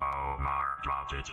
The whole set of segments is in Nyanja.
Omar dropped it.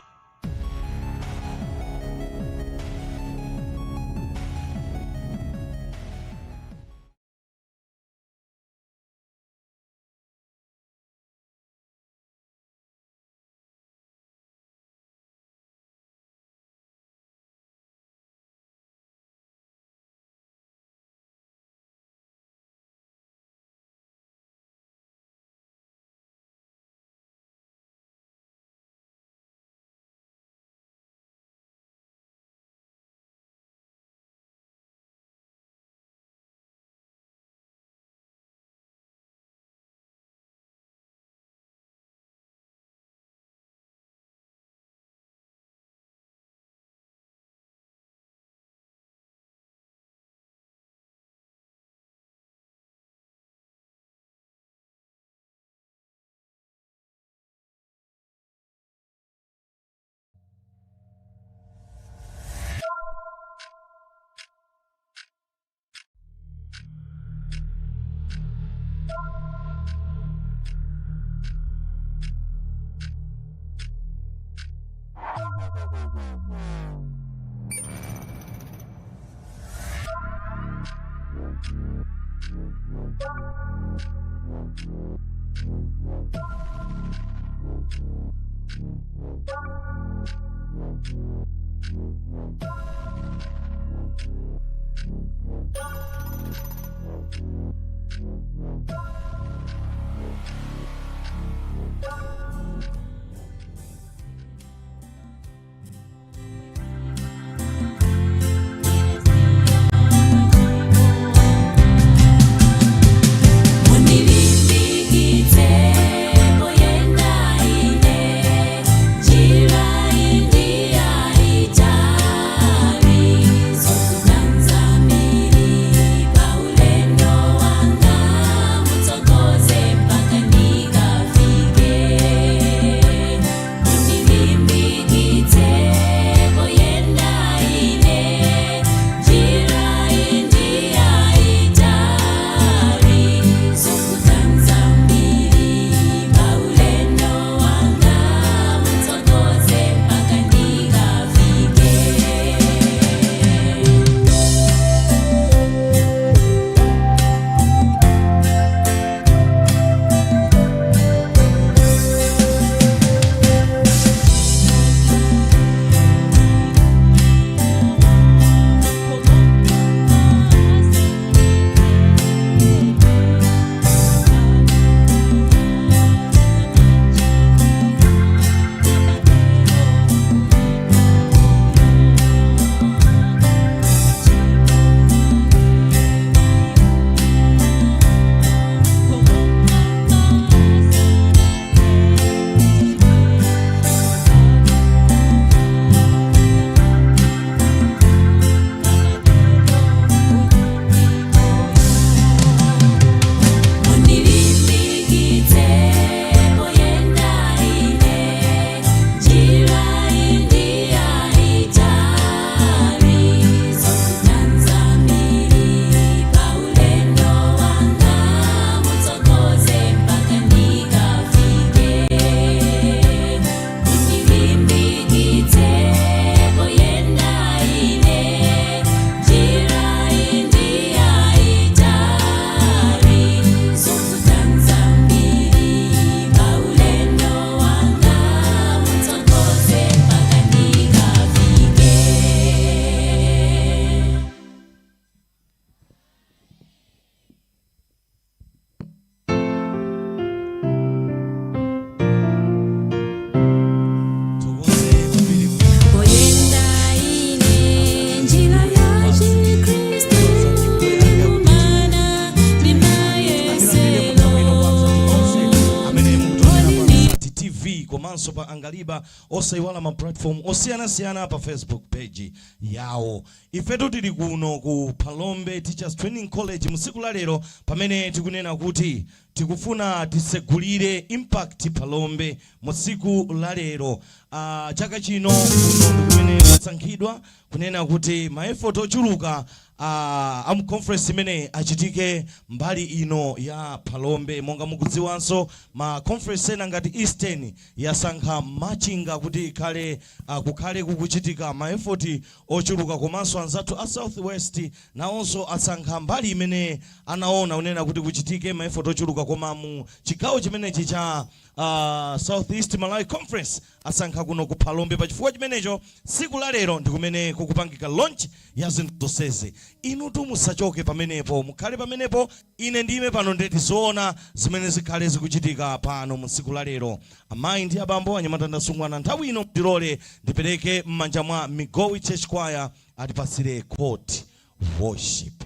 TV komanso pa Angaliba, osaiwala ma platform osiyanasiyana pa Facebook page yawo. Ifetu tili kuno ku Phalombe Teachers Training College musiku la lero pamene tikunena kuti Tikufuna tisegulire Impact Phalombe mu tsiku la lero. Chaka chino kuno ndi kumene kwasankhidwa kunena kuti ma effort ochuluka amu conference imene achitike mbali ino ya Phalombe. Monga mukudziwanso, ma conference ena ngati Eastern yasankha Machinga kuti ikhale kukhale kukuchitika ma effort ochuluka, komanso anzathu a South West nawonso asankha mbali imene anaona kunena kuti kuchitike ma effort ochuluka. Koma mu chigawo chimenechi cha South East Malawi Conference asankha kuno ku Phalombe. Pachifukwa chimenecho, tsiku la lero ndi kumene kukupangika launch ya zinthu zonsezi. Inutu musachoke pamenepo, mukhale pamenepo. Ine ndime pano ndeti zoona zimene zikhale zikuchitika pano mu tsiku la lero. Amayi ndi abambo, anyamata ndi asungwana, nthawi ino ndilole ndipereke m'manja mwa Migowi Church Choir atipasire court worship.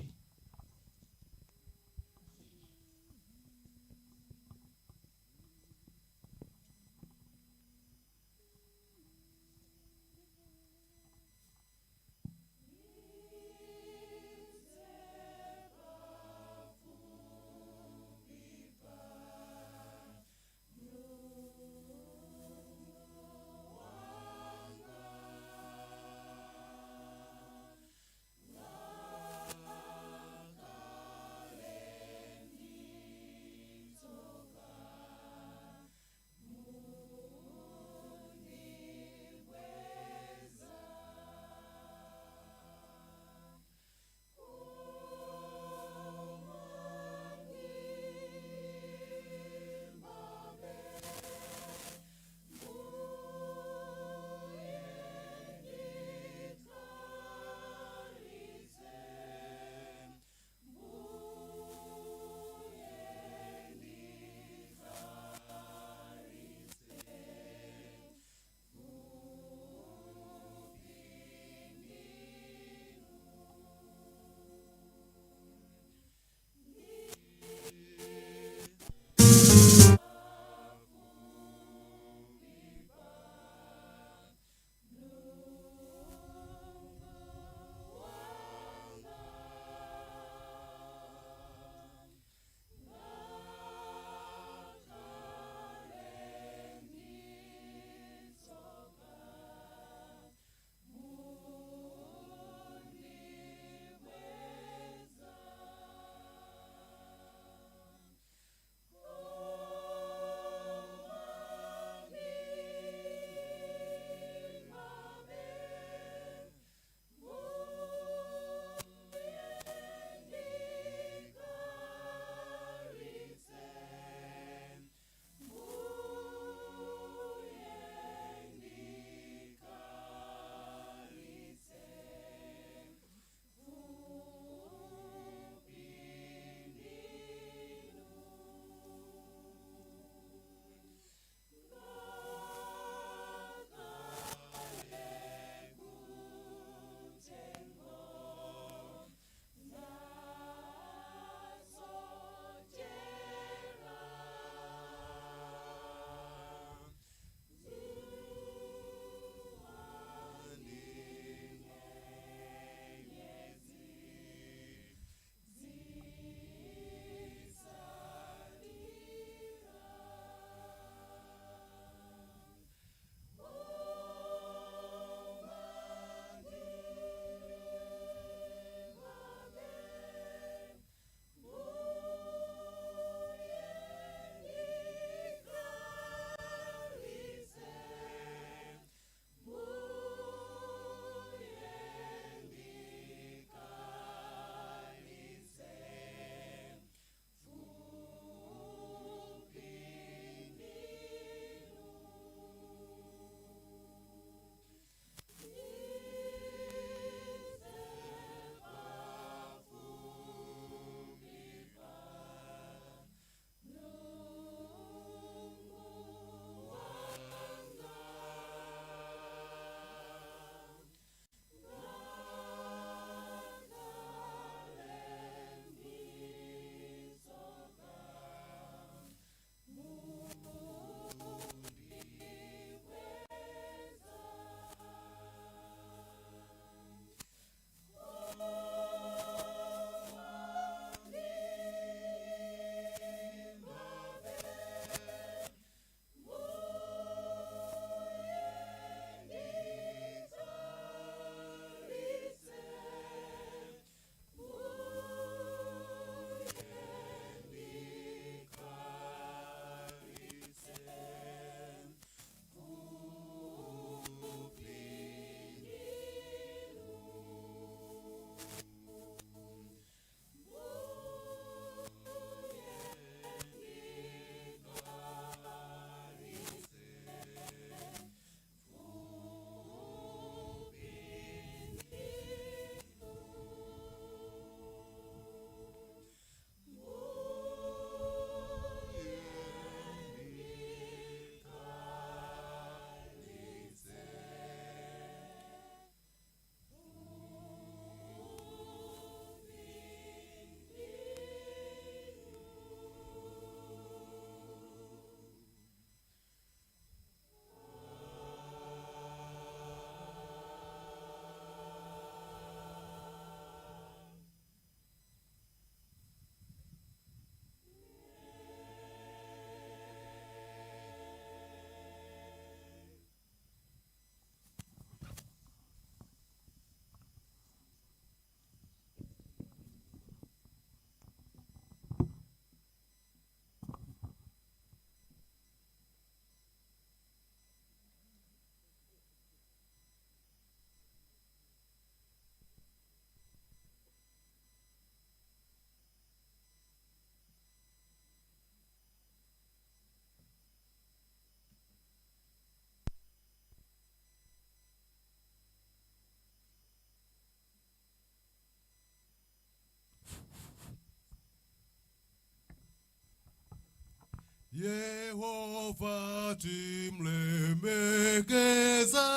Yehova timlemekeza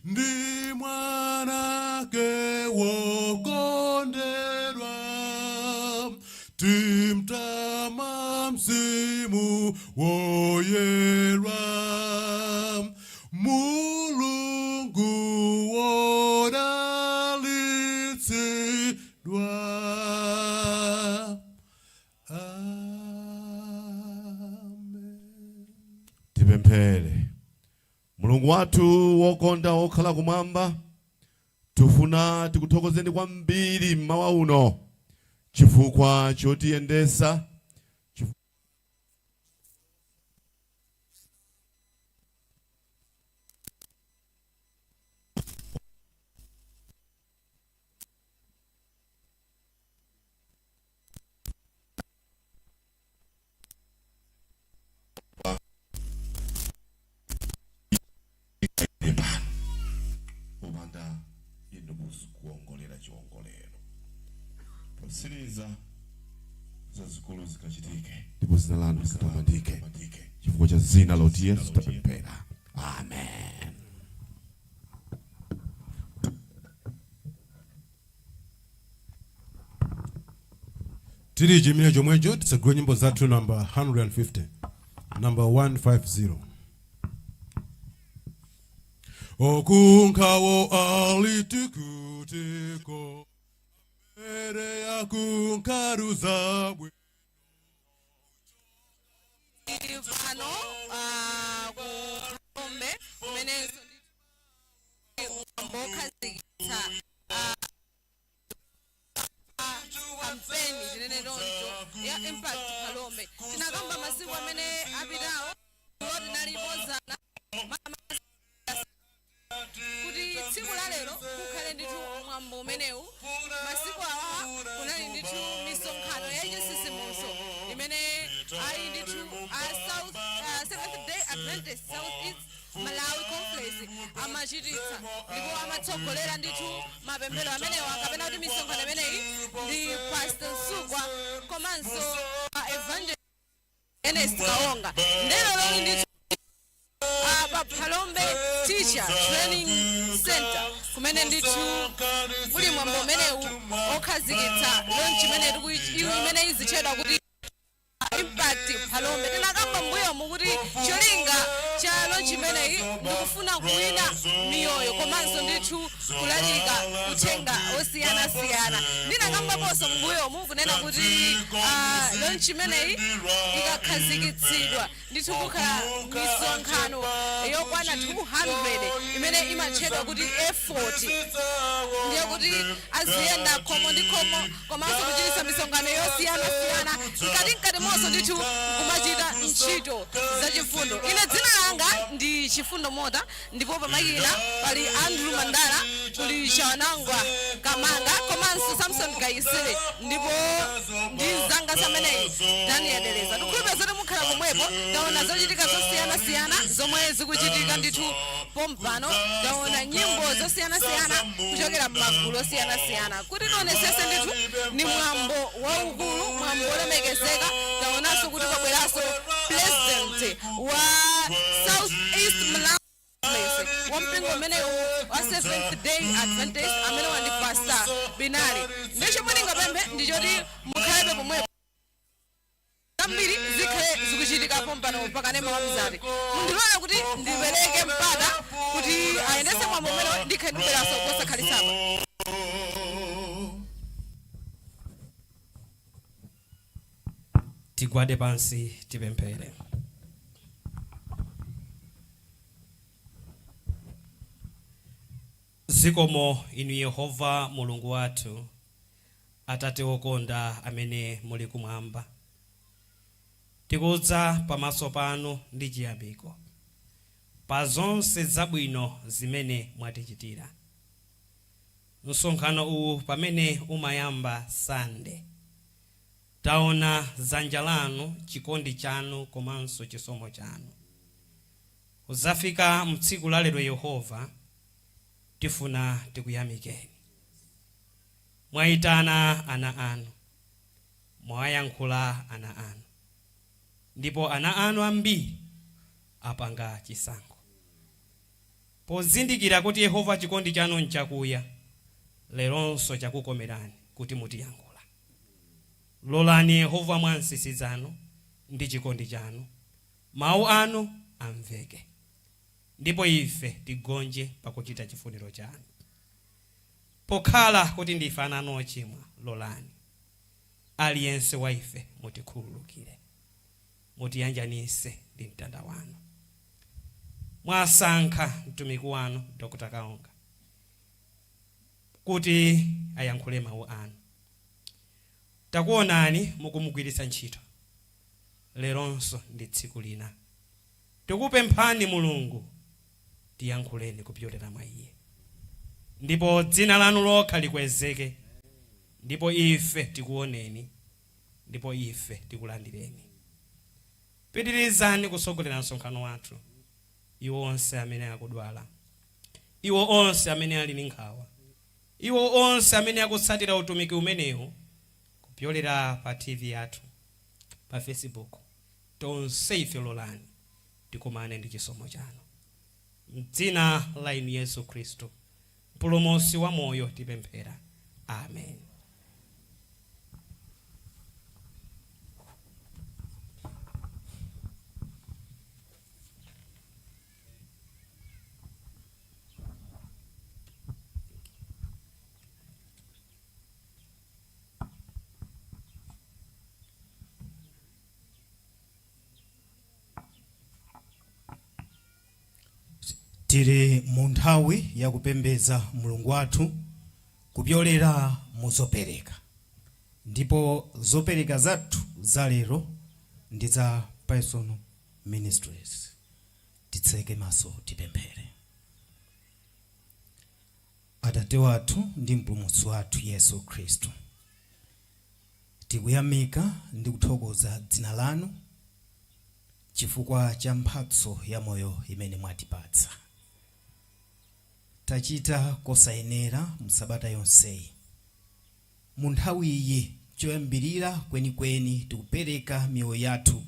ndi mwanake wokondedwa, timtama Mzimu Woyera, Mulungu wodalitsidwa. Amen. Tipemphere. Mulungu wathu wokonda wokhala kumwamba, tifuna tikuthokozeni kwambiri mmawa uno chifukwa chotiyendesa. Pano popanda inu kuwongolera chiwongolero posiriza zazikulu zikachitike ndipo zina lanu likatamandike chifukwa cha zina loti Yesu tapemphera, amen. Tili chimene chomwecho, tisagule nyimbo zathu namba 150, namba 150. Okunkhawo alitikutiko mere yakunkaruza bwe. Pano ku Phalombe kumenenso ndi mwambo okhazikitsa kampeni, tinene choncho, ya Impact Phalombe. Tinakamba masiku amene apitawo lo tinalipo zana kuti tsiku la lero kukhale ndithu mwambo umenewu. Masiku awawa kunali ndithu misonkhano yachisisimuso imene ali ndithu a South Seventh Day Adventist South East Malawi Conference amachititsa, ndipo amatsogolera ndithu mapemphero amenewa kapena kuti misonkhano imeneyi ndi Pastor Msukwa komanso Evangelist Ernest Kaonga. Ndero loli ndithu pa Phalombe Teacher Training Center kumene ndithu kuli mwambo umenewu okhazikitsa launch imene imene izitchedwa kuti Impact Phalombe. Tinakamba mbuyomu kuti cholinga cha launch imeneyi ndikufuna kuwina miyoyo komanso ndithu kulalika uthenga osiyanasiyana. Ndinakambaponso mbuyomu kunena kuti launch imeneyi ikakhazikitsidwa ndithu kukhala misonkhano yokwana 200 imene imatchedwa kuti effort, ndiye kuti aziyenda khomo ndi khomo komanso kuchititsa misonkhano yosiyanasiyana, mkatikati monso ndithu kumachita ntchito zachifundo. Ine dzina langa ndi Chifundo Mota, ndipo pamakina pali Andrew Mandala, kuli Chawanangwa Kamanga komanso Samson Kaisire, ndipo ndi mzanga sameneyi Daniel Deleza. Tikhulupirira zoti mukhala pomwepo. Taona zochitika zosiyanasiyana zomwe zikuchitika ndithu pompano, taona nyimbo zosiyanasiyana kuchokera m'magulu osiyanasiyana kuti tionesese ndithu ni mwambo waukulu, mwambo wolemekezeka. Taonanso kuti kwabweranso president wa South East Malawi Conference wa mpingo umenewu wa Seventh Day Adventist amene wandi Pastor Binali. Ndi chomwe ndingapemphe ndichoti mukhalebe pomwepo, zambiri zikhale zikuchitika pompano pakanema wa Mzati. Mundilole kuti ndipereke mpata kuti ayendetse mwambo umenewu, ndikhale ndikubweranso posakhalitsa. Tigwade pansi tipemphere. Zikomo inu Yehova Mulungu wathu, Atate wokonda amene muli kumwamba. Tikudza pamaso panu ndi chiyamiko pa zonse zabwino zimene mwatichitira. Msonkhano uwu pamene umayamba Sande, taona dzanja lanu, chikondi chanu komanso chisomo chanu. Kuzafika mtsiku la lero, Yehova, tifuna tikuyamikeni. Mwayitana ana anu, mwawayankhula ana anu. Ndipo ana anu ambiri apanga chisankho pozindikira kuti Yehova chikondi chanu nchakuya, leronso chakukomerani kuti mutiyankhula. Lolani Yehova mwa nsisi zanu ndi chikondi chanu mawu anu amveke, ndipo ife tigonje pakuchita chifuniro chanu. Pokhala kuti ndife ana anu ochimwa, lolani aliyense wa ife mutikhululukire, mutiyanjanise ndi mtanda wanu. Mwasankha mtumiki wanu Dr. Kaonga kuti ayankhule mawu anu. Takuonani mukumugwiritsa ntchito, leronso ndi tsiku lina. Tikupemphani Mulungu, tiyankhuleni kupyolera mwa iye, ndipo dzina lanu lokha likwezeke, ndipo ife tikuoneni, ndipo ife tikulandireni. Pitirizani kusogolera msonkhano wathu. Iwo onse amene akudwala, iwo onse amene ali ndi nkhawa, iwo onse amene akutsatira utumiki umenewu kupyolera pa TV yathu, pa Facebook, tonse ife lolani tikumane ndi chisomo chanu. Mdzina la inu Yesu Khristu, Mpulumutsi wa moyo, tipemphera, amen. Tili mu nthawi yakupembedza Mulungu wathu kupyolera mu zopereka, ndipo zopereka zathu za lero ndi za Personal Ministries. Titseke maso, tipemphere. Atate wathu ndi Mpulumutsi wathu Yesu Khristu, tikuyamika ndi kuthokoza dzina lanu chifukwa cha mphatso ya moyo imene mwatipatsa. Tachita kosayenera msabata yonseyi. Mu nthawi iyi, choyambirira kwenikweni tikupereka miyoyo yathu,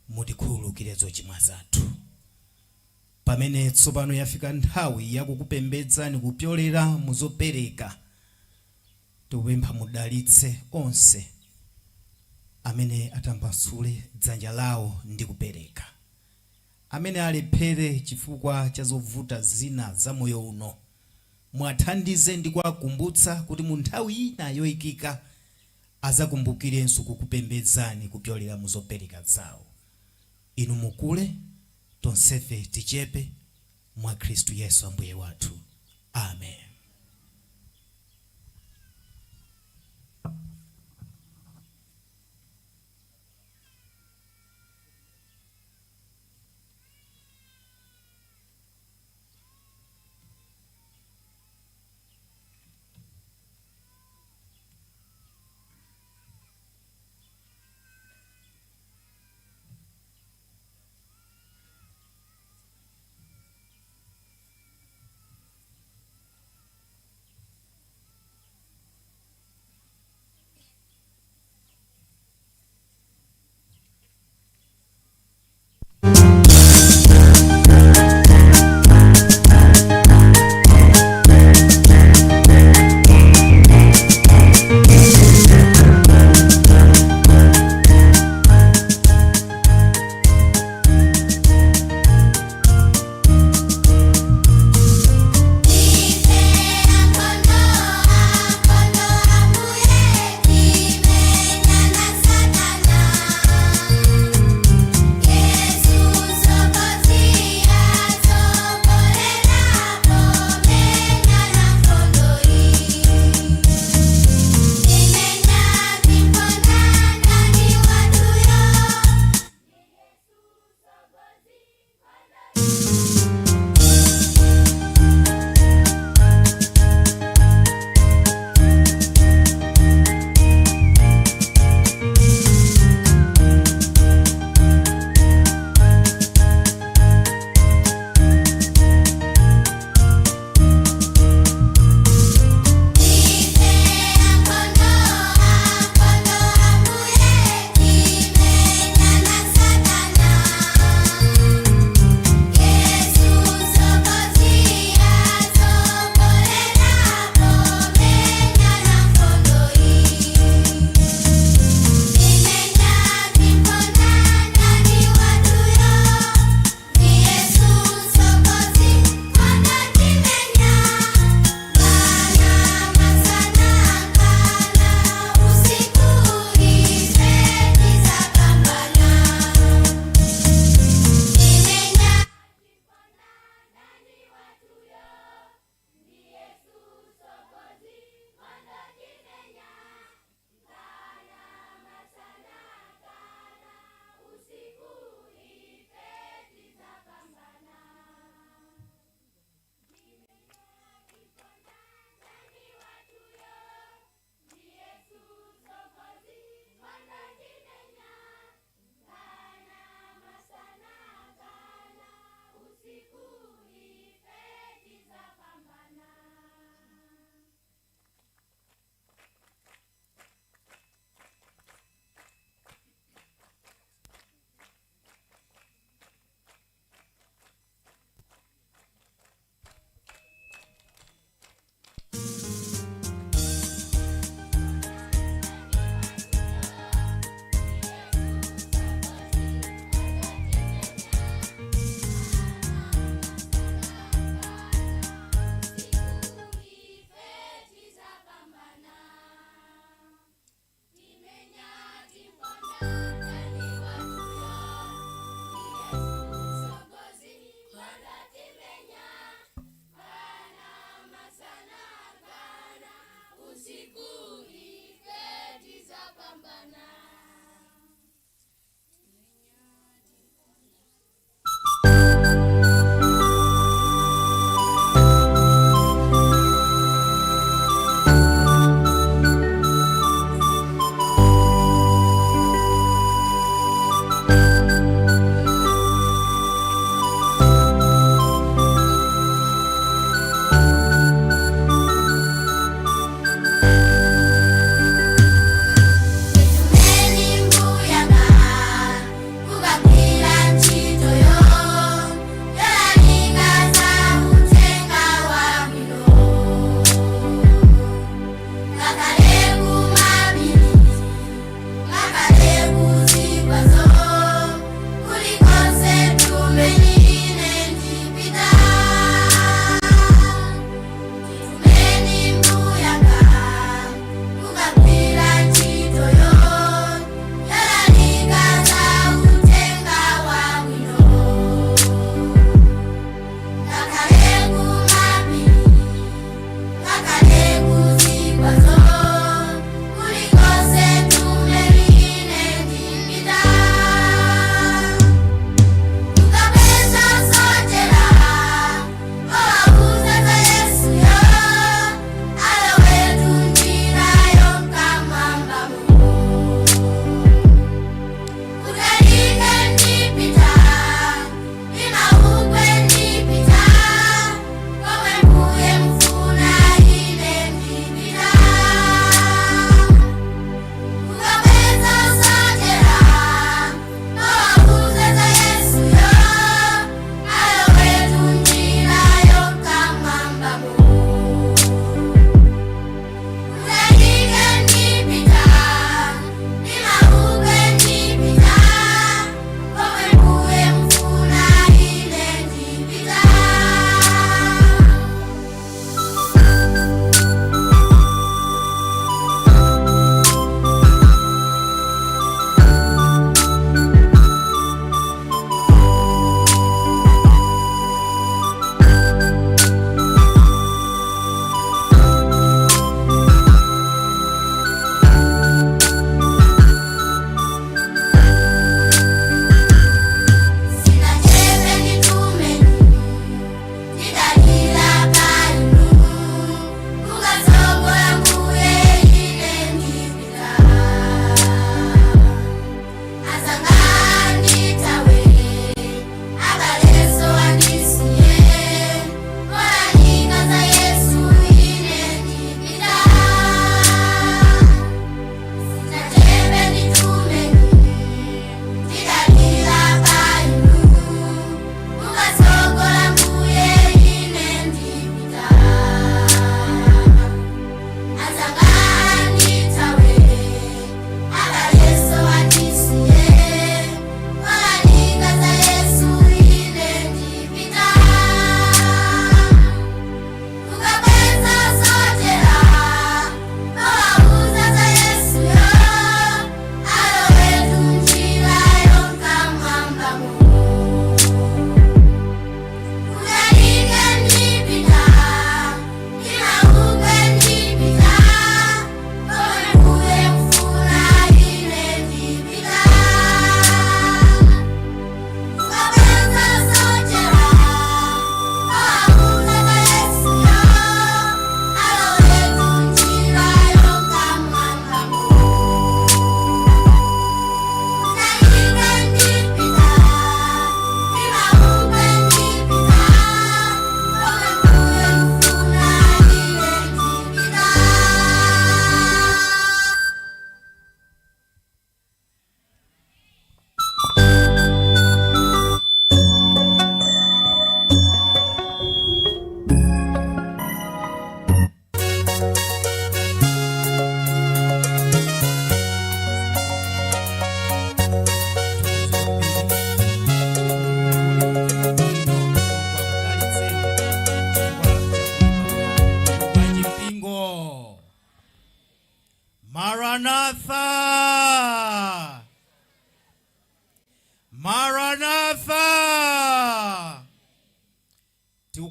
mutikhululukire zochimwa zathu. Pamene tsopano yafika nthawi yakukupembedzani kupyolera mu zopereka, tikupempha mudalitse onse amene atambasule dzanja lawo ndi kupereka. Amene alephere chifukwa cha zovuta zina za moyo uno, muwathandize ndi kuwakumbutsa kuti mu nthawi ina yoikika azakumbukirenso kukupembedzani kupyolera mu zopereka zawo. Inu mukule, tonsefe tichepe, mwa Khristu Yesu Ambuye wathu. Amen.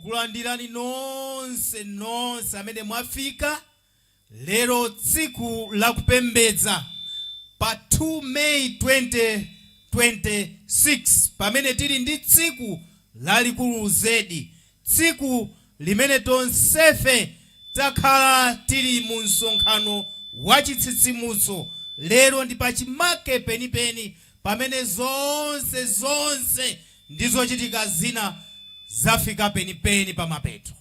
Ndikukulandirani nonse nonse amene mwafika lero, tsiku lakupembedza pa 2 May 2026, pamene tili ndi tsiku lalikulu zedi, tsiku limene tonsefe takhala tili mu msonkhano wa chitsitsimutso. Lero ndi pachimake penipeni pamene zonse zonse ndi zochitika zina zafika penipeni pamapeto.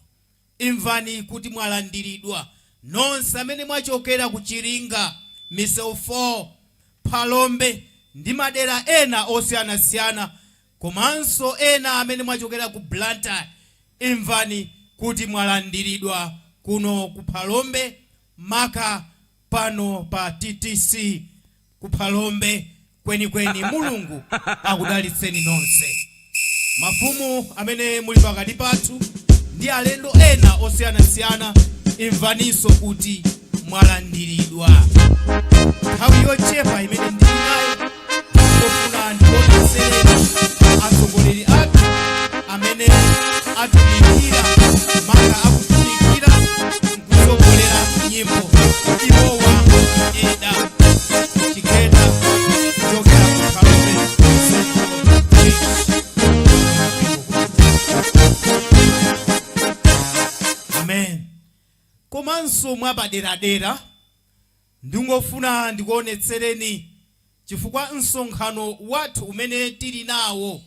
Imvani kuti mwalandiridwa nonse amene mwachokera ku Chiringa, Misewu 4, Phalombe ndi madera ena osiyanasiyana, komanso ena amene mwachokera ku Blantyre. Imvani kuti mwalandiridwa kuno ku Phalombe, maka pano pa TTC ku Phalombe kwenikweni. Mulungu akudalitseni nonse, mafumu amene muli pakati pathu ndi alendo ena osiyanasiyana. Imvaninso kuti mwalandiridwa. Nthawi yochepa imene ndili nayo, ndikufuna ndikuonetsereni atsogoleri athu amene atumikira, maka akutumikira mkutsogolera nyimbo. Iwowa Eda Chigeda kuchokera ku Phalombe Central Church. Amen. Komanso mwapaderadera ndingofuna ndikuonetsereni, chifukwa msonkhano wathu umene tili nawo,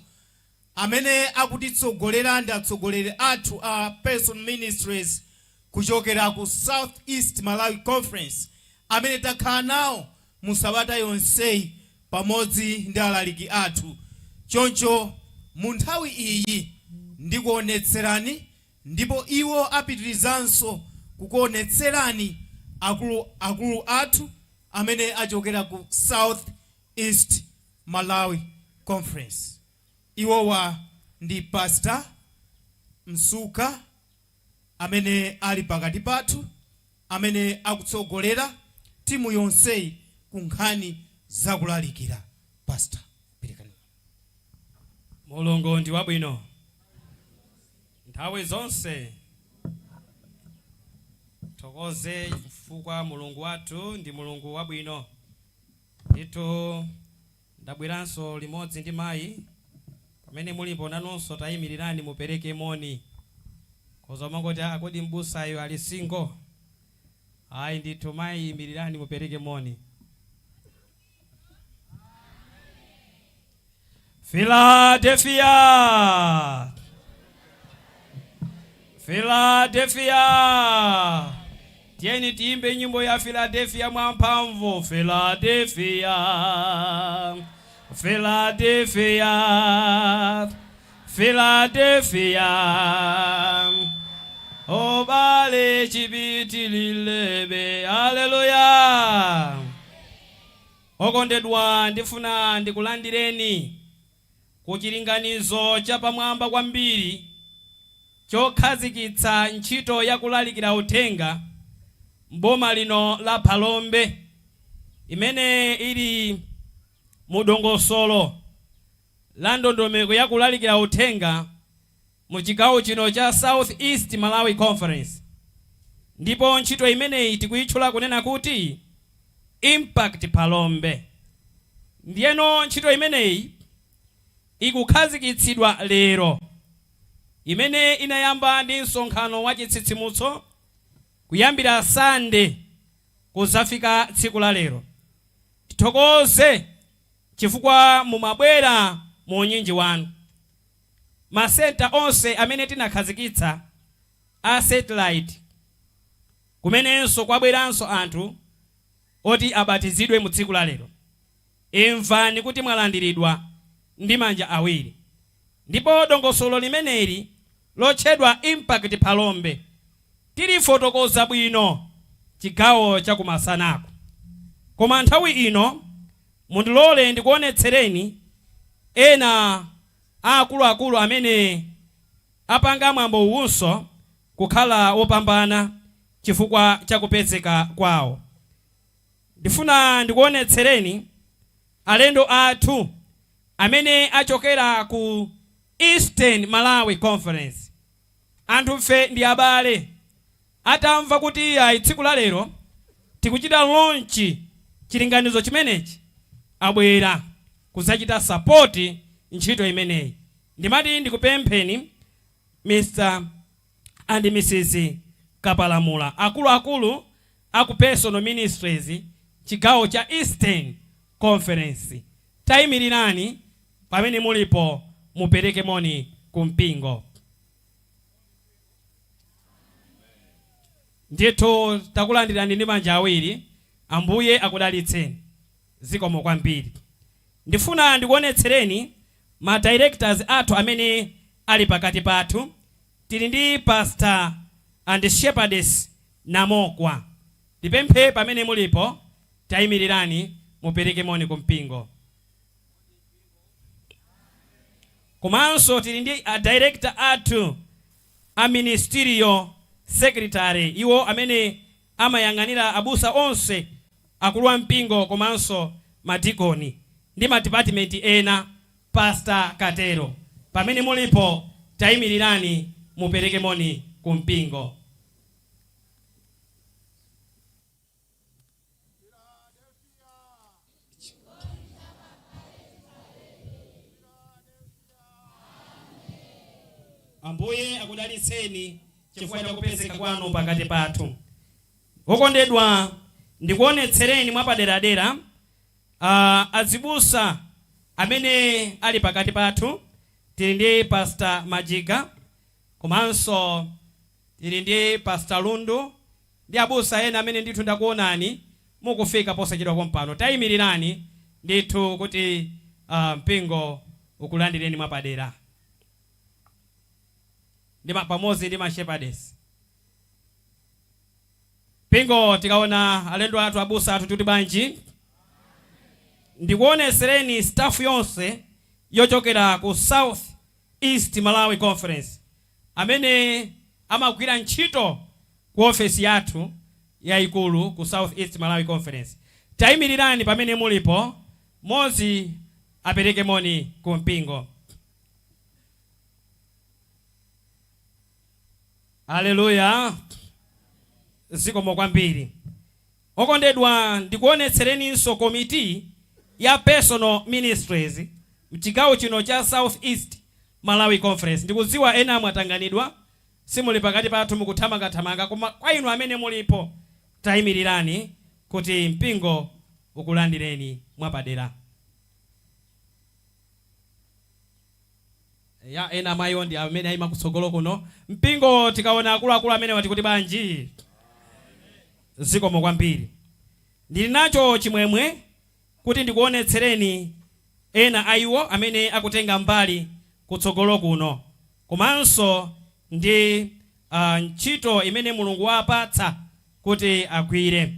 amene akutitsogolera ndi atsogoleri athu a Person Ministries kuchokera ku South East Malawi Conference, amene takhala nawo mu sabata yonseyi pamodzi ndi alaliki athu. Choncho mu nthawi iyi ndikuonetserani, ndipo iwo apitirizanso kukuonetserani akulu akulu athu amene achokera ku South East Malawi Conference. Iwowa ndi Pastor Msuka amene ali pakati pathu, amene akutsogolera timu yonseyi ku nkhani zakulalikira. Pastor, perekani. Mulungu ndi wabwino nthawi zonse. Thokoze chifukwa Mulungu wathu ndi Mulungu wabwino ndithu. Ndabweranso limodzi ndi mayi. Pamene mulipo nanunso tayimirirani mupereke moni. Koza umangoti, "Ah, kodi mbusayo ali single?" Ayi ndithu. Mayi, yimirirani mupereke moni. Philadelphia, Philadelphia! Tiyeni tiyimbe nyimbo ya Philadelphia mwamphamvu. Philadelphia, Philadelphia, Philadelphia! Obale chipitililebe. Haleluya! Okondedwa, ndifuna ndikulandireni ku chilinganizo chapamwamba kwambiri chokhazikitsa ntchito yakulalikira uthenga m'boma lino la Phalombe, imene ili mu dongosolo la ndondomeko yakulalikira uthenga mu chigawo chino cha South East Malawi Conference. Ndipo ntchito imeneyi tikuyitchula kunena kuti Impact Phalombe. Ndiyeno ntchito imeneyi ikukhazikitsidwa lero, imene inayamba ndi msonkhano wa chitsitsimutso kuyambira Sande kuzafika tsiku la lero. Tithokoze chifukwa mumabwera mu unyinji wanu. Masenta onse amene tinakhazikitsa a satellite, kumenenso kwabweranso anthu oti abatizidwe mu tsiku la lero, imvani kuti mwalandiridwa ndi manja awiri. Ndipo dongosolo limeneli lotchedwa Impact Phalombe tilifotokoza bwino chigawo chakumasanaku. Koma nthawi ino mundilole ndikuonetsereni ena aakuluakulu amene apanga mwambo uwunso kukhala wopambana chifukwa chakupezeka kwawo. Ndifuna ndikuonetsereni alendo athu amene achokera ku Eastern Malawi Conference. Anthufe ndi abale. Atamva kuti ayi, tsiku la lero tikuchita launch chilinganizo chimenechi, abwera kudzachita support ntchito imeneyi. Ndimati ndikupempheni, Mr and Mrs Kapalamula, akuluakulu aku Personal Ministries chigawo cha Eastern Conference, tayimirirani pamene mulipo, mupereke moni ku mpingo. Ndithu takulandirani ndi manja awiri. Ambuye akudalitseni. Zikomo kwambiri. Ndifuna ndikuonetsereni ma directors athu amene ali pakati pathu. Tili ndi Pastor and Shepherdess Namokwa. Ndipemphe pamene mulipo, tayimirirani, mupereke moni ku mpingo. Komanso tili ndi a director athu a ministerial secretary, iwo amene amayang'anira abusa onse, akulu a mpingo komanso madikoni ndi madipatimenti ena, Pastor Katero. Pamene mulipo, tayimirirani, mupereke moni ku mpingo. Ambuye akudalitseni chifukwa cha kupezeka kwanu pakati pathu. Okondedwa, ndikuonetsereni mwapaderadera azibusa amene ali pakati pathu. Tili ndi Pastor Majiga, komanso tili ndi Pastor Lundu ndi abusa ena amene ndithu ndakuonani mukufika posachedwa pompano. Tayimirirani ndithu kuti mpingo ukulandireni mwapadera ndi pamodzi ndi ma shepherdess. Mpingo, tikaona alendo athu, abusa athu, tikuti bwanji? Ndikuonesereni staff yonse yochokera ku South East Malawi Conference amene amagwira ntchito ku ofesi yathu yayikulu ku South East Malawi Conference. Tayimirirani pamene mulipo, modzi apereke moni ku mpingo. Aleluya, zikomo kwambiri. Okondedwa, ndikuonetsereninso komiti ya Personal Ministries mchigawo chino cha South East Malawi Conference. Ndikudziwa ena mwatanganidwa, simuli pakati pathu, mukuthamangathamanga, koma kwa inu amene mulipo, tayimirirani kuti mpingo ukulandireni mwapadera. Ya, ena amayiwo ndi amene ayima kutsogolo kuno. Mpingo, tikaona akuluakulu amene watikuti bwanji? Zikomo kwambiri. Ndili nacho chimwemwe kuti ndikuonetsereni ena a iwo amene akutenga mbali kutsogolo kuno, komanso ndi ntchito imene Mulungu wapatsa kuti agwire.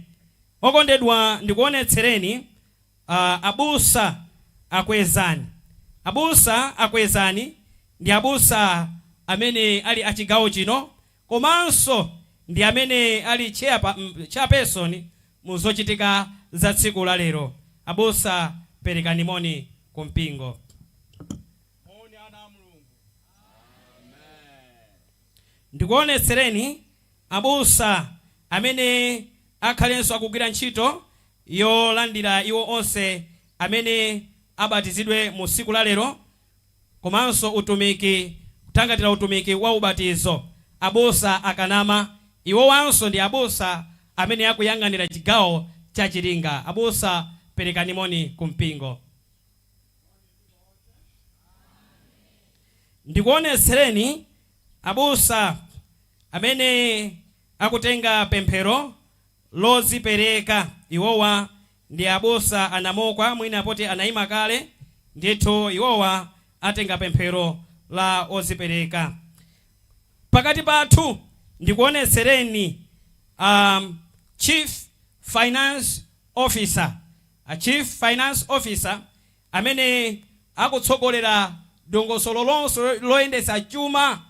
Okondedwa, ndikuonetsereni Abusa Akwezani. Abusa Akwezani ndi abusa amene ali achigawo chino, komanso ndi amene ali chairperson mu zochitika za tsiku la lero. Abusa, perekani moni ku mpingo. Moni, ana a Mulungu. Ndikuonetsereni abusa amene akhalenso akugwira ntchito yolandira iwo onse amene abatizidwe mu tsiku la lero, komanso utumiki, kuthangatira utumiki wa ubatizo, Abusa Akanama. Iwowanso ndi abusa amene akuyang'anira chigawo cha Chiringa. Abusa, perekani moni ku mpingo. Ndikuonetsereni abusa amene akutenga pemphero lodzipereka. Iwowa ndi Abusa Anamokwa. Mwina poti anayima kale, ndithu iwowa atenga pemphero la odzipereka. Pakati pathu ndikuonetsereni chief finance officer, a chief finance officer amene akutsogolera dongosolo lonse loyendetsa chuma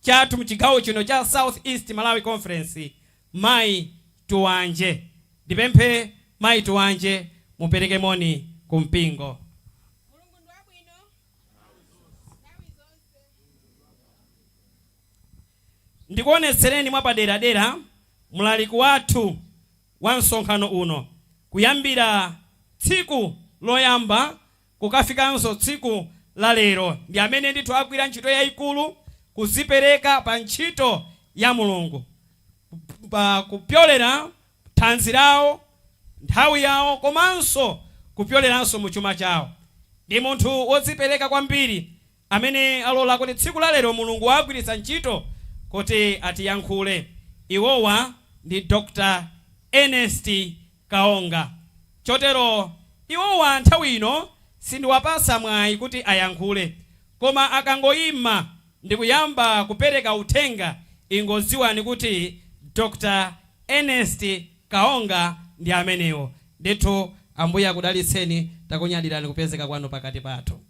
chathu mchigawo chino cha South East Malawi Conference, Mayi Tuwanje. Ndipemphe Mayi Tuwanje, mupereke moni ku mpingo. Mulungu ndi wabwino nthawi zonse. Ndikuonetsereni mwapaderadera mlaliki wathu wa msonkhano uno, kuyambira tsiku loyamba kukafikanso tsiku la lero, ndi amene ndithu agwira ntchito yayikulu kuzipereka pa ntchito ya Mulungu pa kupyolera thanzi lawo, nthawi yawo, komanso kupyoleranso mu chuma chawo. Ndi munthu wodzipereka kwambiri amene alola kuti tsiku la lero Mulungu wagwiritsa ntchito kuti atiyankhule. Iwowa ndi Dr Ernest Kaonga. Chotero iwowa nthawi ino sindiwapasa mwayi kuti ayankhule, koma akangoyima ndikuyamba kupereka uthenga, ingodziwani kuti Dr Ernest Kaonga ndi amenewo. Ndithu Ambuye akudalitseni, takunyadirani kupezeka kwanu pakati pathu.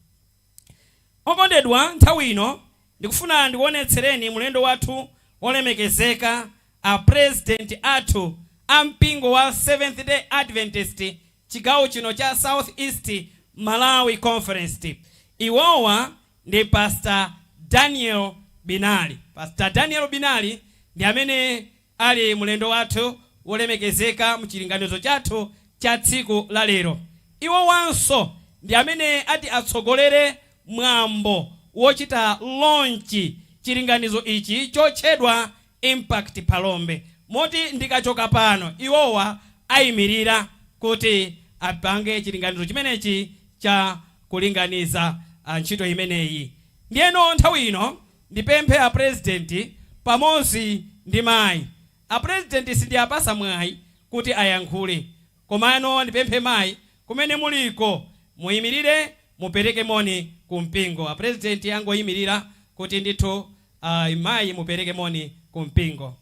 Okondedwa, nthawi ino ndikufuna ndikuonetsereni mlendo wathu wolemekezeka, a president athu a mpingo wa Seventh Day Adventist chigawo chino cha South East Malawi Conference. Iwowa ndi Pastor Daniel Binali. Pastor Daniel Binali ndi amene ali mlendo wathu wolemekezeka mchilinganizo chathu cha tsiku la lero. Iwowanso ndi amene ati atsogolere mwambo wochita launch chilinganizo ichi chotchedwa Impact Phalombe, moti ndikachoka pano iwowa ayimirira kuti apange chilinganizo chimenechi cha kulinganiza ntchito imeneyi. Ndiyeno nthawi ino ndipemphe a president pamodzi ndi mayi. A president sindiyapasa mwayi kuti ayankhule, komano ndipemphe mayi kumene muliko muyimirire, mupereke moni ku mpingo. A president angoyimirira kuti ndithu mayi mupereke moni ku mpingo.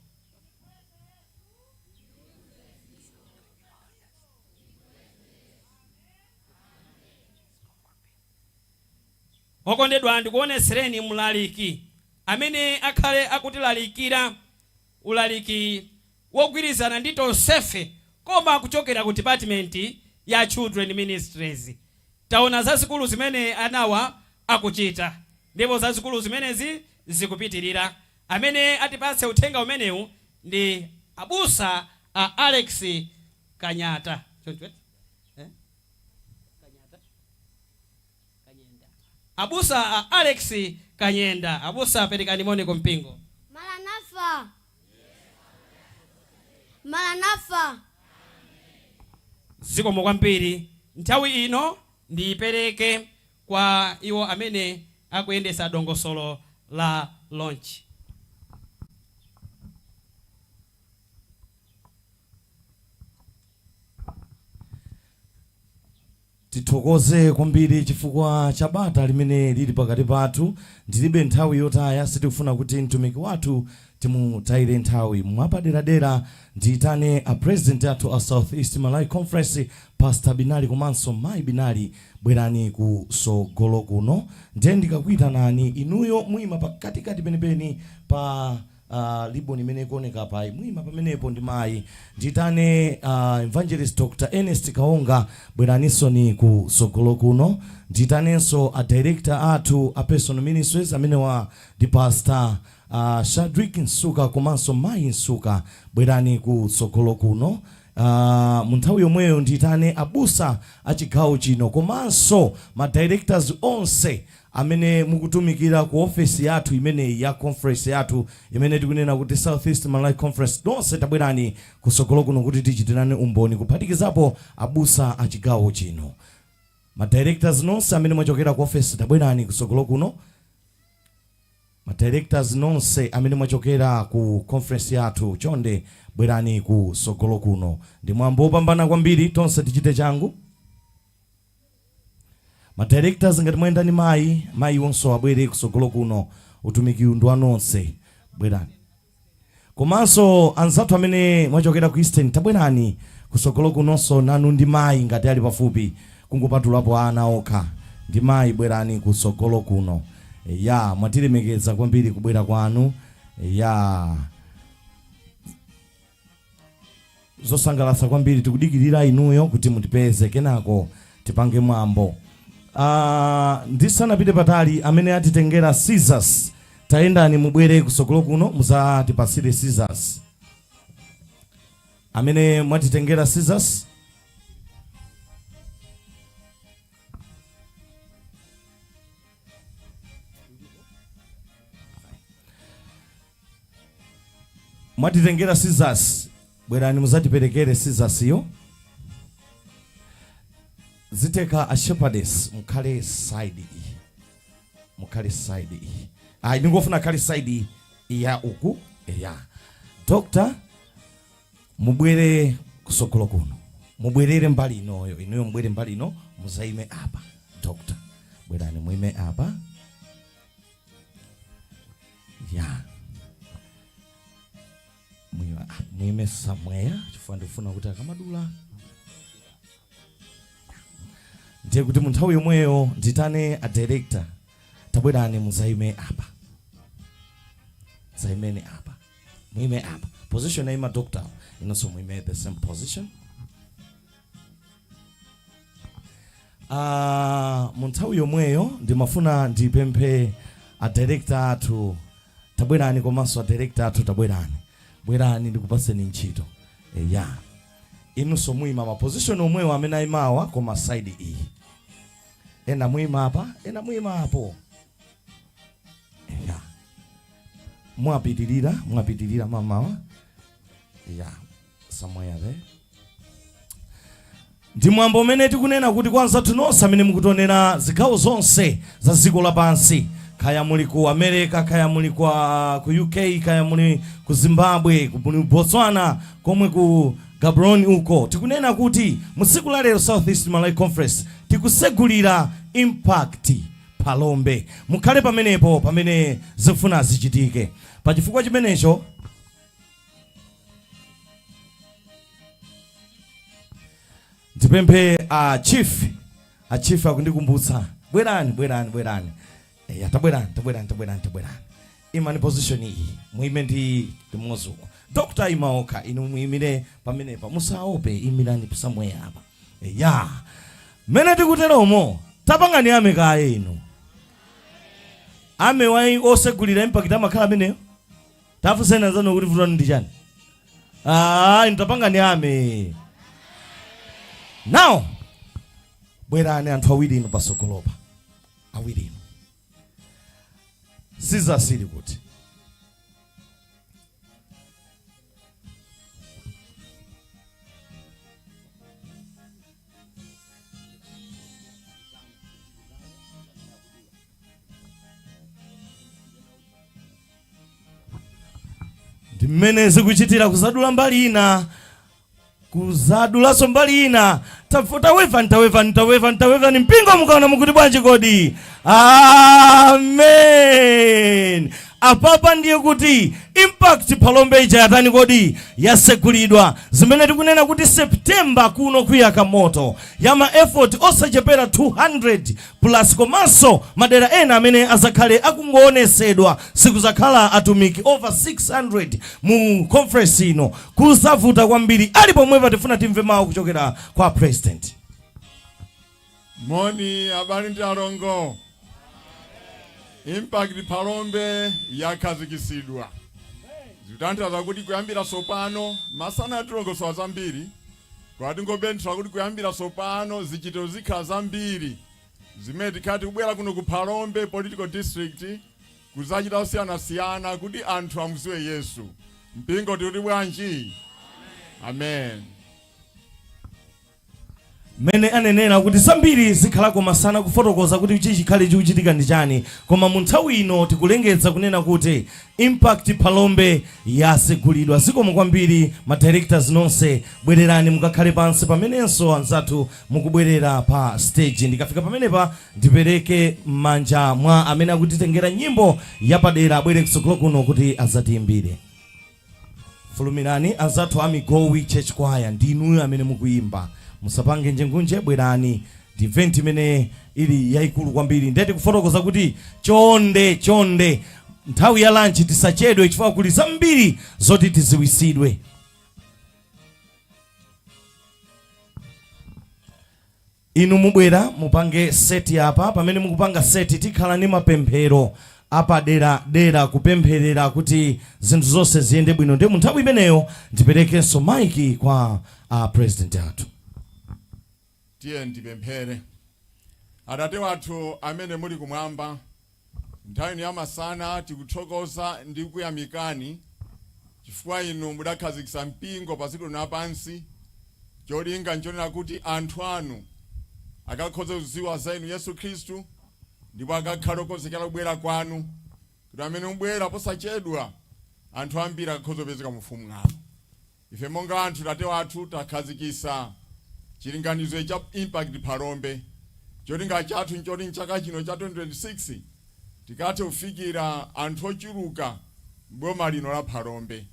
Okondedwa, ndikuonetsereni mlaliki amene akhale akutilalikira ulaliki wogwirizana ndi tonsefe, koma kuchokera ku department ya Children Ministries. Taona zazikulu zimene anawa akuchita, ndipo zazikulu zimenezi zikupitirira. Amene atipatse uthenga umenewu ndi abusa a Alex Kanyata. Choncho, eh? Kanyata? Kanyenda. Abusa a Alex Kanyenda. Abusa, perekani moni ku mpingo. Maranatha! Maranatha! Zikomo kwambiri. Nthawi ino ndiyipereke kwa iwo amene akuyendesa dongosolo la launch. Tithokoze kwambiri chifukwa cha bata limene lili pakati pathu. Ndilibe nthawi yotaya, sitikufuna kuti mtumiki wathu timutayire nthawi. Mwapaderadera ndiyitane a president athu a South East Malawi Conference, Pastor Binali komanso Mayi Binali, bwerani kusogolo kuno. Ndiye ndikakuyitanani inuyo muyima pakatikati penipeni pa ribbon imene ikuoneka payi, mwima pamenepo ndi mayi. Nditane Evangelist Dr Ernest Kaonga, bweranisoni kusogolo kuno. Nditanenso a director athu a Personal Ministries, amenewa ndi Pastor Shadrick Nsuka komanso mayi Nsuka, bwerani kutsogolo kuno. Mu nthawi yomweyo ndiyitane abusa a chigawo chino komanso ma directors onse amene mukutumikira ku ofesi yathu imeneyi ya conference yathu imene tikunena kuti South East Malawi Conference. Nonse tabwerani kusogolo kuno kuti tichitirane umboni, kuphatikizapo abusa a chigawo chino. Ma directors nonse amene mwachokera ku ofesi, tabwerani kusogolo kuno. Ma directors nonse amene mwachokera ku conference yathu, chonde bwerani kusogolo kuno. Ndi mwambo wopambana kwambiri, tonse tichite changu. Ma directors, ngati mwayenda ndi mayi, mayi wonso abwere kusogolo kuno. Utumiki ndi wa nonse, bwerani. Komanso anzathu amene mwachokera ku Eastern, tabwerani kusogolo kunonso nanu ndi mayi ngati ali pafupi, kungopatulapo ana okha. Ndi mayi, bwerani kusogolo kuno. Ya, mwatilemekeza kwambiri kubwera kwanu. Ya, zosangalatsa kwambiri. Tikudikirira inuyo kuti mutipeze, kenako tipange mwambo. Ndisanapite patali, amene atitengera scissors. Tayendani mubwere kusogolo kuno, muzatipasire scissors. Amene mwatitengera scissors, mwatitengera scissors, bwerani muzatiperekere scissors iyo. Ziteka a shepherdess, mukhale side iyi, mukhale side iyi. Ayi, ndingofuna khale side ya uku ya doctor. Mubwere kusogolo kuno, mubwerere mbali inoyo, inuyo mubwere mbali ino, muzaime apa. Doctor, bwerani muime apa. Ya, muime, muime somewhere, chifukwa ndikufuna kuti akamadula ndiye kuti mu nthawi yomweyo nditane a director. Tabwerani muzaime apa, zaimeni apa, muime apa position yaima doctor, inonso muime the same position. Mu nthawi yomweyo ndimafuna ndipemphe a director athu, tabwerani, komanso a director athu, tabwerani, bwerani ndikupaseni ntchito. Ya, inunso muyima ma position omwewo amene ayimawa, koma side iyi. Ena muyima apa, ena muyima apo. Ya, mwapitirira, mwapitirira mamawa. Ya, somewhere there. Ndi mwambo umene tikunena kuti kwa anzathu nonse amene mukutionera zigawo zonse za dziko lapansi, kaya muli ku America, kaya muli ku UK, kaya muli ku Zimbabwe, muli ku Botswana, komwe ku Gaborone uko, tikunena kuti mu tsiku la lero South East Malawi Conference tikusegulira Impact Phalombe. Mukhale pamenepo pamene zifuna zichitike. Pachifukwa chimenecho ndipemphe a chief, a chief akundikumbutsa. Bwerani, bwerani, bwerani. Eya, tabwerani, tabwerani, tabwerani, tabwerani. Imani position iyi, muime ndi limodzi uko. Doctor ima okha, inu muyimire pamenepa, musaope, imirani somewhere apa. Ya, mmene tikuteromo, tapangani ame kaye inu. Ame wayi osegulira Impact amakhala ameneyo. Tafunseni anzanu kuti vutani ndi chani. Ah, inu tapangani ame. Now bwerani anthu awiri inu pasogolopa, awiri inu. Scissors ili kuti? Ndi mmene zikuchitira, kuzadula mbali ina, kuzadulanso mbali ina. Tawevani, tawevani, tawevani, tawevani. Mpingo, mukaona mukuti bwanji kodi? Amen. Apapa ndiye kuti Impact Phalombe ija yatani kodi? Yasegulidwa. Zimene tikunena kuti September kuno kuyaka moto ya ma effort osachepera 200 plus, komanso madera ena amene azakhale akungoonesedwa, sikuzakhala atumiki over 600 mu conference ino. Kuzavuta kwambiri. Ali pomwepa, tifuna timve mawu kuchokera kwa president. Moni abale ndi alongo. Impact Phalombe yakhazikisidwa. Zikutanthauza kuti kuyambira sopano, masana atilongosola zambiri, koma tingobenthera kuti kuyambira sopano zichitiro zikhala zambiri zimene tikhati kubwera kuno ku Phalombe political district kuzachita osiyanasiyana kuti anthu amuziwe Yesu. Mpingo tikuti bwanji? Amen. Mmene anenera kuti zambiri zikhalako masana kufotokoza kuti chichikhale chikuchitika ndi chani, koma mu nthawi ino tikulengeza kunena kuti Impact Phalombe yasegulidwa. Zikomo kwambiri ma directors nonse, bwererani mukakhale pansi pamenenso anzathu mukubwerera pa stage. Ndikafika pamenepa ndipereke m'manja mwa amene akutitengera nyimbo yapadera, abwere kutsogolo kuno kuti azatiimbire. Fulumirani anzathu a Migowi Church Choir, ndi inuyo amene mukuyimba, musapange njengunje, bwerani. Ndi event imene ili yayikulu kwambiri, ndiye tikufotokoza kuti chonde chonde, nthawi ya lunch tisachedwe chifukwa kuli zambiri zoti tiziwisidwe. Inu mubwera mupange set apa. Pamene mukupanga set, tikhala ndi mapemphero. apadera dera kupempherera kuti zinthu zonse ziyende bwino. Ndiye mu nthawi imeneyo ndiperekenso maiki kwa president athu. Tiye ndipemphere. Atate wathu amene muli kumwamba, nthawi ya masana tikuthokoza ndi kuyamikani chifukwa inu mudakhazikitsa mpingo pa dziko lino lapansi. Cholinga nchonena kuti anthu anu akakhoze kudziwa za inu Yesu Khristu, ndipo akakhale okonzekera kubwera kwanu, kuti amene mubwera posachedwa anthu ambiri akakhoze kupezeka mu ufumu wanu. Ife monga anthu, Tate wathu, takhazikitsa chilinganizo cha Impact Phalombe. Cholinga chathu nchoti mchaka chino cha 2026 tikathe kufikira anthu ochuluka m'boma lino la Phalombe.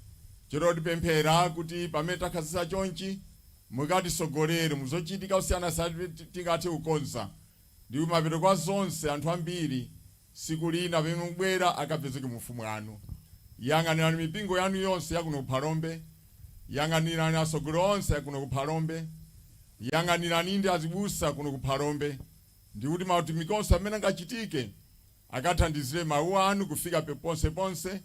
Chotero tipemphera kuti pamene takhazikitsa chonchi, mukatisogolere muzochitika osiyanasiyana tingathe kukonza, ndi kumapeto kwa zonse anthu ambiri siku lina pamene mubwera akapezeke mu ufumu wanu. Yang'anirani mipingo yanu yonse yakuno ku Phalombe, yang'anirani atsogoleri onse yakuno ku Phalombe, yang'anirani ndi azibusa kuno ku Phalombe, ndikuti mautumiki onse amene angachitike akathandizire mawu anu kufika ponseponse,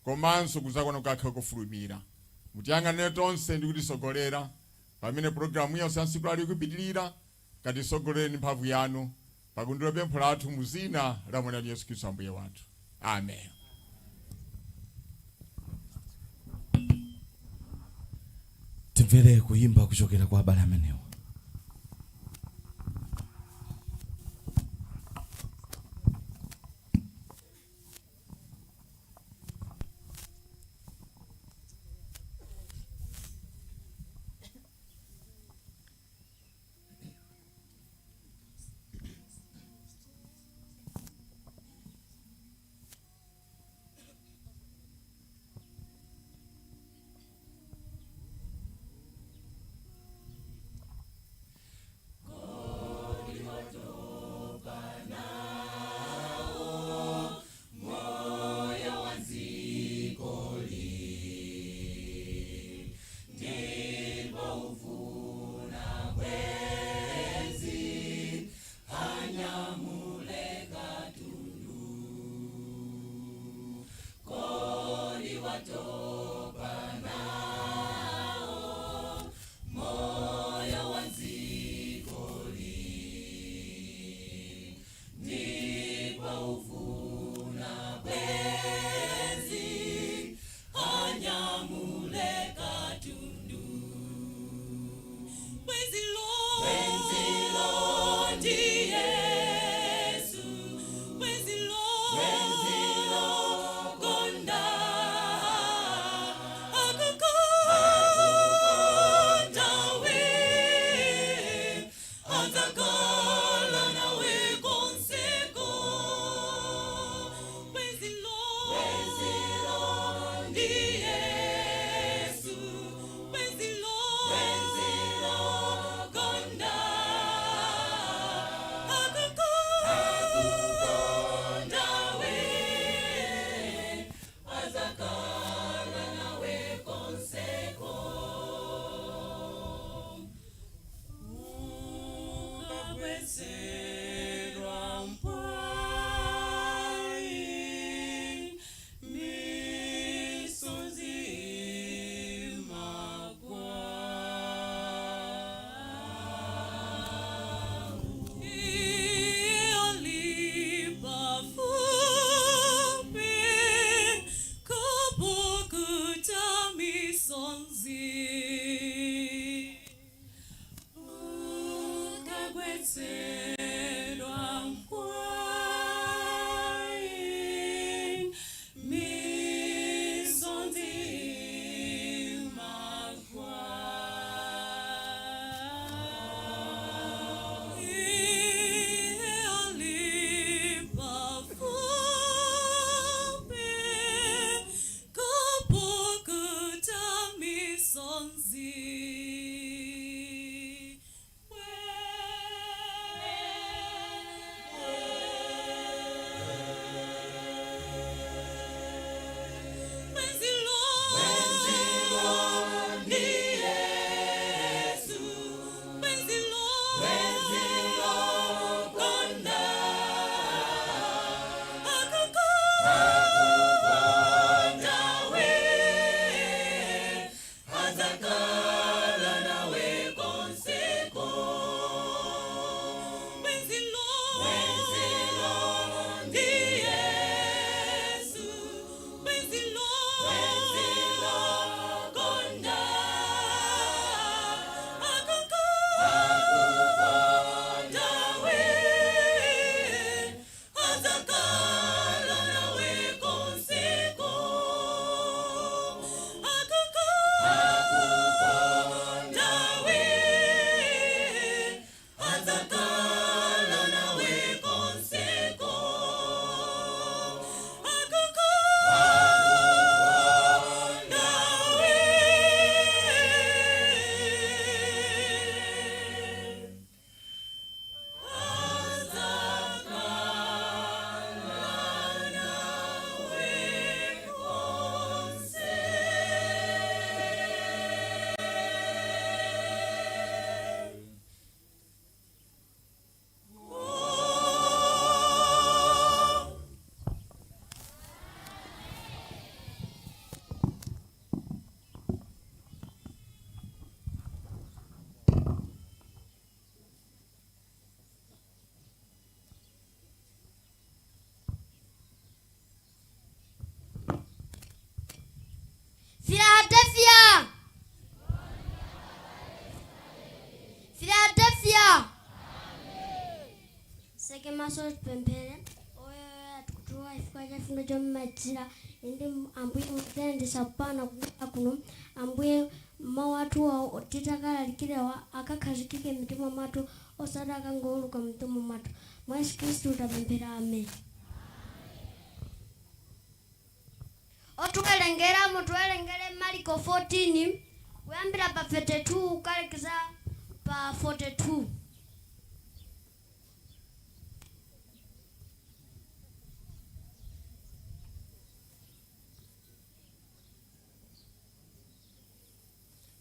komanso kuzakwana kukakhala kofulumira. Mutiyang'anire tonse ndi kutisogolera pamene pulogalamu yonse ya tsiku lali ikupitirira. Katisogolere mphamvu yanu, pakuti ndilo pempho lathu mu zina la mwana Yesu Khristu Ambuye wathu, amen. Timvere kuyimba kuchokera kwa abale amenewa. Maso tipemphere. Oyoyo atikutuwa chifukwa cha chifundo chomumachitira indi Ambuye mutiyendesa kupana kubwera kuno. Ambuye, mawu athuwa titakalalikirawa akakhazikike mmitima mwathu, osati akangowuluka mmitima mwathu. Mwa Yesu Khristu tapemphera, amen. Otiwerengera, mutiwerengere Mariko 14 kuyambira pa 32 kukalekeza pa 42.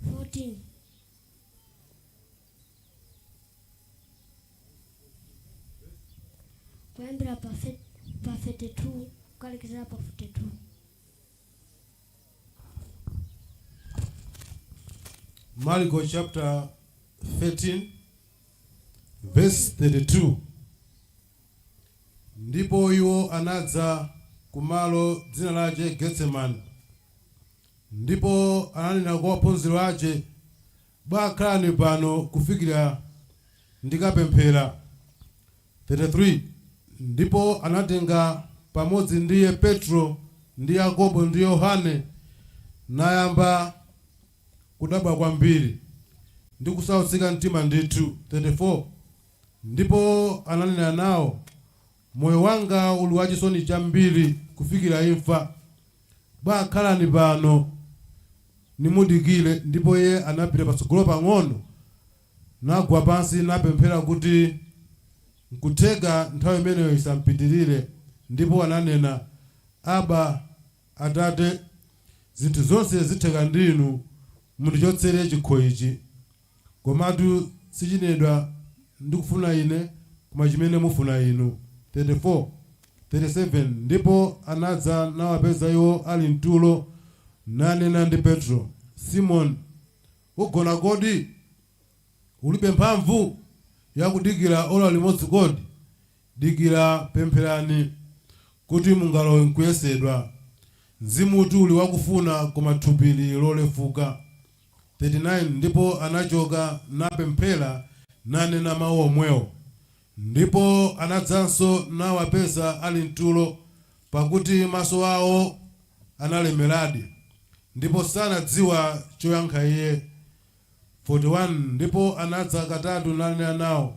14. Kuyambira pa 32 kukalekeza pa 42. Marko chapter 13 verse 32. Ndipo iwo anadza kumalo dzina lache Getsemani, ndipo ananena kwa ophunzira ache, "Bakhalani pano kufikira ndikapemphera." 33 Ndipo anatenga pamodzi ndiye Petro ndi Yakobo ndi Yohane, nayamba kudabwa kwambiri ndi kusautsika mtima ndithu. 34 Ndipo ananena nawo, "Moyo wanga uli wachisoni chambiri kufikira imfa. Bakhalani pano nimudikire." Ndipo iye anapita patsogolo pang'ono, nagwa pansi, napemphera kuti nkutheka nthawi imeneyo isampitirire. Ndipo ananena, "Aba, Atate, zinthu zonse zitheka ndinu, mundichotsere chikho ichi. Komatu sichinedwa ndikufuna ine, koma chimene mufuna inu." 34 37 Ndipo anadza nawapeza iwo ali mtulo, nanena ndi Petro, "Simoni, ugona kodi? Ulibe mphamvu yakudikira ola limodzi kodi? Dikira, pempherani, kuti mungalowe nkuyesedwa. Mzimutu uli wakufuna, koma thupi lili lolefuka." 39 Ndipo anachoka napemphera, nanena mawu omwewo. Ndipo anadzanso nawapeza ali mtulo, pakuti maso awo analemeradi, ndipo sanadziwa choyankha iye. 41 Ndipo anadza katatu nanena nawo,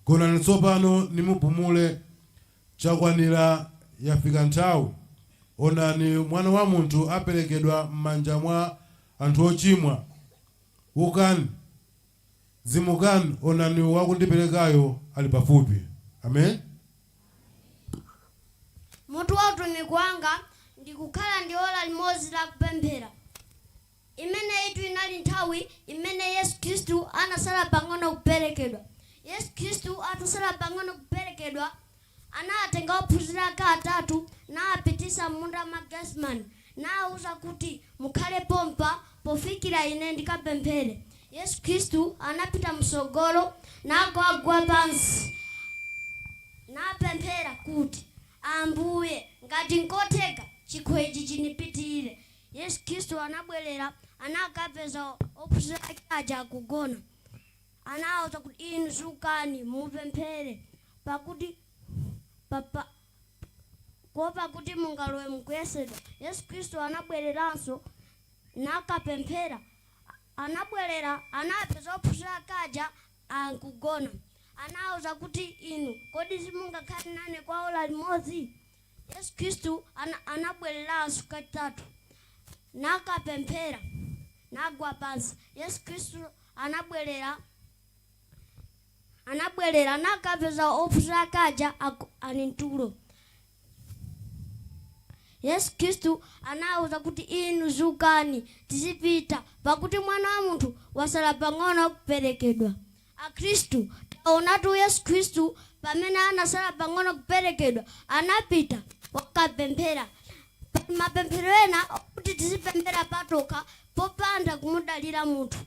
"Gonani tsopano nimupumule. Chakwanira, yafika nthawi. Onani, Mwana wa Munthu aperekedwa m'manja mwa anthu ochimwa. Ukani, dzimukani, onani, wakundiperekayo ali pafupi." Amen. Mutu wa utumiki wanga ndikukhala ndi ola limodzi la kupemphera. Imene itu inali nthawi imene Yesu Khristu anasala pang'ono kuperekedwa. Yesu Khristu atasala pang'ono kuperekedwa, anawatenga ophunzira ake atatu nawapitisa m'munda mwa Getsemani, nawauza kuti, "Mukhale pompa pofikira ine ndikapemphere." Yesu Khristu anapita msogolo nagwagwa pansi napemphera kuti, "Ambuye, ngati nkotheka, chikho ichi chinipitirire." Yesu Khristu anabwerera, anakapeza ophunzira ake aja akugona. Anawauza kuti, "Inu zukani mupemphere, pakuti papa kuopa kuti mungalowe mukuyesedwa." Yesu Khristu anabwereranso nakapemphera. Anabwerera, anapeza ophunzira ake aja akugona. Anawauza kuti, "Inu kodi simungakhale nane kwa ola limodzi?" Yesu Khristu anabwereranso kachitatu nakapemphera, nagwa pansi. Yesu Khristu anabwerera nakapeza ophunzira ake aja ali mtulo. Yesu Khristu anawuza kuti, "Inu zukani, tizipita, pakuti Mwana wa Munthu wasala pang'ono kuperekedwa." Akhristu, taonatu Yesu Khristu pamene anasala pang'ono kuperekedwa, anapita wakapemphera. Pali mapemphero ena okuti tizipemphera patokha popanda kumudalira munthu.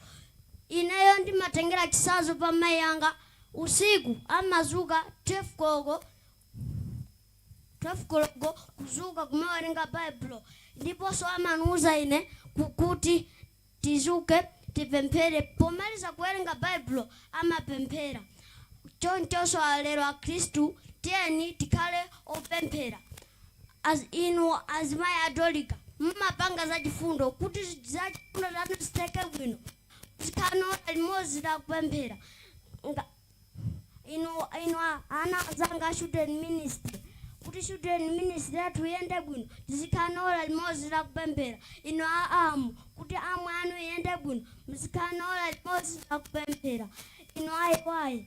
Ineyo ndimatengera chitsanzo pa mayi anga. Usiku amazuka 12 koloko, 12 koloko kuzuka kumawerenga Baibulo, ndiponso amandiuza ine kuti tizuke tipemphere. Pomaliza kuwerenga Baibulo amapemphera. Chonchonso lero akhristu Tiyeni tikhale opemphera. Az, inu azimayi a Dorika, mumapanga zachifundo kuti zachifundo zanu zitheke bwino. Muzikhala ndi ola limodzi la kupemphera. Nga, inu, inu ana anzanga a children ministry, kuti children ministry yathu iyende bwino, tizikhala ndi ola limodzi la kupemphera. Inu a ARM, kuti ARM yanu iyende bwino, muzikhala ndi ola limodzi la kupemphera. Inu a AY,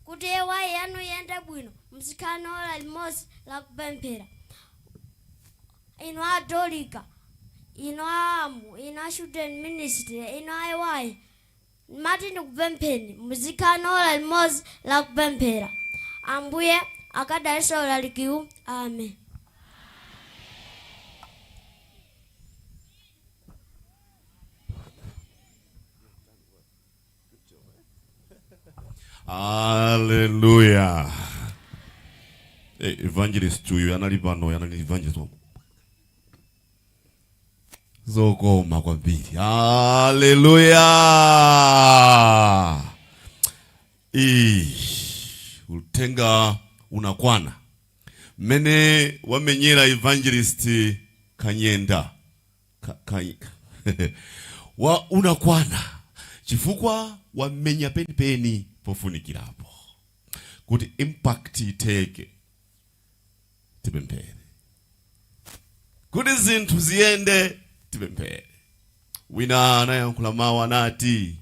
kuti AY yanu iyende bwino, muzikhala ndi ola limodzi la kupemphera. Inu a Dorika, inu a ARM, inu a children ministry, inu a AY, ndimati ndikupempheni muzikhala ndi ola limodzi la kupemphera. Ambuye akadalitse ulalikiwu. Amen. Haleluya. Eh, evangelist uyu anali pano, anali evangelist zokoma kwambiri. Haleluya. Ii, uthenga unakwana mmene wamenyera evangelist Kanyenda ka, ka, wa unakwana chifukwa wamenya penipeni pofunikirapo kuti impact iteke tipemphere kuti zinthu ziyende tipemphere. Wina anayankhula mawu anati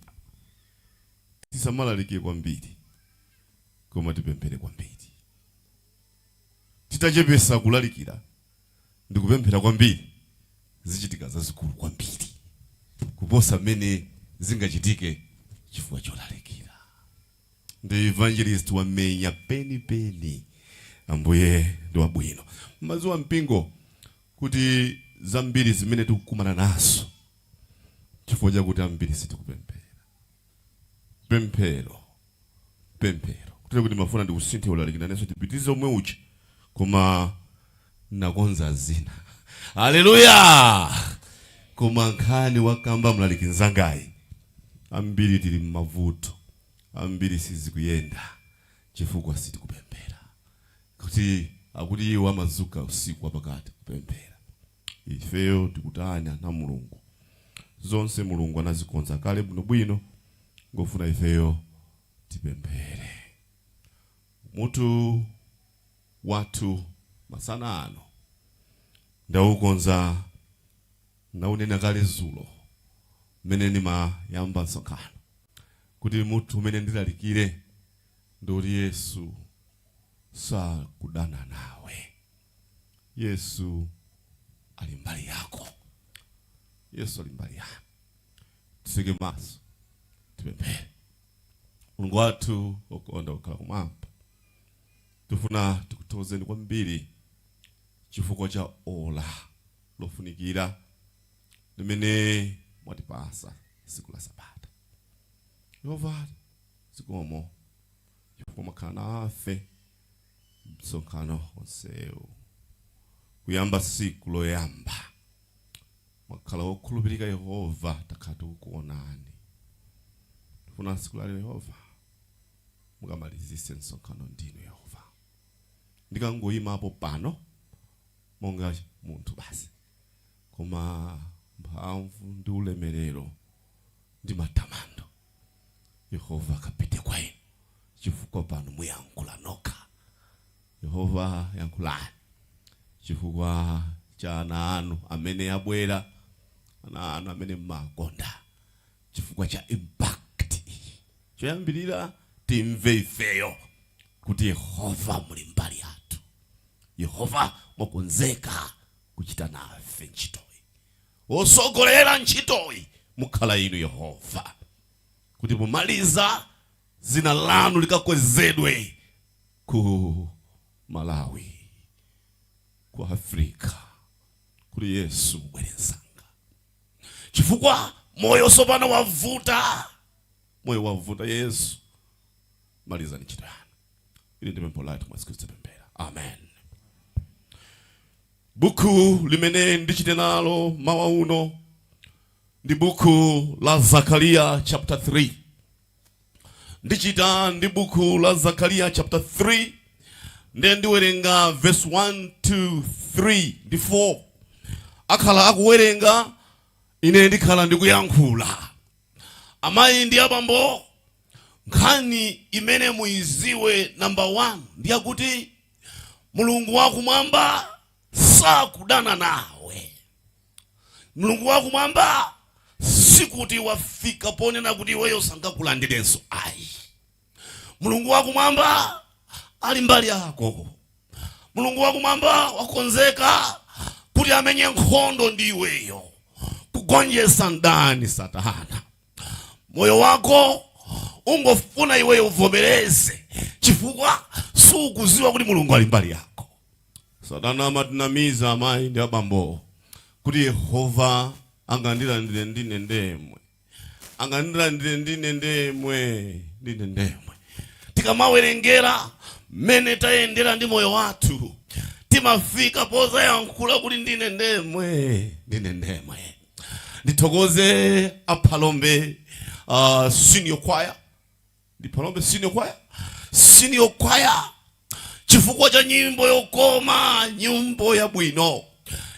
tisamalalike kwambiri koma tipemphere kwambiri. Titachepesa kulalikira ndi kupemphera kwambiri zichitika zazikulu kwambiri kuposa mmene zingachitike chifukwa cholalikira. Ndi evangelist wamenya penipeni. Ambuye ndi wabwino. Mmadziwa mpingo kuti zambiri zimene tikukumana nazo chifukwa chakuti ambiri sitikupemphera. Pemphero, pemphero. Kutero kuti mafuna ndikusinthe ulaliki nanenso tipitirize omwe uja koma nakonza zina. Haleluya! Koma nkhani wakamba mlaliki nzangayi, ambiri tili m'mavuto, ambiri sizikuyenda chifukwa sitikupemphera. Kuti akuti iwo amadzuka usiku wapakati kupemphera. Ifeyo tikutani ana Mulungu? Zonse Mulungu anazikonza kale bwinobwino, ngofuna ifeyo tipemphere. Mutu wathu masana ano ndaukonza, ndaunena kale dzulo mmene ndimayamba msonkhano kuti mutu umene ndilalikire ndi kuti Yesu sakudana nawe. Yesu ali mbali yako. Yesu ali mbali yako. Titseke maso tipemphere. Mulungu wathu wokonda kukhala kumwamba, tifuna tikuthokozeni kwambiri chifukwa cha ola lofunikira limene mwatipasa tsiku la Sabata. Yehova, zikomo chifukwa mwakhala nafe msonkhano onsewu kuyamba tsiku loyamba. Mwakhala wokhulupirika Yehova, takhala tikukuonani. Tifuna tsiku lalero Yehova mukamalizise msonkhano ndinu Yehova. Ndikangoyimapo pano monga munthu basi, koma mphamvu ndi ulemerero ndi matamando Yehova akapite kwa inu, chifukwa pano muyankhula nokha. Yehova yankhulani chifukwa cha ana anu amene abwera, ana anu amene mmakonda, chifukwa cha impact iyi. Choyambirira timve ifeyo kuti Yehova muli mbali yathu, Yehova mwakonzeka kuchita nafe ntchitoyi, osogolera ntchitoyi mukhala inu Yehova, kuti pomaliza zina lanu likakwezedwe ku Malawi, ku Africa, kuti Yesu mubwere msanga, chifukwa moyo sopano wavuta, moyo wavuta. Yesu malizani ntchito yanu. Ili ndi pempho lathu mwa Yesu Khristu tapemphera, amen. Buku limene ndichite nalo mawa uno ndi buku la Zakariya chapter 3. Ndichita ndi buku la Zakariya chapter 3. Ndiye ndiwerenga verse 1, 2, 3 ndi 4. Akhala akuwerenga, ine ndikhala ndikuyankhula. Amayi ndi abambo, nkhani imene muiziwe number 1 ndiyakuti Mulungu wakumwamba sakudana nawe. Mulungu wakumwamba sikuti wafika ponena kuti iweyo sangakulandirenso, ayi. Mulungu wakumwamba ali mbali yako. Mulungu wakumwamba wakonzeka kuti amenye nkhondo ndi iweyo, kugonjetsa mdani Satana. Moyo wako ungofuna iweyo uvomereze, chifukwa sukuziwa kuti Mulungu ali mbali yako. Satana amatinamiza, amayi ndi abambo, kuti Yehova angandilandire ndine ndemwe, angandilandire ndine ndemwe, ndine ndemwe. Tikamawerengera mmene tayendera ndi moyo wathu, timafika pozayankhula kuti ndine ndemwe, ndine ndemwe. Ndithokoze aPhalombe senior choir, ndi Phalombe senior choir, senior choir, chifukwa cha nyimbo yokoma, nyimbo yabwino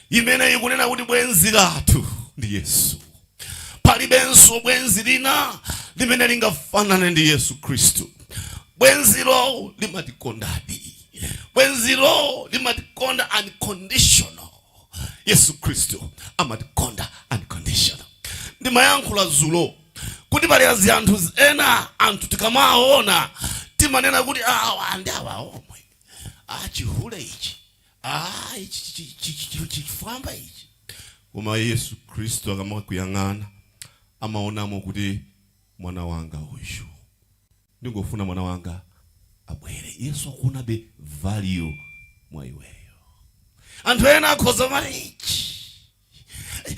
imene ikunena kuti bwenzi lathu ndi Yesu. Palibenso bwenzi lina limene lingafanane ndi Yesu Khristu. Bwenzilo limatikondadi, bwenzilo limatikonda unconditional. Yesu Khristu amatikonda unconditional. Ndimayankhula zulo kuti pali azi anthu ena, anthu tikamaona timanena kuti awa ndi awa omwe, ah, chihule ichi, ah, ichi chifwamba ichi. Koma Yesu Khristu akamakuyang'ana amaonamo kuti mwana wanga uyu, ndingofuna mwana wanga abwere. Yesu akuonabe value mwa iweyo. Anthu ena akhoza mati ichi,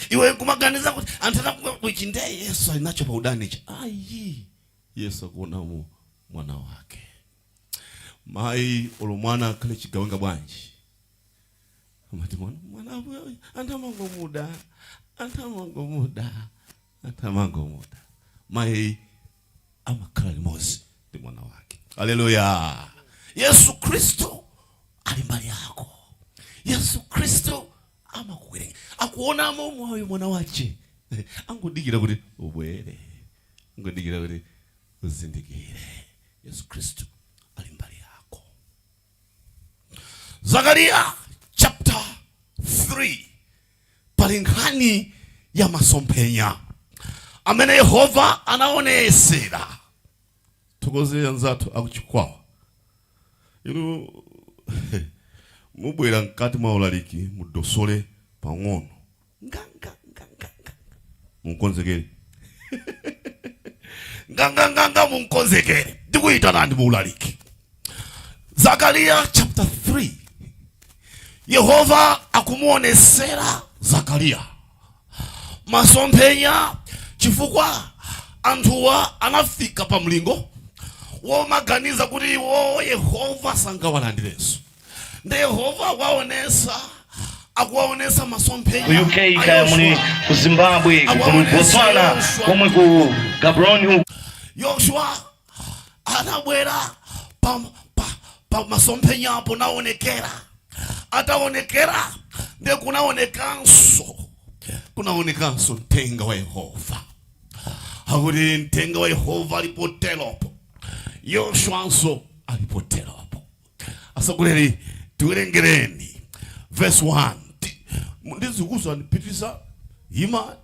iwe nkumaganiza kuti anthu ena ichi ndiye Yesu ali nacho pa udani ichi. Ayi, Yesu akuonamo mwana wake. Mayi olo mwana akhale chigawenga bwanji, amati mwana, mwana anthu amangomuda, anthu amangomuda, anthu amangomuda. Mayi amakhala limodzi ndi mwana wake. Haleluya! Yesu Khristu ali mbali yako. Yesu Khristu amakuwerenga, akuonamo moyo mwana wache, angodikira kuti ubwere, angodikira kuti uzindikire. Yesu Khristu ali mbali yako. Zakariya chapter 3, pali nkhani ya masomphenya amene Yehova anaonesera. Thokoze anzathu akuchikwawa, inu mubwera mkati mwa ulaliki mudosole pang'ono, nganganganganga, munkonzekere, nganganganga, munkonzekere, ndikuyitanani mu ulaliki. Zakariya chapter 3, Yehova akumuonesera Zakariya masomphenya, chifukwa anthuwa anafika pa mlingo womaganiza kuti iwo Yehova sangawalandirenso. Ndi Yehova waonesa, akuwaonesa masomphenya Ku UK, a kaya muli Yoshua. ku Zimbabwe, ku Akuwaonesa Botswana, Yoshua. komwe ku Gaborone uku. Yoshua anabwera pa masomphenyapo naonekera. Ataonekera ndiye kunaonekanso mthenga wa Yehova. Akuti mthenga wa Yehova alipoteropo, Yoshuanso alipoteropo. Asogoleri, tiwerengereni verse 1. Ndizikuza ndipitisa ima,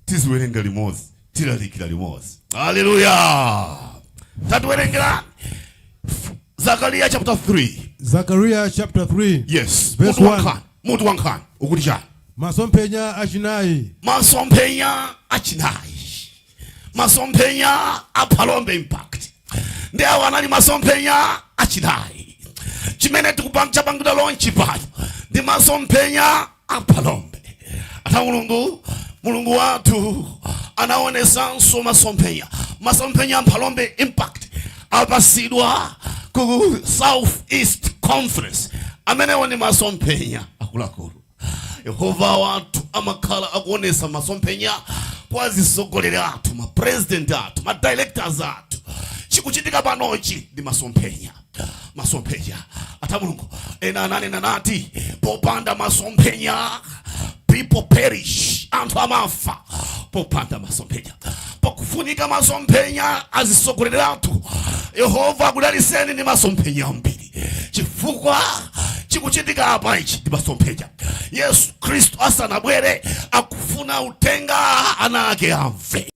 tiziwerenga limodzi, tilalikira limodzi. Haleluya! Tatiwerengerani Zakariya chapter 3. Zechariah chapter 3. Yes. Verse Mutu 1. wankhani, mutu wankhani ukuti chani? Masomphenya achinayi. Masomphenya achinayi, masomphenya a Phalombe Impact, ndi awo anali masomphenya achinayi. Chimene tikupanga chapangidwa launch pano ndi masomphenya a Phalombe. Ata Mulungu, Mulungu wathu anaonesanso masomphenya, masomphenya a Phalombe Impact apasidwa ku South East Conference. Amenewo ndi masomphenya akuluakulu. Yehova wathu amakhala akuonesa masomphenya kwa zisogoleri athu, ma president athu, ma directors athu. Chikuchitika panochi ndi masomphenya. Masomphenya ata Mulungu ena ananena nati popanda masomphenya people perish, anthu amafa popanda masomphenya. Pakufunika masomphenya azisogoleri athu. Yehova akudaliseni ndi masomphenya ambiri, chifukwa chikuchitika apa ichi ndi masomphenya. Yesu Khristu asanabwere akufuna utenga ana ake amve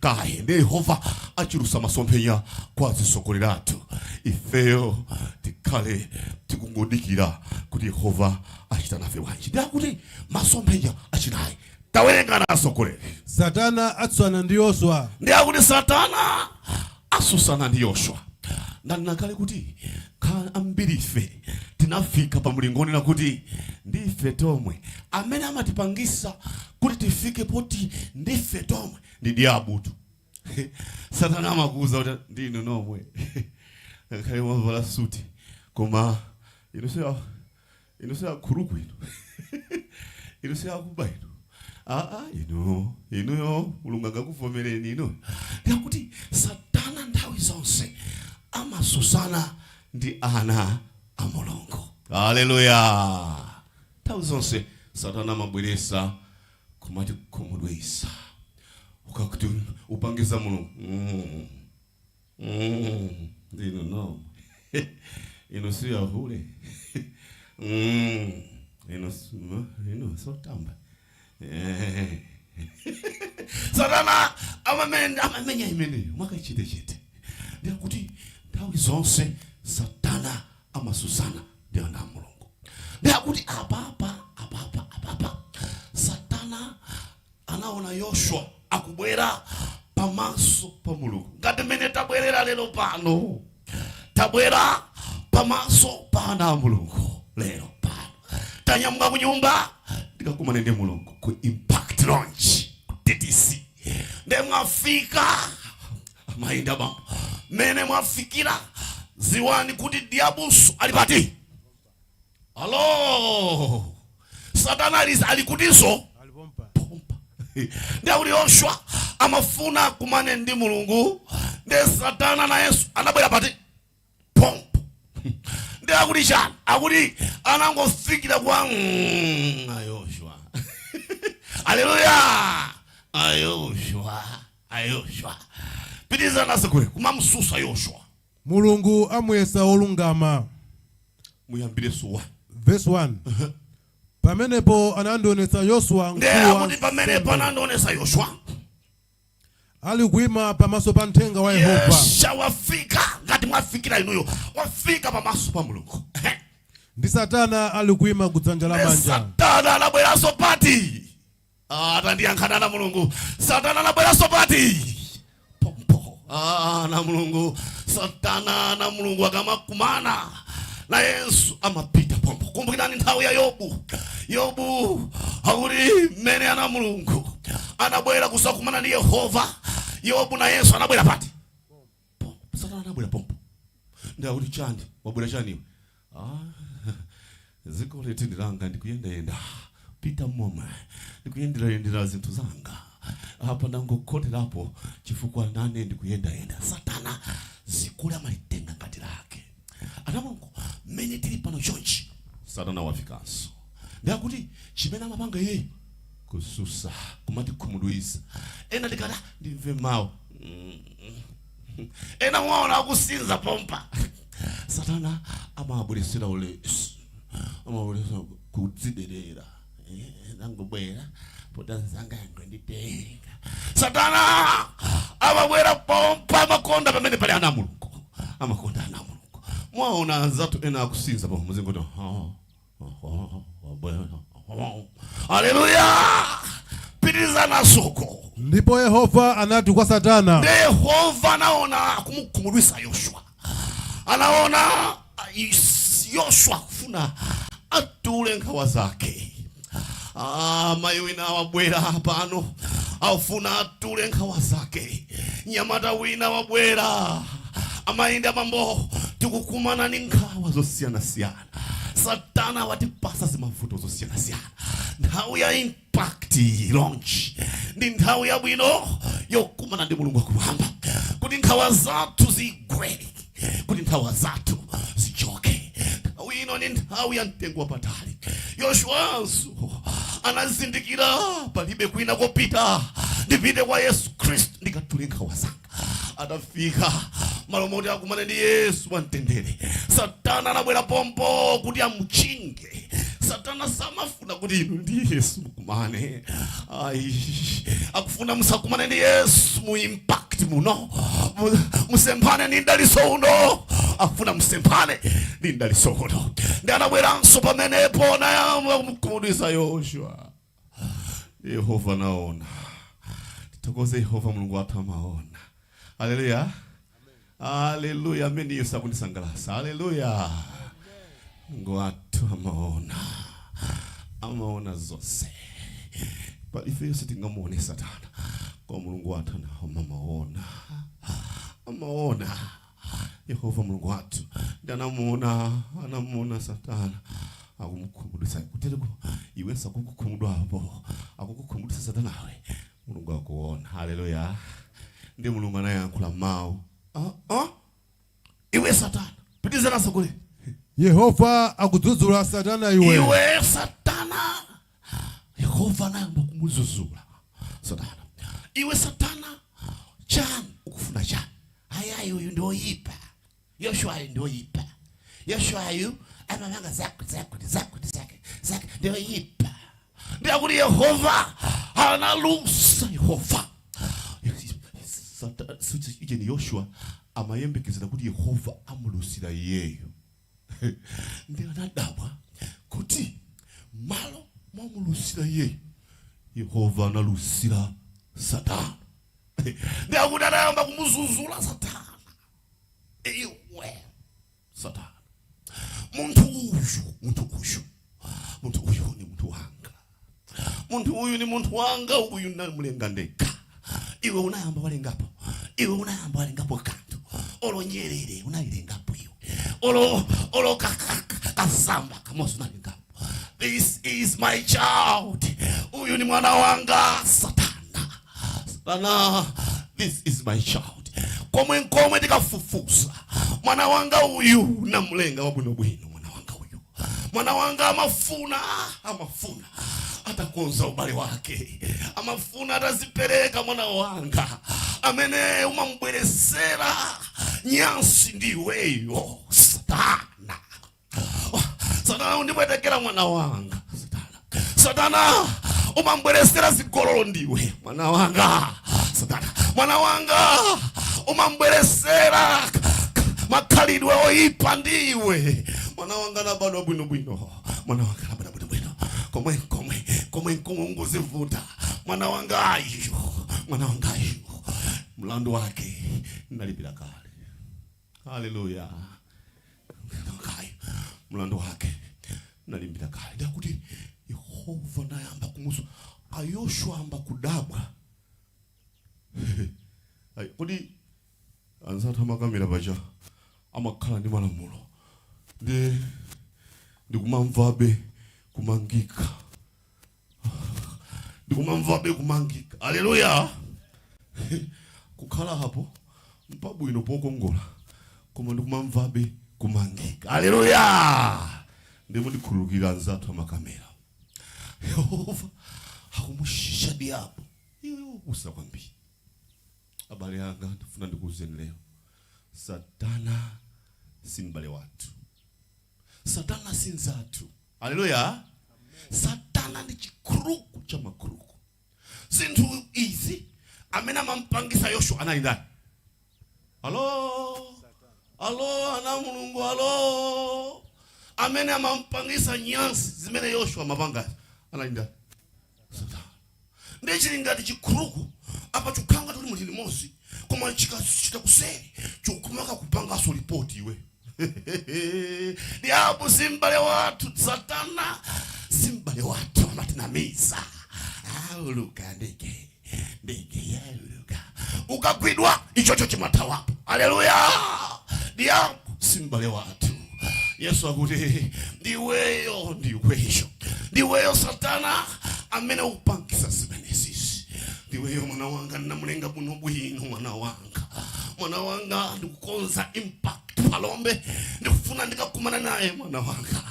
kaye, ndi Yehova achulusa masomphenya kwa azisogoleri athu. Ifeyo tikhale tikungodikira kuti Yehova achita nafe bwanji. Ndi akuti masomphenya achinayi, tawerenga nasogoleri. Satana atsutsana ndi Yoswa. Ndi akuti Satana asusana ndi Yoshua. Ndanena kale kuti khala ambiri ife tinafika pa mlingo onena kuti ndife tomwe amene amatipangisa kuti tifike poti ndife tomwe ndi diabutu. Satana amakuuza kuti ndinu nomwe, ngakhale mwavala suti, koma inu siya khuluku, inu siyakuba, inu aa inu inuyo Mulungu angakuvomereni inu? Ndiyakuti Satana nthawi zonse amasusana ndi ana a Mulungu. Haleluya! Nthawi zonse Satana amabweresa kumati khumudwisa, ukakuti upangiza Mulungu, ndinu nomwe, inu siyahule, inu sotamba. Satana amamenya imeneyo mwakachitechete. Ndiyakuti nthawi zonse Satana amasusana ndi ana a Mulungu. Ndiyakuti apapa apapa apapa Satana anaona Yoshua akubwera pamaso pa Mulungu, ngati mmene tabwerera lero pano. Tabwera pamaso pa ana a Mulungu lero pano, tanyamuka ku nyumba ndikakumane ndi Mulungu ku Impact Launch ku TTC. Nde mwafika, amayi ndi abambo, mmene mwafikira ziwani kuti diabuso ali pati. Alo, Satana ali kutinso pompa. Ndiyakuti Yoshua amafuna kumane ndi Mulungu, ndi Satana nayenso anabwera pati pompo. Ndi akuti chani? Akuti anangofikira kwa ayoshua. Aleluya! Ayoshua, Ayoshua, pitiriza nasekule kumamsusa Yoshua. Mulungu amuyesa wolungama. Muyambire suwa. Verse 1: Pamenepo anandionetsa Yoswa, Ndi mkulu wa akuti pamenepo ansembe, anandionetsa Yoshua ali kuima pamaso pa mthenga wa Yehova. Yesha wafika ngati mwafikira inuyo, wafika pamaso pa Mulungu. Ndi Satana ali kuima kudzanja lamanja. Satana anabweranso pati? Atandiyankhana na Mulungu, Satana anabweranso pati? Pompo. Na Mulungu, Satana na Mulungu akamakumana na Yesu amapita pompo. Kumbukirani nthawi ya Yobu. Yobu akuti mmene ana Mulungu anabwera kusakumana ndi Yehova, Yobu na Yesu anabwera pati? Pompo. Satana anabwera pompo. Ndakuti chani? Wabwera chani iwe? Dziko leti ndilanga, ndikuyendayenda pita momwe ndikuyenderayendera zinthu zanga apa, ndangokhoterapo chifukwa nane ndikuyendayenda. Satana zikuli amalitenga ngati lake. Ana Mulungu, mmene tili pano chonchi, Satana wafikanso. Ndakuti chimene amapanga iyeyo kususa, kumati khumudwisa. Ena tikati, "Ah, ndimve mawu," ena mwaona akusinza pompa. Satana amabweresera ulesi, amabweresera kudziderera. Nangobwera potanzanga yango nditenga. Satana amabwera pompa, amakonda pamene pali ana Mulungu, amakonda ana Mulungu. Mwaona anzathu ena akusinza pomwe, muzingoti wabwera. Haleluya! Pitirizana soko. Ndipo Yehova anati kwa Satana, Ndi Yehova anaona kumukhumudwisa Yoshua, anaona Yoshua kufuna atule nkhawa zake. Mayi wina wabwera pano afuna atule nkhawa zake, nyamata wina wabwera. Amayi ndi abambo, tikukumana ndi nkhawa zosiyanasiyana. Satana watipasa zimavuto zosiyanasiyana. Nthawi ya Impact Launch ndi nthawi yabwino yokumana ndi Mulungu wakumwamba kuti Kuti nkhawa zathu zigwe, kuti nkhawa zathu zichoke. Nthawi ino ni nthawi ya mtengo wapatali. Yoshuwanso anazindikira palibe kwina kopita, ndipite kwa Yesu Khristu ndikatule nkhawa zanga. Atafika malo moti akumane ndi Yesu wamtendere, Satana anabwera pompo kuti amuchinge. Satana samafuna kuti inu ndi Yesu mukumane, ayi, akufuna musakumane ndi Yesu mu Impact muno, musemphane ndi mdaliso uno, akufuna musemphane ndi mdaliso uno. Ndi anabweranso pamenepo nayamba kumukhumudwitsa Yoshua. Yehova naona. Tithokoze Yehova Mulungu wathu amaona. Haleluya, haleluya. Amene Yesu akundisangalatsa. Haleluya. Mulungu wathu amaona, amaona zonse. Pa ife sitingamuone Satana, koma Mulungu wathu nawo amaona, amaona. Yehova Mulungu wathu ndi anamuona, anamuona Satana akumukhumudwitsa. Kutereko iwenso akukukhumudwapo, akukukhumudwitsa Satanawe, Mulungu akuona. Haleluya. Ndi Mulungu anayankhula mawu, ah, ah. Iwe Satana, pitizana sokole. Yehova akudzudzula Satana, iwe Iwe Satana. Yehova anayamba kumudzudzula Satana. Iwe Satana, chani ukufuna chani? Ayayi, uyu ndi oyipa, Yoshuayu ndi oyipa, Yoshuayu amamanga zakuti zakuti zakuti zake zake, ndi oyipa. Ndi akuti Yehova analusa. Yehova, ijeni Yoshua amayembekezera kuti Yehova amulusira iyeyo. Ndi anadabwa kuti malo mwamulusira iyeyo, Yehova analusira Satana. Ndi akuti anayamba kumuzuzula Satana. Iwe Satana, munthu uyu, munthu uyu, munthu uyu ni munthu wanga, munthu uyu ni munthu wanga, uyu namulenga ndekha. Iwe unayamba walengapo? Iwe unayamba walengapo kanthu? Olo nyerere unayilengapo iwe? Olo kasamba kamosi unalengapo? This is my child, uyu ni mwana wanga. Satana, Satana, this is my child. Komwe nkomwe tikafufuza, mwana wanga uyu namulenga wabwinobwino. Mwana wanga uyu, mwana wanga amafuna, amafuna atakonza ubale wake, amafuna atazipereka. Mwana wanga amene umamubweresera nyansi ndiweyo Satana. Satana, undipwetekera mwana wanga. Satana, Satana, umambweresera zigololo ndiwe mwana wanga. Satana, mwana wanga umambweresera makhalidwe oyipa ndiwe. Mwana wanga nabadwa bwinobwino, mwana wanga nabadwa bwinobwino. Komwe komwe komwe komwe unguzivuta. Mwana wanga ayo, mwana wanga ayo, mlandu wake nalipira kale. Haleluya. Kayo mlandu wake nalimbira kale. Ndakuti Yehova nayamba kumuso aYoshua amba kudabwa. Ayi, kodi anzathu amakamera paja amakhala ndi malamulo, ndi ndikumamvabe kumangika, ndikumamvabe kumangika. Haleluya. Kukhala apo mpabwino pokongola, koma ndikumamvabe kumangika. Haleluya. Ndimundikhululukira anzathu amakamera. Yehova akumushisha diapo, iwe wopusa kwambiri. Abale anga, ndifuna ndikuwuzeni lero, Satana si m'bale wathu, Satana si nzathu. Haleluya. Satana ndi chikhuruku cha makhuruku. Zinthu izi amene amampangisa Yoshua anali ndani? Alo, alo, ana Mulungu, alo, amene amampangisa nyansi zimene Yoshua amapanga anali ndani? Satana. Ndiye chili ngati chikhuruku apa, chikukhanga tuli muli limodzi, koma chikachita kuseri chikukumaka kupanganso ripoti. Iwe diabu si m'bale wathu, Satana si m'bale wathu, amatinamiza. Auluka ndege, ndege yauluka, ukagwidwa ichocho chimathawapo. Haleluya. Diabu si m'bale wathu. Yesu akuti ndiweyo, ndiweyo, ndiweyo Satana amene ukupangisa zimenezi, ndiweyo. Mwana wanga ndinamulenga bwinobwino, mwana wanga. Mwana wanga, ndikukonza Impact Phalombe, ndikufuna ndikakumana naye mwana wanga.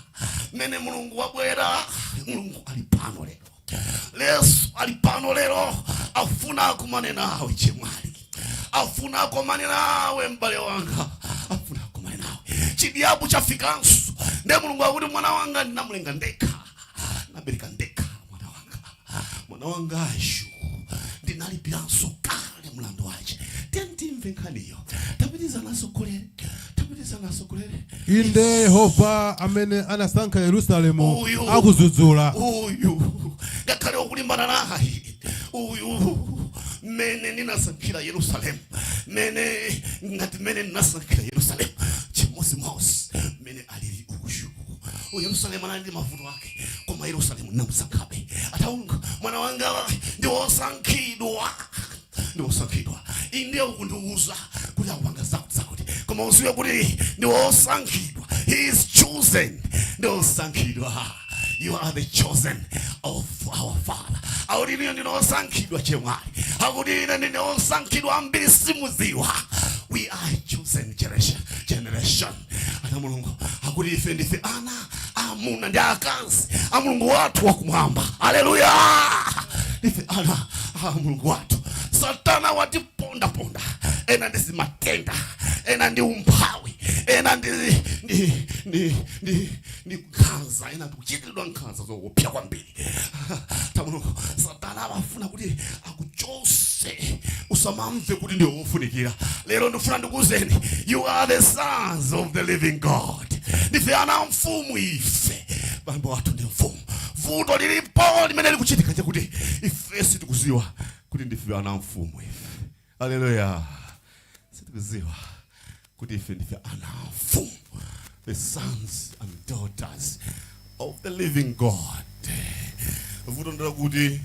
Mene Mulungu wabwera, Mulungu ali pano lero, Yesu ali pano lero, afuna akumane nawe chemwali, afuna akumane nawe m'bale wanga, afuna akumane nawe. Chidiabu chafikanso, ndiye Mulungu akuti, "Mwana wanga ndinamulenga ndekha, nabereka ndekha mwana wanga, mwana wangayu ndinalipiranso kale mlandu wace." Tentimve nkhaniyo, tapitiza naso kulere, tapitiza naso kulere. Inde Yehova amene anasankha Yerusalemu Uyu. akudzudzula. Uyu ngakhale ukulimbana naye uyu, mene ndinasankhira Yerusalemu, mene ngati mene ndinasankhira Yerusalemu, chimozimozi mene alili uyu. Yerusalemu anali ndi mavuto ake, koma Yerusalemu ndinamusankhabe. Ataunga mwana wanga ndi wosankhidwa, ndi wosankhidwa. Inde ukundiuza kuti akupanga zakuti zakuti, koma uziwe kuti ndi wosankhidwa. He is chosen, ndi wosankhidwa. You are the chosen of our Father. Akuti ine ndine osankhidwa chemwali, akuti ine ndine osankhidwa, ambiri simuziwa. We are chosen generation, generation. Ana Mulungu, akuti ife ndife ana amuna ndi akazi a Mulungu wathu wakumwamba. Haleluya! Ndife ana a Mulungu wathu. Satana watipondaponda, ena ndi zimatenda, ena ndi umphawi, ena ndi nkhanza, ena ndikuchitiridwa nkhanza zoopsa kwambiri. Tamulungu, Satana amafuna kuti akuchose, usamamve kuti ndi wofunikira. Lero ndifuna ndikuwuzeni, you are the sons of the living God. Ndife ana a mfumu ife, bambo wathu ndi mfumu. Vuto lilipo limene likuchitika chakuti ife sitikuziwa kuti ndife ana a mfumu ife. Haleluya! Sitikuziwa kuti ife ndife ana a mfumu, the sons and daughters of the living God. Vuto ndila kuti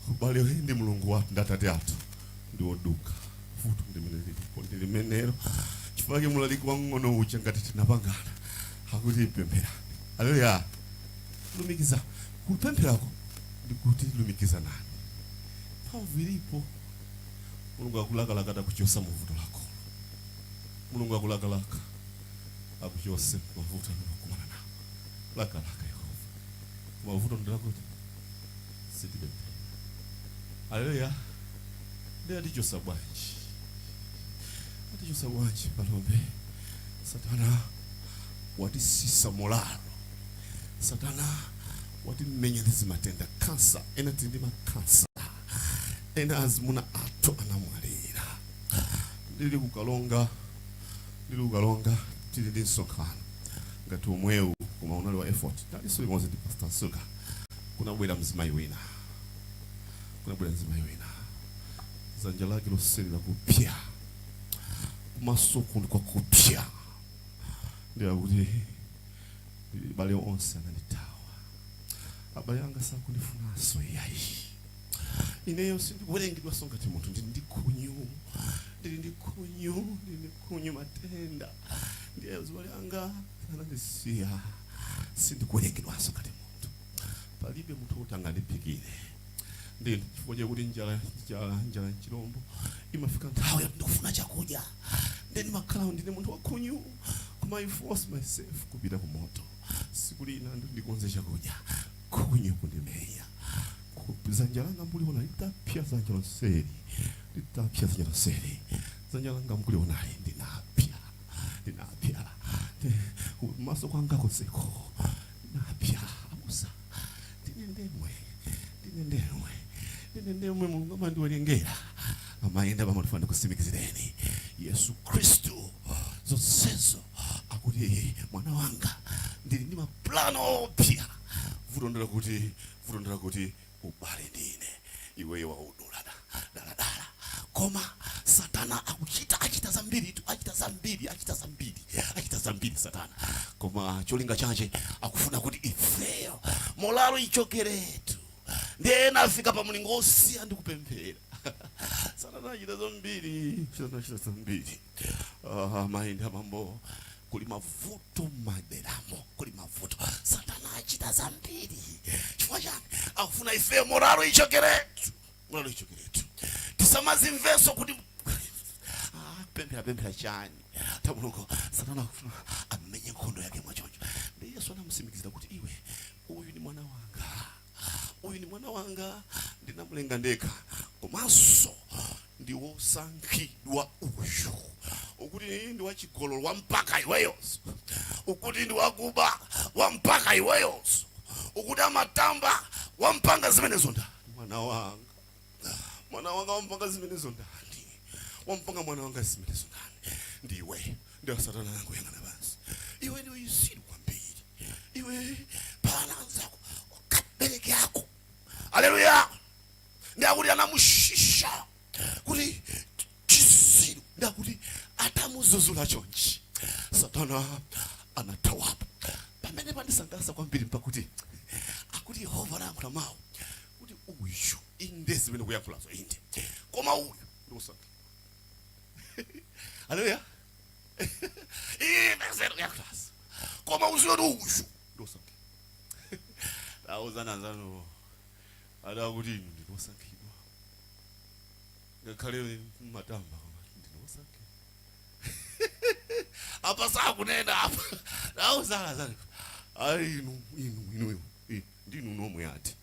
ubale ndi Mulungu wathu ndi Atate athu ndi woduka. Vuto ndimene lilipo ndi limenelo. Chifukwa mulaliki wang'ono uja ngati tinapangana akuti pempherani. Haleluya! Lumikiza kupempherako ndikuti lumikiza nani, mphamvu ilipo. Mulungu akulakalaka atakuchosa muvuto lako. Mulungu akulakalaka akuchose mavuto amene ukumana nawo, lakalaka Yehova. Mavuto ndilakuti sitipemphera. Haleluya! Ndi atichosa bwanji? Atichosa bwanji Palombe? Satana watisisa molalo, Satana watimenya ndi zimatenda, kansa, ena tili ndi makansa, ena azimuna athu anamwalira. Ndili kukalonga, ndili kukalonga, tili ndi msonkhano ngati omwewu, koma unali wa effort, talinso limodzi ndi Pastor Nsuka. Kunabwera mzimayi wina, kunabwera mzimayi wina, dzanja lake loseri lakupya, kumaso kundi kwakupya. Ndiyakuti, "Abale onse anandithawa, abale anga sakundifunanso iyayi, ineyo sindikuwerengedwanso ngati munthu, ndili ndi khunyu, ndili ndi khunyu, ndili ndi khunyu, matenda, ndiye azibale anga anandisiya, sindikuwerengedwanso ngati munthu, palibe munthu woti angandiphikire." Ndi chifukwa chakuti njala, njala, njala nchilombo, imafika nthawi yoti ndikufuna chakudya, ndi ndimakhala ndine munthu wakhunyu, koma I force myself kupita ku moto siku lina ndi ndikonze chakudya, khunyu kundimenya. Dzanja langa mukuliona litapya, dzanja lonseli litapya, dzanja lonseli, dzanja langa mukulionali, ndinapya, ndinapya. Kumaso kwanga konseko ndinapya. Abusa, ndine ndemwe, ndine ndemwe, ndine ndemwe Mulungu amandiwerengera." Amayenda pamwe, ndikusimikizireni, Yesu Khristu zonsezo akuti, "Mwana wanga, ndili ndi maplano opya. Vuto ndila kuti, vuto ndila kuti ubale ndine iweyo waudula daladala." Koma Satana akuchita, achita zambiri tu, achita zambiri, achita zambiri, achita zambiri Satana, koma cholinga chache akufuna kuti ifeyo molalo ichokeretu. Ndiye ena afika pa mlingo osiya ndi kupemphera. Satana achita zambiri, Satana achita zambiri. Mayi ndi abambo, kuli mavuto maderamo, kuli mavuto. Satana achita zambiri. Chifukwa chani? Akufuna ifeyo moralo ichokeretu, moralo ichokeretu, tisamazimvenso kuti Ukupemphera pemphera chani? Ta Mulungu, Satana akufuna amenye nkhondo yake mwachoncho. Ndi Yesu anamusimikizira kuti iwe, uyu ni mwana wanga, uyu ni mwana wanga, ndinamulenga ndekha, komanso ndi wosankhidwa uyu. Ukuti ndi wachigololo wampaka iweyonso, ukuti ndi wakuba wampaka iweyonso, ukuti amatamba wampanga zimenezo ndani? Mwana wanga, mwana wanga wampanga zimenezo ndani? Wampanga mwana wanga zimenezo ndani? Ndiwe. Ndi Satana yangoyang'ana pansi. Iwe ndiwe isiru kwambiri iwe, pana anzako kabereke yako. Aleluya! Ndakuti anamushisha kuti chisiru. Ndakuti atamuzuzula chonchi, Satana anathawapo. Pamene pandisangalatsa kwambiri mpakuti akuti Yehova anayankhula mawu kuti uyu, inde, zimene kuyankhulazo inde, koma uyu ndi wosankhidwa. Aleluya! Inde, zimene kuyankhulazo, koma uziwe kuti uyu ndi wosankhidwa. Tauzana anzanu adakuti inu ndinu wosankhidwa, ngakhale mmatamba, koma ndinu wosankhidwa. Apa sakunena apa. Tauzana anzanu ayi, inu inu inuyo ndinu nomwe, ati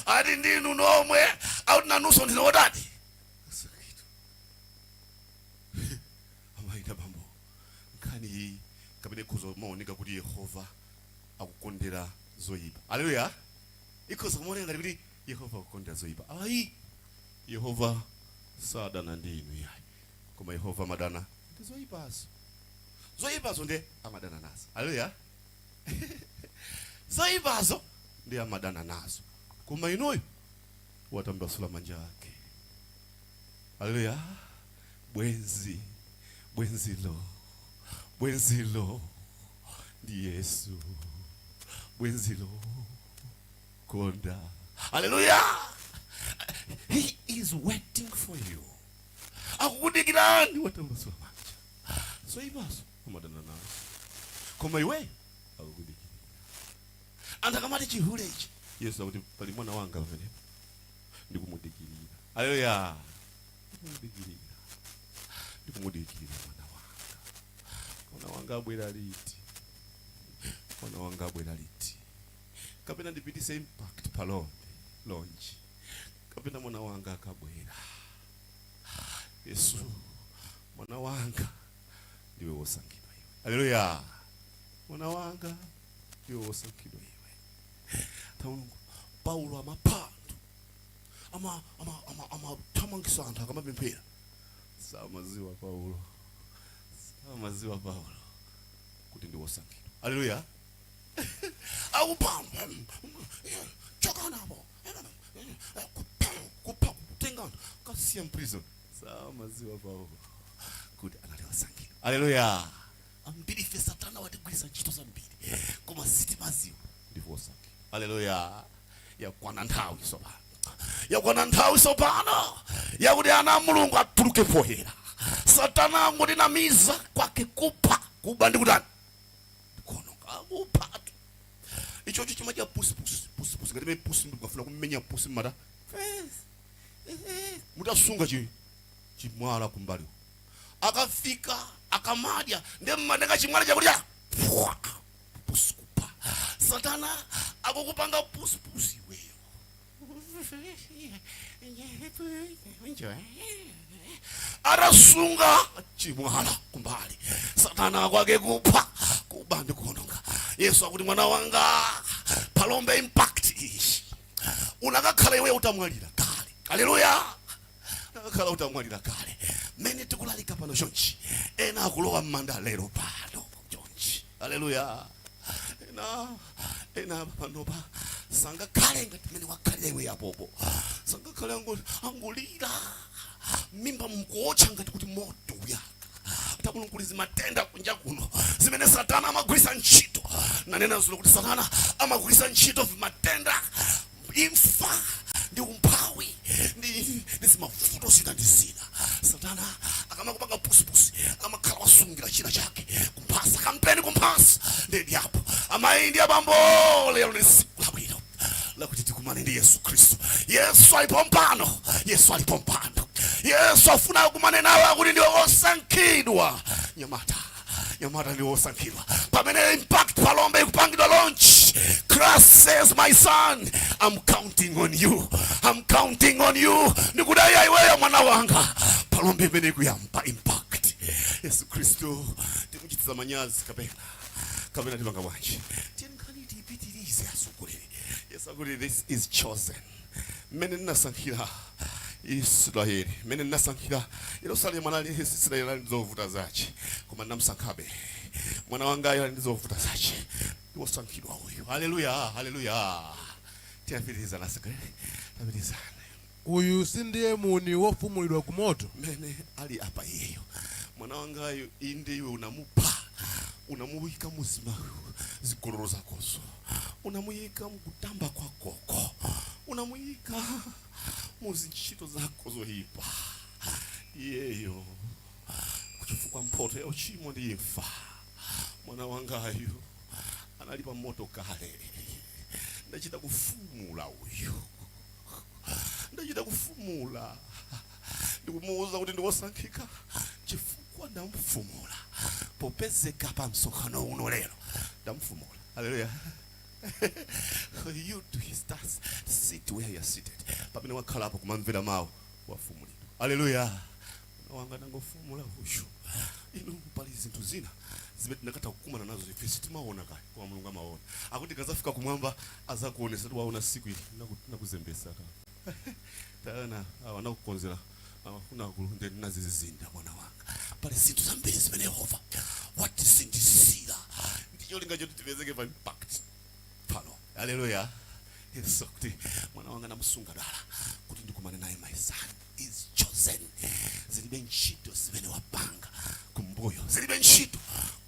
ati ndinu nomwe, akuti nanunso ndine wotani? Osankhidwa. Amayi, bambo, nkhani iyi kapena ikhoza kumaoneka kuti Yehova akukondera zoyipa. Aleluya! Ikhoza kumaoneka ngati kuti Yehova akukondera zoyipa. Ayi, Yehova sadana ndi inu yayi, koma Yehova amadana ndi zoyipazo. Zoyipazo ndi amadana nazo. Aleluya! Zoyipazo ndi amadana nazo, koma inuyo watambasula manja ake. Aleluya! Bwenzi, bwenzilo, bwenzilo ndi Yesu, bwenzilo konda. Haleluya! He is waiting for you, akukudikirani, watambasula manja. Zoyipazo amadana nazo, koma iwe akukudikirira. Anthu akamati chihule ichi, Yesu akuti pali mwana wanga pamenepo, ndikumudikirira. Haleluya! Ndikumudikirira, ndikumudikirira mwana wanga. Mwana wanga abwera liti? Mwana wanga abwera liti? Kapena ndipitise Impact Phalombe launch, kapena mwana wanga akabwera? Yesu, mwana wanga, ndiwe wosankhidwa iwe. Haleluya! Mwana wanga, ndiwe wosankhidwa iwe. Mulungu, Paulo amapha anthu, amathamangisa anthu akamapemphera. Samaziwa Paulo, samaziwa Paulo kuti ndi wosankhidwa. Haleluya! Akupha, chokanapo, kupha, kupha, kutenga anthu kasiya m'prison. Samaziwa Paulo kuti anali wosankhidwa. Haleluya! Ambiri ife Satana watigwirisa ntchito zambiri, koma sitimaziwa ndife wosankhidwa. Haleluya! Yakwana nthawi tsopano, yakwana nthawi tsopano yakuti ana a Mulungu atuluke poyera. Satana angotinamiza, kwake kupha, kuba ndi kutani? Ndikuononga. Akuphatu ichocho chimadya pusipusi, pusipusi. Ngati mene pusi, ndikafuna kumenya pusi mmata mutasunga chimwala kumbali, akafika akamadya ndi mmatenga chimwala chakuti pwa, pusi kupha. Satana akukupanga pusipusi iweyo, atasunga chimwala kumbali. Satana kwake kupha, kuba ndi kuononga. Yesu akuti mwana wanga, Phalombe Impact iyi, unakakhala iwe utamwalira kale. Haleluya! Unakakhala utamwalira kale. Mmene tikulalika pano chonchi, ena akulowa m'manda lero pano chonchi. Haleluya! Ena, ena panopa sangakhale ngati mmene wakhalira iwe apopo, sangakhale, angolira mimba mkuotcha ngati kuti moto uyaka. Tabulungu, zimatenda kunja kuno zimene Satana amagwiritsa ntchito. Nanena zulo kuti Satana amagwiritsa ntchito matenda, imfa ndi umphawi ndi zimavuto zina ndi zina. Satana akamakupanga pusipusi, amakhala wasungira china chake kumphasa, kampeni kumphasa. Ndedi apo, amayi ndi abambo, lero ndi tsiku labwino lakuti tikumane ndi Yesu Khristu. Yesu alipo mpano, Yesu alipo mpano. Yesu afuna akumane nawe, akuti ndiwe wosankhidwa, nyamata, nyamata, ndiwe wosankhidwa. Pamene Impact Phalombe ikupangidwa launch, Christ says, "My son, I'm counting on you, I'm counting on you. Ndikudalira iweyo, mwana wanga." Phalombe imene ikuyamba Impact, Yesu Khristu timuchititsa manyazi kapena tipanga bwanji? Tiyeni nkhani tiyipitirize, atsogoleri. Yesu akuti, "This is chosen. Mmene ndinasankhira Israeli, mmene ndinasankhira Yerusalemu, anali Israeli anali ndi zovuta zace, koma ndinamusankhabe mwana wangayo. Ali ndi zovuta zace, ndiwosankhidwa uyu." Haleluya, haleluya! Tiyapitirizana, atsogoleri, tapitirizana. Uyu sindiye muni wofumulidwa ku moto? Mmene ali apa iyeyo, mwana wangayo, inde iwe unamupha, unamuyika muzima zigololo zakozo, unamuyika mukutamba kwakoko, unamuyika muzintchito zako zoyipa iyeyo, kuchifukwa mphoto ya uchimo ndi imfa. Mwana wangayo anali pa moto kale. Ndachita kufumula uyu, ndachita kufumula. Ndikumuwuza kuti ndiwosankhika chifukwa ndamfumula. Popezeka pa msonkhano uno lero, ndamfumula. Haleluya! For you to start sit where you are seated, pamene wakhala apo kumamvera mawu, wafumulidwa. Haleluya! Mwana wanga ndangofumula uyu. Inu, pali zinthu zina zimene tinakatha kukumana nazo ife sitimaona kale, koma Mulungu amaona. Akuti kazafika kumwamba azakuonesa kuti waona siku ili nakuzembesa ta taona awa nakukonzera, awafuna kulonde nazizinda. Mwana wanga, pali zinthu zambiri zimene Yehova watisindisira ndi cholinga choti tipezeke pa Impact pano. Haleluya! Yesu kuti, "Mwana wanga namusunga dala kuti ndikumane naye. My son is chosen. Zilibe ntchito zimene wapanga kumbuyo, zilibe ntchito,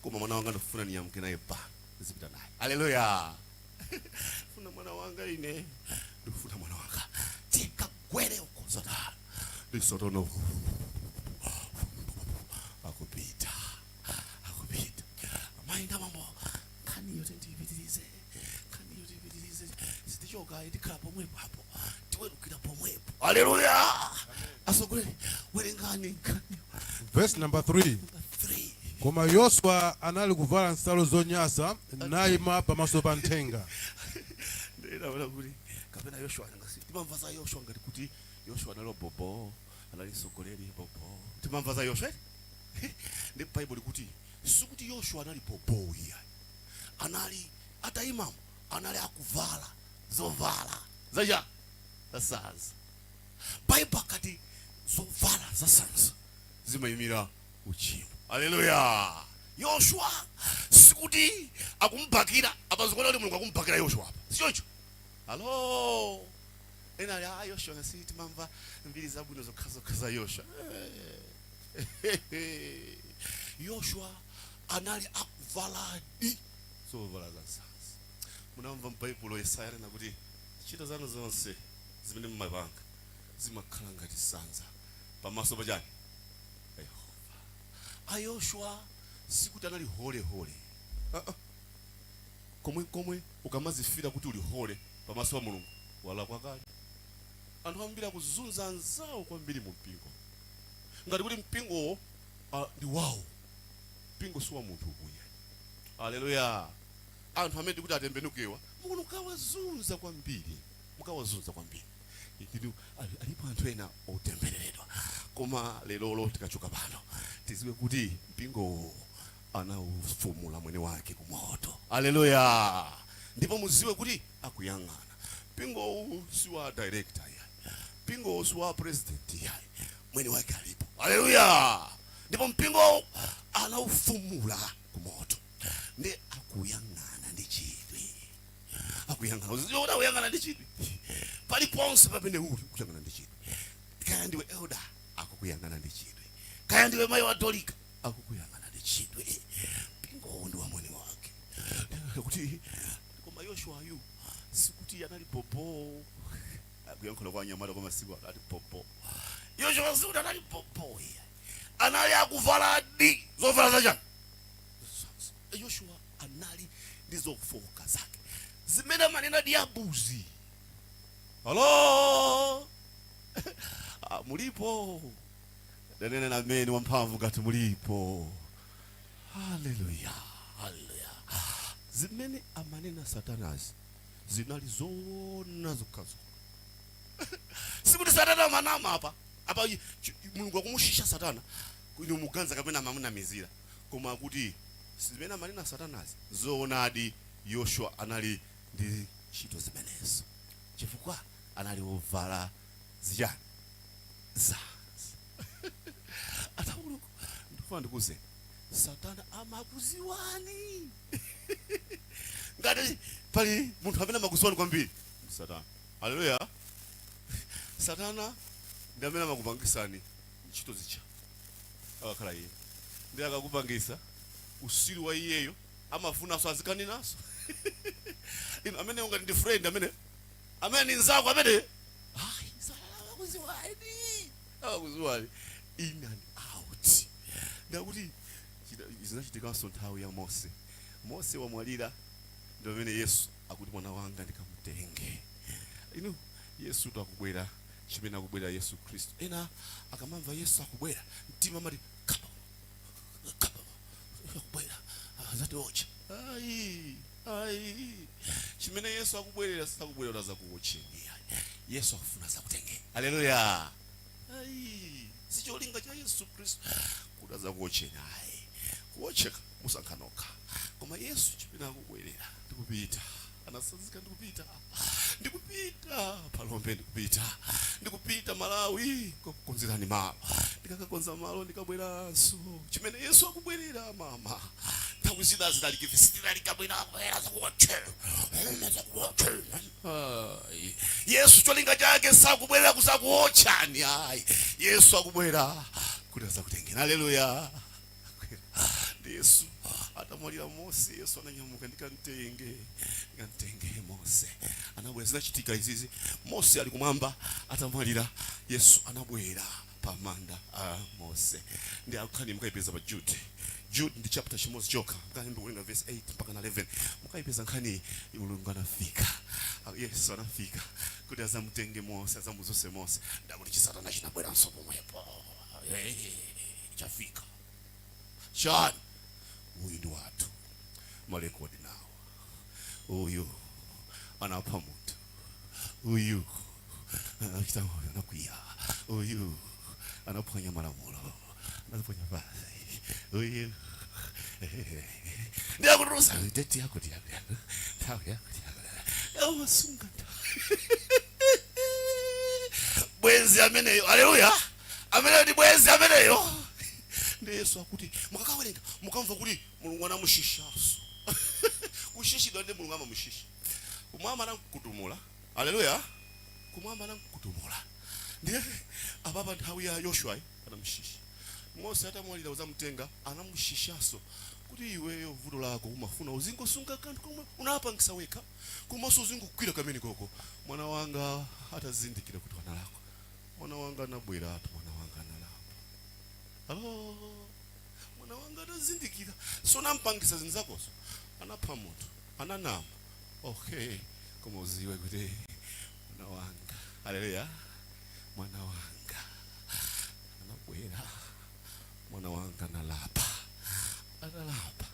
koma mwana wanga ndikufuna niyamuke naye pano, zipita naye." Haleluya! Funa mwana wanga, ine ndikufuna mwana wanga, tikagwere uko zadala ndisotono. Akupita, akupita. Amayi mambo, nkhaniyo tendiyipitirize, nkhaniyo tiyipitirize. Sitichoka, tikhala pomwepo apo, tiwerukira pomwepo. Haleluya! Asogolere, werengani nkhaniyo. Verse number 3. 3. Koma Yoswa anali kuvala nsalu zonyansa, nayima pamaso pa nthenga. Ndinaona kuti kapena Yoshua ngasi timamva za Yoshua ngati kuti Yoshua anali bobo, anali mtsogoleri bobo. Timamva za Yoshua, eh? Ndi Bible kuti sikuti Yoshua anali bobo iya, anali atayimamo, anali akuvala zovala zacha zasanza. Bible akati zovala zasanza zimayimira uchimo. Haleluya! Yoshua sikuti akumbakira apa, zikuona kuti Mulungu akumbakira Yoshua apa, sichoncho? Halo, ena ali, "Ah, Yoshua ngasi timamva mbiri zabwino zokhazokha za Yoshua." Yoshua anali akuvaladi zovala zasanza. Munamva m'Baibulo Yesaya anena kuti ntchito zanu zonse zimene mumapanga zimakhala ngati sanza pamaso pachani? Pa Yehova. Ayoshua sikuti anali holehole. Uh-uh. Komwe komwe ukamazifira kuti uli hole pamaso pa Mulungu, walakwa kale. Anthu ambiri akuzunza anzawo kwambiri mu mpingo ngati kuti mpingowo ndi wawo. Mpingo si wa munthu ukuya. Haleluya! Anthu amene tikuti atembenukewa, mukuno mukawazunza kwambiri, mukawazunza kwambiri. Ndithu alipo anthu ena otembereredwa, koma lerolo tikachoka pano tiziwe kuti mpingowo anawufumula mwene wake kumoto. Haleluya! Ndipo muziwe kuti akuyang'ana. Mpingowu si wa director yayi, mpingowu si wa president yayi, mwene wake alipo. Haleluya! Ndipo mpingowu anawufumula kumoto, ndi akuyang'ana ndi chidwi, akuyang'ana. Uzidziwa kuti akuyang'ana ndi chidwi paliponse pamene uli, kuyang'ana ndi chidwi. Kaya ndiwe elder, akukuyang'ana ndi chidwi. Kaya ndiwe mayi wa Dorika, akukuyang'ana ndi chidwi. Mpingowu ndi wa mwene wake. Kuti koma Yoshuayu sikuti anali bobo, akuyankhula kwa anyamata kwa masiku ano, ati bobo. Yoshua sikuti anali bobo iye, anali akuvaladi zovala zachani? Yoshua anali ndi zofoka zake zimene amanena diabuzi. Halo? Ah, mulipo? Danena ameni wamphamvu ngati mulipo. Haleluya, haleluya. Zimene amanena satanazi zinali zoona zokhazokha. Sikuti satana amanama apa apa. Mulungu akumushisha satana inu muganza kapena amamunamizira, koma akuti zimene amanena satanazi zoonadi. Yoshua anali ndi ntchito zimenezo chifukwa anali wovala zichani zanzi. Ata Mulungu, ndikufuna ndikuze, satana amakuziwani. Ngati pali munthu amene amakuziwani kwambiri ndi satana. Haleluya. Satana ndi amene amakupangisani ntchito zicha. Akakhala iye ndi akakupangisa usiri wa iyeyo, amafunanso azikaninanso inu amene ungati ndi friend, amene ni nzako amene ayi. Satana amakuziwani, amakuziwani in and out. Ndakuti zinachitikanso nthawi ya Mose. Mose wamwalira, ndi pamene Yesu akuti, "Mwana wanga ndikamutenge." Inu, Yesu akubwera. Chimene akubwera Yesu Khristu, ena akamamva Yesu akubwera mtima amati kapa kapa, akubwera azatiotcha. Ayi, ayi, chimene Yesu akubwerera, sakubwerera zakuotcheni ayi. Yesu akufuna zakutengeni. Haleluya. Ayi, sicholinga cha Yesu Khristu kuti azakuotcheni ayi. Kuotcheka musankha nokha. Koma Yesu chimene akubwerera, ndikupita, anasanzika, ndikupita, ndikupita Phalombe, ndikupita, ndikupita Malawi kukonzerani malo. Ndikakakonza malo ndikabweranso. Chimene Yesu akubwerera, mama, nthawi zina zilalikire sitilalikabwera akubwera zakuotche zakuotche. Ayi. Yesu cholinga chake sakubwerera kuzakuotchani ayi. Yesu akubwera kuti azakutengeni. Haleluya. Ndi Yesu atamwalira Mose, Yesu ananyamuka, ndikamtenge, ndikamtenge Mose. Anabwera. Zinachitika izizi Mose ali kumwamba. Atamwalira, Yesu anabwera pamanda a Mose. Ndi akhani mukayipeza pa Jude. Jude ndi chapter chimodzi chokha. Mukayambe kuwerenga verse 8 mpaka na 11, mukayipeza nkhani. Mulungu anafika, Yesu anafika kuti azamutenge Mose, azamuzuse Mose. Ndakuti chisatana chinabweranso pomwepo. Hey, chafika chani? Uyu ndi wathu, marekodi nawo. Uyu anapha munthu, uyu anachita, anakwiya, uyu anaphwanya malamulo, anaphwanya pasi uyu. Ndiyakutusa date yakuti yakuti, nthawi yakuti yakuti, amasunga bwenzi ameneyo. Aleluya. Ameneyo ndi bwenzi ameneyo. Ndi Yesu akuti mukakawerenga mukamva kuti Mulungu anamushishaso. Kushishidwa ndi Mulungu, amamushisha. Kumwamba anamkutumula. Aleluya. Kumwamba anamkutumula. Ndiye apapa nthawi ya Yoshua anamushisha. Mose atamwalira, uzamutenga, anamushishaso kuti iweyo vuto lako umafuna uzingosunga kanthu komwe unapangisa wekha, komanso uzingogwira kamene koko. Mwana wanga atazindikira kuti analakwa, mwana wanga anabwera atu, mwana wanga analapa. Alo, mwana wanga atazindikira, sonampangisa zinthu zakozo, anapha munthu, ananama, okay, koma uziwe kuti mwana wanga, haleluya, mwana wanga anabwera, mwana wanga analapa. Atalapa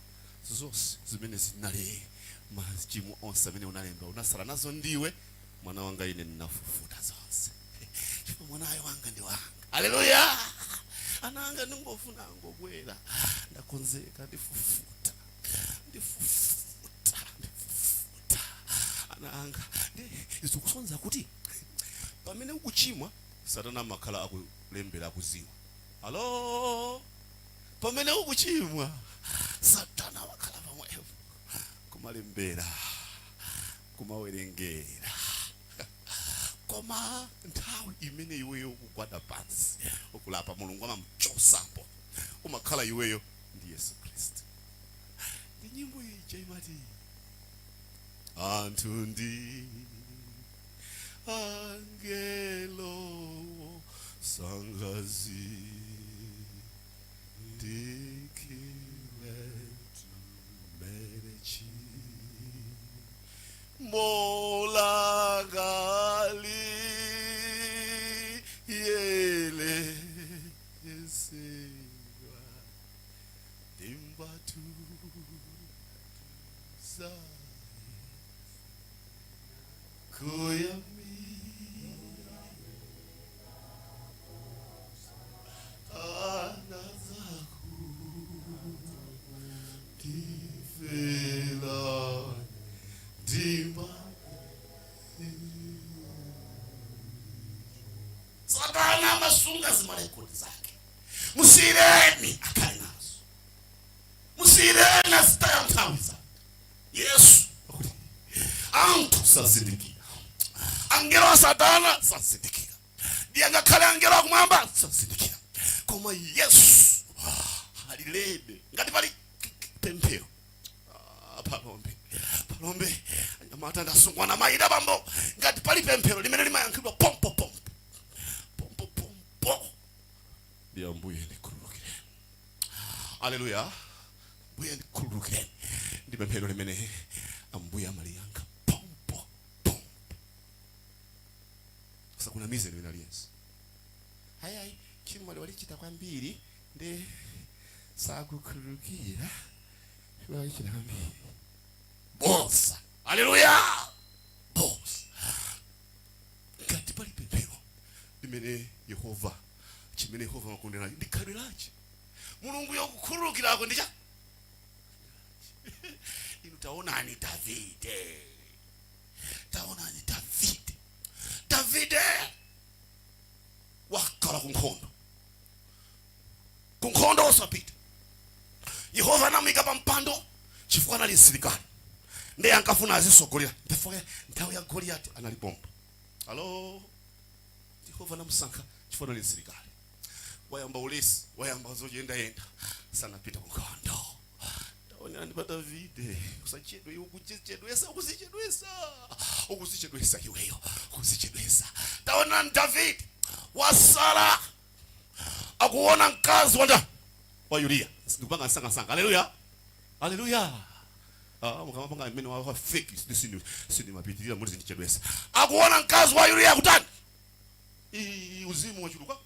zonse zimene zinali machimo onse amene unalemba, unasala nazo ndiwe mwana wanga, ine ndinafufuta zonse chifukwa mwanayo wanga ndi wanga. Haleluya. Ana anga ndingofuna angobwera, ndakonzeka, ndifufuta, ndifufuta, ndifufuta ana anga. Ndi zikusonza kuti pamene ukuchimwa, satana amakhala akulembera, akuziwa. Alo, pamene ukuchimwa, satana amakhala pamwepo kumalembera, kumawerengera. Koma nthawi imene iweyo ukugwada pansi ukulapa, Mulungu amamuchosapo, umakhala iweyo ndi Yesu Khristu. Ndi nyimbo ija imati, anthu ndi angelo sangazindikire mene tchimo langa liyelese. Satana amasunga zimarekodi zake. Musiyireni akhale nazo, musiyireni azitaya nthawi zake. Yesu akuti anthu sazindikira, angelo a Satana sazindikira, ndiye ngakhale angelo akumwamba sazindikira, koma Yesu alilebe. Ngati pali pemphero, Phalombe, Phalombe, anyamata ndasungwana mayina bambo, ngati pali pemphero limene limayankhidwa pompo pompo pompo pompo ndi "Ambuye, ndikhululukireni." Aleluya! "Ambuye, ndikhululukireni" ndi pemphero limene Ambuye amaliyankha pompo pompo. Sakunamize limene aliyense, "Hayi, ayi, chimwali walichita kwambiri ndi sakukhululukira, walichita kwambiri." Bosa! Aleluya! Bosa! Ngati pali pemphero limene Yehova, chimene Yehova amakondera ndi khalidwe lache Mulungu yokukhululukirako ndicha inu. Taonani Davide, taonani Davide. Davide wakhala kunkhondo, kunkhondo osapita. Yehova anamuyika pa mpando chifukwa anali msilikali, ndiye ankafuna azisogolera. Therefore nthawi ya Goliyati analipompa. Alo, Yehova anamusankha chifukwa anali msilikali. Wayamba ulesi, wayamba zoyendayenda, sanapita kunkhondo. Taonani pa Davide. Usachedwe iwe, ukuzichedwesa, ukuzichedwesa, ukuzichedwesa iweyo, ukuzichedwesa. Taonani Davide wasala akuona mkazi wanda wa Uriya. Ndikupanga nsangasanga. Haleluya, haleluya! Ah, mukamapanga mmene wa fake sinimapitirira muli zindichedwesa. Akuona mkazi wa Uriya kutani? Uzimu wachuluka,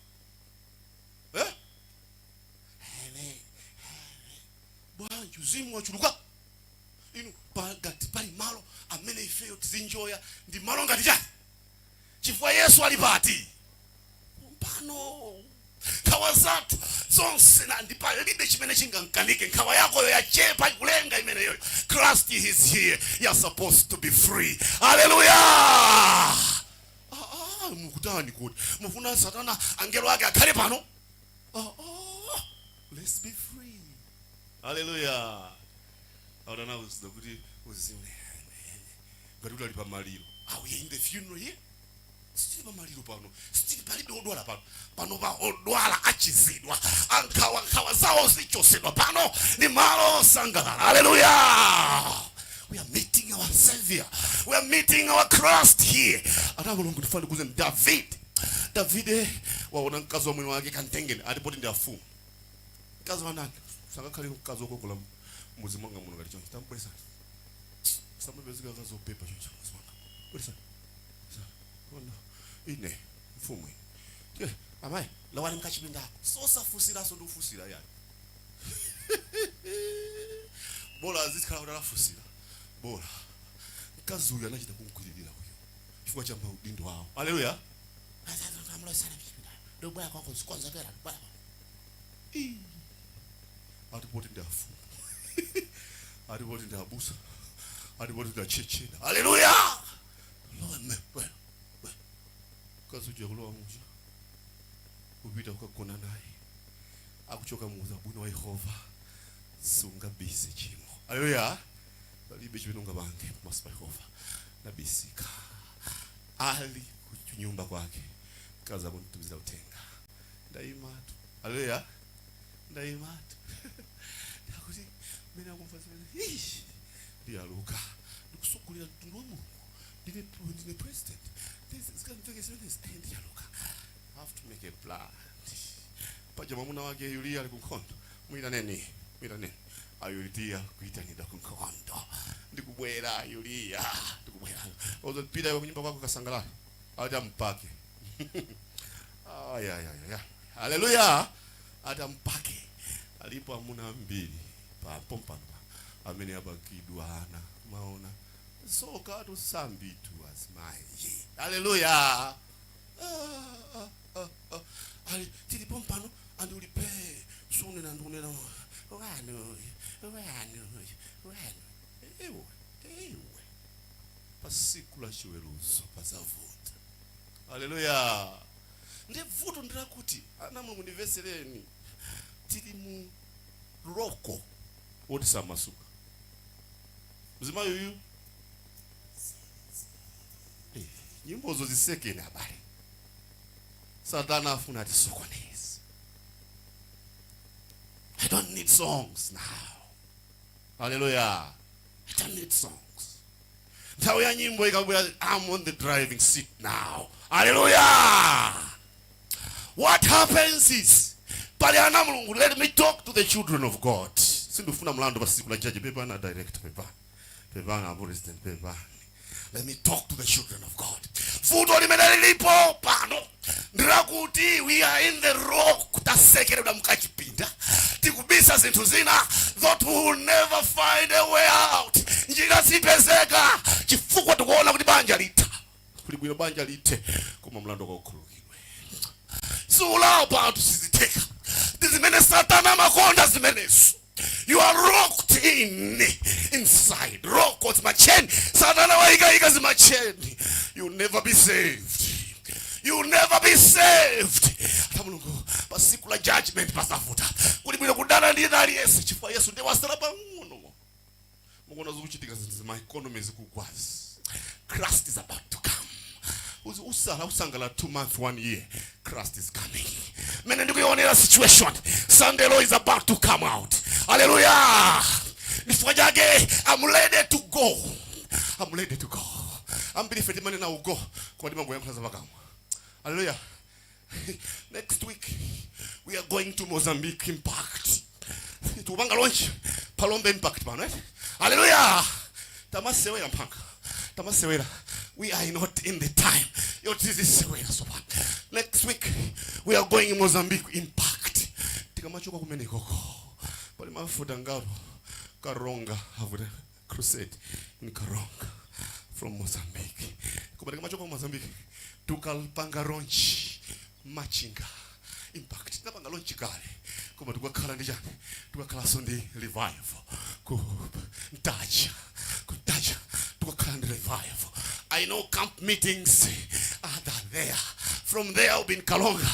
eh? Bwanji uzimu wachuluka inu? Ngati pali malo amene ifeyo tizinjoya ndi malo ngati chani? Chifukwa Yesu ali pati pano, nkhawa zathu zonse na ndi palibe chimene chingamkanike. Nkhawa yakoyo yachepa kulenga imeneyoyo. Christ is here, you're supposed to be free. Haleluya! Ah, ah, mukutani kuti mufuna Satana angelo ake akhale pano? Ah, ah, let's be free. Haleluya! Autanauzida kuti uzimu ngati kuti ali pamaliro. Are we in the funeral here? Sitili pamaliro pano, sitili, palibe odwala pano. Pano pa odwala achizidwa, ankhawa nkhawa zawo zichosedwa. Pano ndi malo osangalala. Haleluya! We are meeting our Savior, we are meeting our Christ here. Ata Mulungu, ndifane kuze David. Davide waona mkazi wa mwini wake, kantengeni, atipoti ndi afumu. Mkazi wa ndani? Sangakhale mkazi wokongola muzi mwanga muno ngati choncho. Tambwesani, samapezeka kazi opepa choncho muzi mwanga. Bwesani. Ona, ine mfumu ine. Tiye, amayi, lowani mkachipindako. Sosafusiraso ndi kufusira yayi. Bola azikhala kuti alafusira bola. Mkazi uyu anachita kumkwirira uyu chifukwa cha maudindo awo. Haleluya! Ndobwera kwako zikonzekera, ndobwera. Atipoti ndi afumu, atipoti ndi abusa, atipoti ndi achechena. Haleluya! Lowa mme bwera bwera. Mkazi uja kulowa muja, kupita kukagona naye. Akuchoka muza bwino wa Yehova, sungabise chimo. Haleluya! Palibe chimene ungapange pamaso pa Yehova, nabisika. Ali kunyumba kwake, mkazi akuntumizira uthenga, "Ndayimatu." Haleluya! "Ndayimatu." Ndakuti mmene akumva zimene, "Ish, ndiyaluka, ndikusogolera mtundu wa Mulungu, ndine president, zikamveke zimenezi, ndiyaluka. I have to make a plan." Paja mwamuna wake Uriya ali kunkhondo. Muyitaneni, muyitaneni Ayuriya. Kuyitanidwa kunkhondo, "Ndikubwera Uriya, ndikubwera." Uzapita iwe kunyumba kwako kasangalala, ati ampake. Ayayaya, haleluya! Ati ampake. Alipo amuna ambiri pompano amene apakidwa ana, maona soka tusambitu azimayi. Haleluya. Ah, ah, ah, ah. Ali tilipo mpano andi ulipe sunena ndikunena wanu wanu wanu ewe ewe, pasiku la chiweruzo pazavuta. Haleluya. Ndi vuto ndilakuti, ana Mulungu, ndimvesereni, tili mu lock woti samasuka. Mzimayi uyu, nyimbozo zisekeni abale. Satana afuna atisokoneze. I don't need songs now. Hallelujah. I don't need songs. Nthawi ya nyimbo ikabwera, I'm on the driving seat now. Hallelujah. What happens is, pali ana Mulungu, let me talk to the children of God. Sindifuna mlandu pasiku la judge. Pepana director, pepana, pepana president, pepani. Let me talk to the children of God. Vuto limene lilipo pano ndilakuti we are in the lock, tasekeredwa mkachipinda, tikubisa zinthu zina that we will never find a way out. Njira sipezeka chifukwa tikuona kuti banja litha. Kuli bwino banja lithe koma mlandu ukakhululukidwe. Siulapa anthu, sizitheka. Ndi zimene Satana amakonda zimenezo. You are locked in inside, lock, zimacheni Satana waikayika zimacheni. You never be saved, you never be saved. Ata Mulungu, pasiku la judgment pasavuta. Kuli bwino kudana ndi aliyense chifukwa Yesu ndiye wasala pang'ono. Mukuona zikuchitika zinthu zima economy zikugwazi. Christ is about to come. Usala usangala 2 months, one year, Christ is coming. Mene ndikuionera situation, Sunday law is about to come out. Hallelujah. Chifukwa chake I'm ready to go, I'm ready to go. Ambiri ife timanena ugo koma timangoyankhula zapakamwa. Hallelujah. Next week we are going to Mozambique Impact. Tikupanga launch Phalombe Impact pano, eh? Hallelujah. Tamasewera mphanga, tamasewera. We are not in the time yotizisewera. So pano next week we are going Mozambique Impact. Tikamachoka kumenekoko pali mafuta ngapo Karonga, avuta crusade in Karonga from Mozambique. Koma tikamachoka ku Mozambique tukapanga launch Machinga Impact. Tinapanga launch kale koma tikakhala ndi chani? Tikakhalanso ndi revival ku Ntaja. Ku Ntaja tikakhala ndi revival. I know camp meetings are there. From there we'll be in Karonga,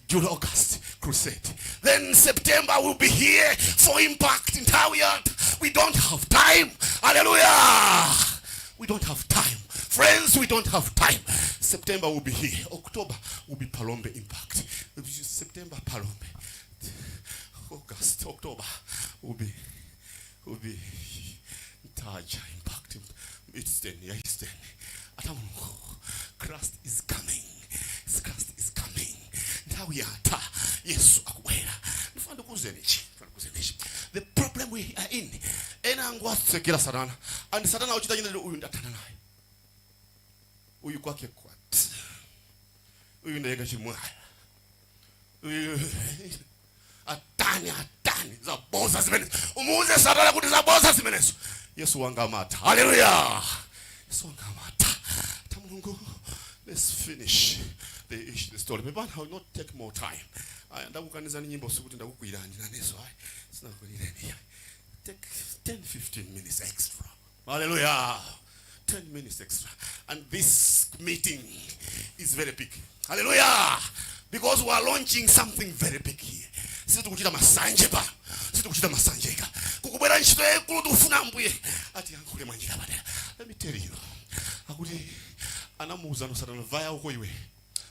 July, August crusade. Then September we'll be here for Impact. Nthawi yathu, we don't have time. Hallelujah. We don't have time, friends, we don't have time. September will be here. October will be Phalombe Impact. September Phalombe, August, October will be Ntaja Impact, Eastern, yeah, Eastern. Atamungu, Christ is coming. Christ is coming. Nthawi yatha, Yesu akubwera. Ndifuna ndikuwuzeni ichi, ndifuna ndikuwuzeni ichi. The problem we are in, ena angu atsekera Satana and Satana akuchita china. Uyu ndathana naye, uyu kwake kwat, uyu ndayeka chimwala, uyu atani atani. Zaboza zimenezo. Umuuze Satana kuti zaboza zimenezo. Yesu wanga amatha. Haleluya. Yesu wanga amatha. Ta Mulungu, let's finish the story. Pepani, I will not take more time. Aya, ndakukanizani nyimbo sikuti ndakukwirani naneso ayi, sinakukwireni. Take 10 15 minutes extra. Hallelujah. 10 minutes extra. And this meeting is very big. Hallelujah. Because we are launching something very big here. Sitikuchita masanje pa. Sitikuchita masanjeka. Kukubwera ntchito yaikulu, tikufuna Ambuye atiyankhule mwanjira padera. Let me tell you. Akuti anamuuza no Satana, vaya uko iwe.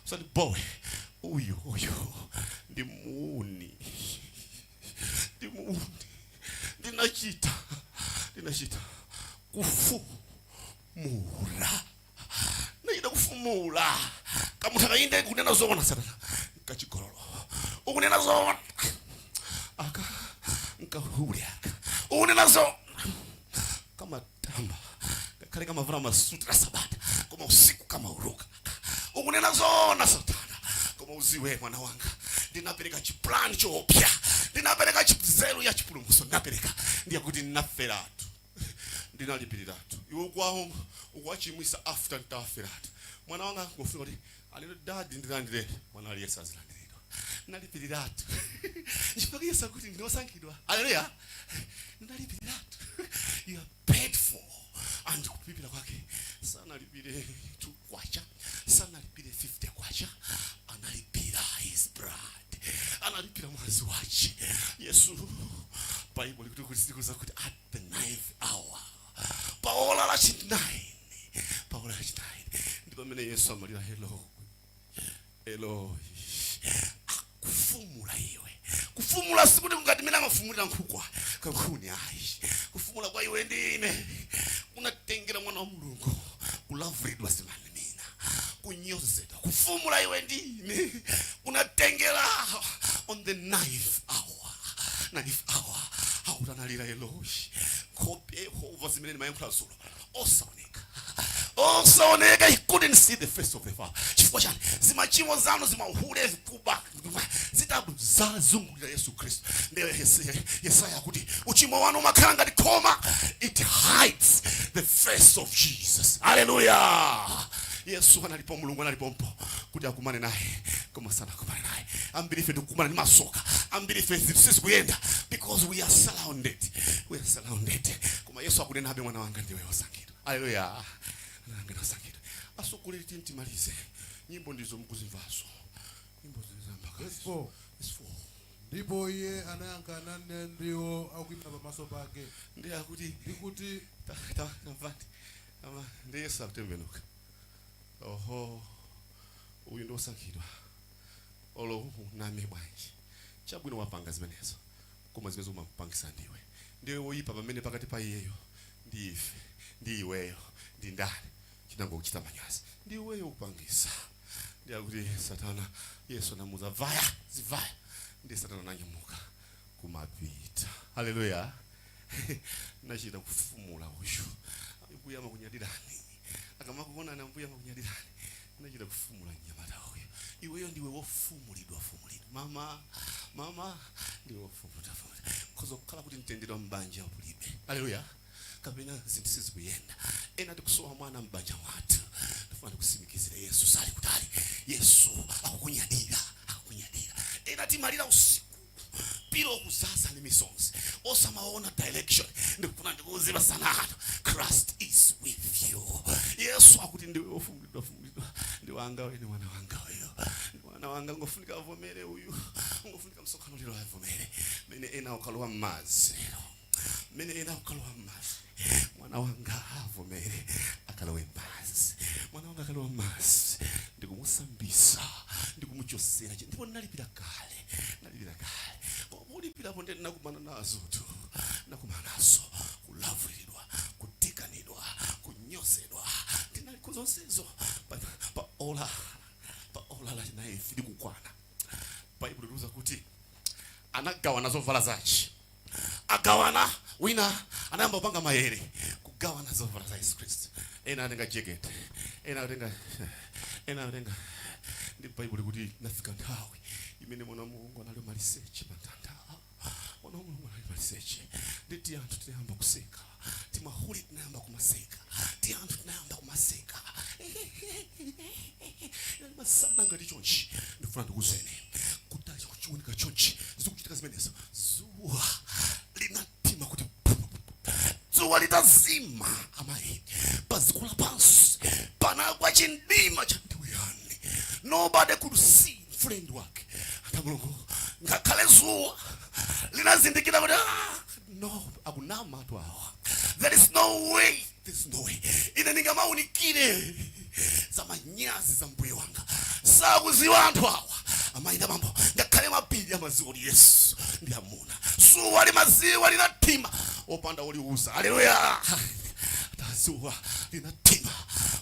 Usati bowe. Uyu uyu ndi muuni. Ndi muuni. Ndinachita. Ndinachita kufumula, ndachita kufumula. Kamunthu akayinde kunena zoona, Satana nkachigololo, ukunena zoona. Aka nkahule aka, ukunena zoona. Kamatamba ngakhale kamavala masuti la Sabata koma usiku kamauluka, ukunena zoona Satana. Koma uziwe mwana wanga, ndinapereka chiplani choopsa, ndinapereka chizeru ya chipulumutso, ndinapereka ndiye kuti ndinaferatu, ndinalipiriratu. Iwe ukwawo ukwachimwisa after ntaferatu. Mwana wanga ngofika kuti alero, "Daddy, ndilandire." Mwana aliyense azilandiridwa. Nalipiriratu chifukwa Yesu akuti ndinosankhidwa. Haleluya! Ndalipiriratu. You are paid for. And kulipira kwake, sanalipire 2 kwacha, sanalipire 50 kwacha, analipira his blood, analipira mwazi wache Yesu. Bible likuti kuti at the ninth hour, paola la chi-9, paola la chi-9, ndi pamene Yesu amalira, "Eloi, Eloi," akufumula iwe. Kufumula sikuti ngati mene amafumulira nkhukwa kankhuni, ayi. Kufumula kwa iwe ndine kunatengera mwana wa Mulungu kulavuridwa zimanimina, kunyozedwa. Kufumula iwe ndine kunatengera on the ninth hour, ninth hour, autanalira "Eloi." Nkhope Yehova, zimene ndimayankhula zulo, osaoneka, osaoneka. He couldn't see the face of the Father. Chifukwa chani? Zimachimo zanu, zimahule, kuba, zitazazungulira Yesu Khristu. Ndiye Yesaya kuti uchimo wanu umakhala ngati khoma. It hides the face of Jesus. Haleluya! Yesu analipo, Mulungu analipompo kuti akumane naye, koma sanakumane naye. Ambiri ife tikukumana ndi masoka, ambiri ife zinthu sizikuyenda because we are surrounded, we are surrounded. Koma Yesu akunenabe, "Mwana wanga, ndiwe wosankhidwa." Haleluya! Mwana wanga ndiwe wosankhidwa. Asogoleri, tiyeni timalize. Nyimbo ndizo mukuzimvazo, nyimbo zizamba. Verse 4. Verse 4. Ndipo iye anayankha nanena ndiwo akuyima pamaso pake, Ndi akuti, ndikuti, Tamvani, ndi Yesu akutembenuka, "Oho, uyu ndi wosankhidwa. Olo uname bwanji, chabwino, wapanga zimenezo, koma zimenezo umapangisa ndiwe, ndiwe woyipa." Pamene pakati pa iyeyo ndi ife, ndi iweyo ndi ndani chinangokuchita manyazi? Ndi iweyo kupangisa. Ndi akuti Satana, Yesu anamuza, "Vaya, zivaya." Ndi Satana ananyamuka kumapita. Haleluya! Nachita kufumula uyu. Ambuya amakunyadirani, akamakuonani Ambuya amakunyadirani. Nachita kufumula mnyamata uyu. Iweyo ndiwe wofumulidwa, fumulidwa. Mama, mama, ndiwe wofumulidwa, fumulidwa. Khoza kukhala kuti mtendere wa mbanja ulibe, haleluya, kapena zinthu sizikuyenda, ena tikusowa mwana mbanja mwathu. Ndifuna ndikusimikizire, Yesu sali kutali. Yesu akukunyadira, akukunyadira. Ena timalira usiku, pillow kuzaza ndi misonzi, osamaona direction. Ndikufuna ndikuuziva sanano, Christ is with you. Yesu akuti ndiwe wofumulidwa, fumulidwa, ndi wanga uyu, ndi mwana wanga uyu, ndi mwana wanga. Ngofunika avomere uyu, ngofunika msonkhano lero avomere. Mene ena ukalowa m'madzi lero, mene ena ukalowa m'madzi, mwana wanga avomere akalowe m'madzi. Mwana wanga akalowa m'madzi, ndikumusambisa, ndikumuchosera, ndipo ndinalipira kale, ndalipira kale. Koma polipirapo ndi ndinakumana nazo tu, nakumana nazo kulavuliridwa, kutikanidwa, kunyozedwa. Ndinali kuzonsezo pa ola, pa ola la chi-nine likukwana. Baibulo liuza kuti anagawana zovala zace. Agawana, wina anayamba kupanga maere kugawana zovala za Yesu Khristu. Ena atenga jacket, ena atenga, ena atenga. Ndi Baibulo kuti nafika nthawi imene mwana wa Mulungu anali maliseche pa mtanda. Mwana wa Mulungu anali maliseche. Ndi ti anthu tinayamba kuseka, timahuli tinayamba kumaseka, ti anthu tinayamba kumaseka. Inali masana ngati chonchi. Ndikufuna ndikuzeni kuti kuchiunika chonchi, zikuchitika zimenezo, zuwa linatima kuti dzuwa litazima, amayi, padziko lapansi panagwa chindima cha ndiweyani. Nobody could see friend wake. Ata Mulungu, ngakhale zuwa linazindikira kuti, "Ah, no, akunama atu awa. There is no way, there is no way ine ndingamaunikire za manyazi za mbuye wanga. Sakuziwa anthu awa." Amayi ndi abambo, ngakhale mapiri amaziwa kuti Yesu ndi amuna. Zuwa limaziwa, linathima opanda uliuza. Haleluya! Zuwa linathima,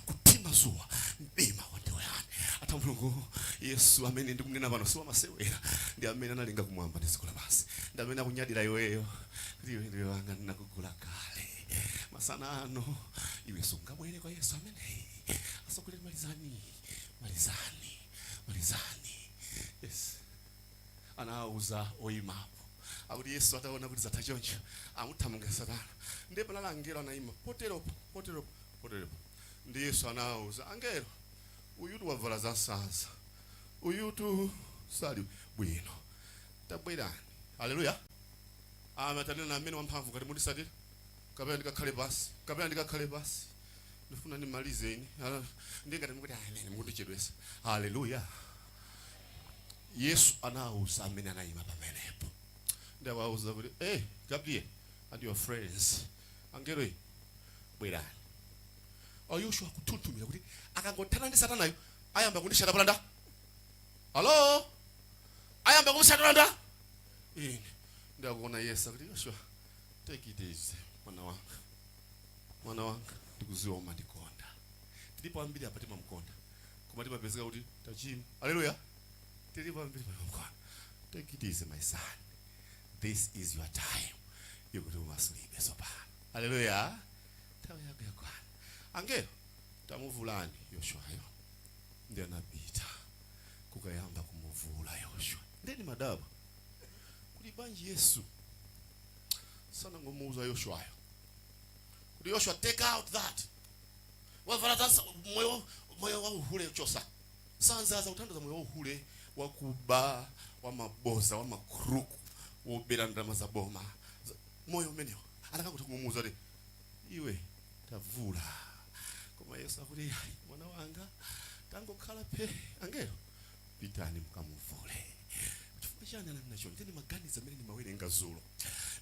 kuthima zuwa, mdima wandiweyani. Ata Mulungu, Yesu amene ndikunena pano siwamasewera. Ndi amene analenga kumwamba ndi dziko lapansi, ndi amene akunyadira iweyo kuti iwe ndiwe wanga, ndinakugula kale. Masana ano iwe sungabwere kwa Yesu ameneyi? Asokoleni, malizani, malizani, malizani. Yes, anawuza oyimapo akuti Yesu ataona kuti zatha choncho, amuthamanga Satana. Ndiye panali angelo anayima poteropo, poteropo, poteropo. Ndi Yesu anawuza angelo Uyutu wavala zasanza, uyutu sali bwino, tabwerani. Haleluya. Amatanena amene wamphamvu kati mundisatira kapena ndikakhale pasi, kapena ndikakhale pasi, ndifuna ndimalize ine. Ndingati mukuti amene mukundichedwesa. Haleluya. Yesu anawuza amene anayima pamenepo, ndawauza kuti, "Hey, Gabriel and your friends, angelo iyi, bwerani." Yoshua akuthunthumira kuti akangothana ndi satanayo ayamba kundishatapula nda halo, ayamba kumushatula nda ine. Ndakuona Yesu akuti, "Yoshua, take it easy, mwana wanga, mwana wanga, ndikuziwa umandikonda." Tilipo ambiri apa timamukonda koma timapezeka kuti tachimwa. Haleluya. Tilipo ambiri timamukonda. "Take it easy, my son, this is your time yokuti umasulidwe sopano." Haleluya. Nthawi yako yakwana. Angelo, tamuvulani Yoshuayo. Ndi anapita kukayamba kumuvula Yoshua. Ndeni madaba kuti bwanji Yesu sanangomuuza Yoshuayo kuti, "Yoshua, take out that wavala za moyo, moyo wa uhule chosa." Sanzaza kuthandiza moyo wa uhule, wakuba, wa maboza, wa makruku, wobera ndalama za boma. Moyo umenewo anakanguti kumuuza kuti, "Iwe, tavula." Koma Yesu akuti, "Ayi, mwana wanga, tangokhala phe. Angelo, pitani mukamuvule." Chifukwa chani ananena choni? Ndeni maganizo amene ndimawerenga zulo,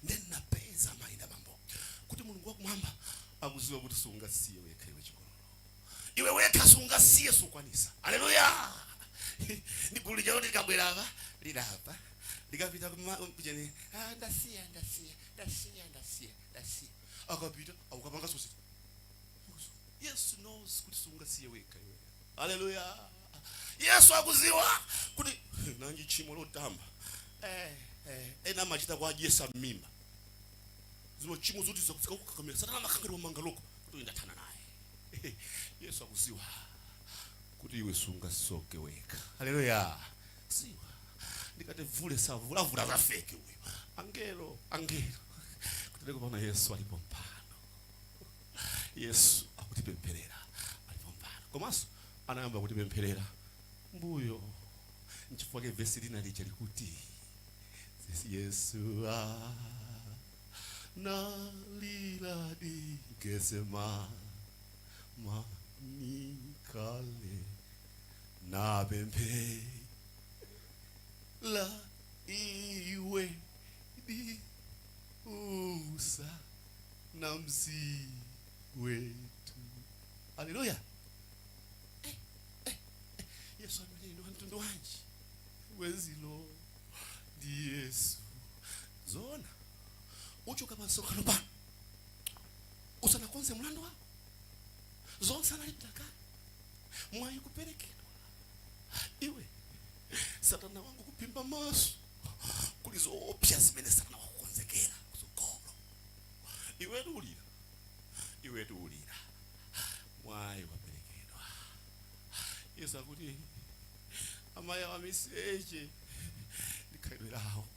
ndeni napeza mayina bambo kuti Mulungu wakumwamba akuziwa kuti sungasiye wekha iwe chigololo, iwe wekha sungasiye, sukwanisa. Haleluya. Ndi gulu lija loti likabwera apa lilapa, likapita kucheni, "Ah, ndasiya, ndasiya, ndasiya, ndasiya, ndasiya." Akapita akukapanga sositi. Yesu knows kuti sungasiye wekha iwe. Haleluya. Yesu akuziwa kuti nanji tchimo lotamba, ena amachita kwadyesa mimba zimo chimo zoti zikakukakamira satana amakhangira wamanga loko kuti uyu ndathana naye. Yesu akuziwa kuti iwe sungasoke wekha. Haleluya. Ziwa ndikati vule savula, avula za fake uyu. Angelo, angelo, kuti kupano Yesu alipo mpano, Yesu akutipempherera alipo mpano, komanso anayamba kutipempherera mbuyo. Nchifukwa ke vesi lina lija likuti, "Yesu analiladi Getsemani kale napemphera iwe di usa na mzi wetu." Haleluya. Yesu amene ndi wamtundu wanji wezilo ndi Yesu. Zona uchoka pa msonkhano pano usanakonze mlandu wako, zonse analipira kale, mwayi kuperekedwa iwe, satana wangu kuphimba maso kuli zoopsa zimene satana wakukonzekera kutsogolo. Iwetu ulira, iwetu ulira, mwayi waperekedwa. Yesu akuti amayi awamiseche ndikhalidwe lawo,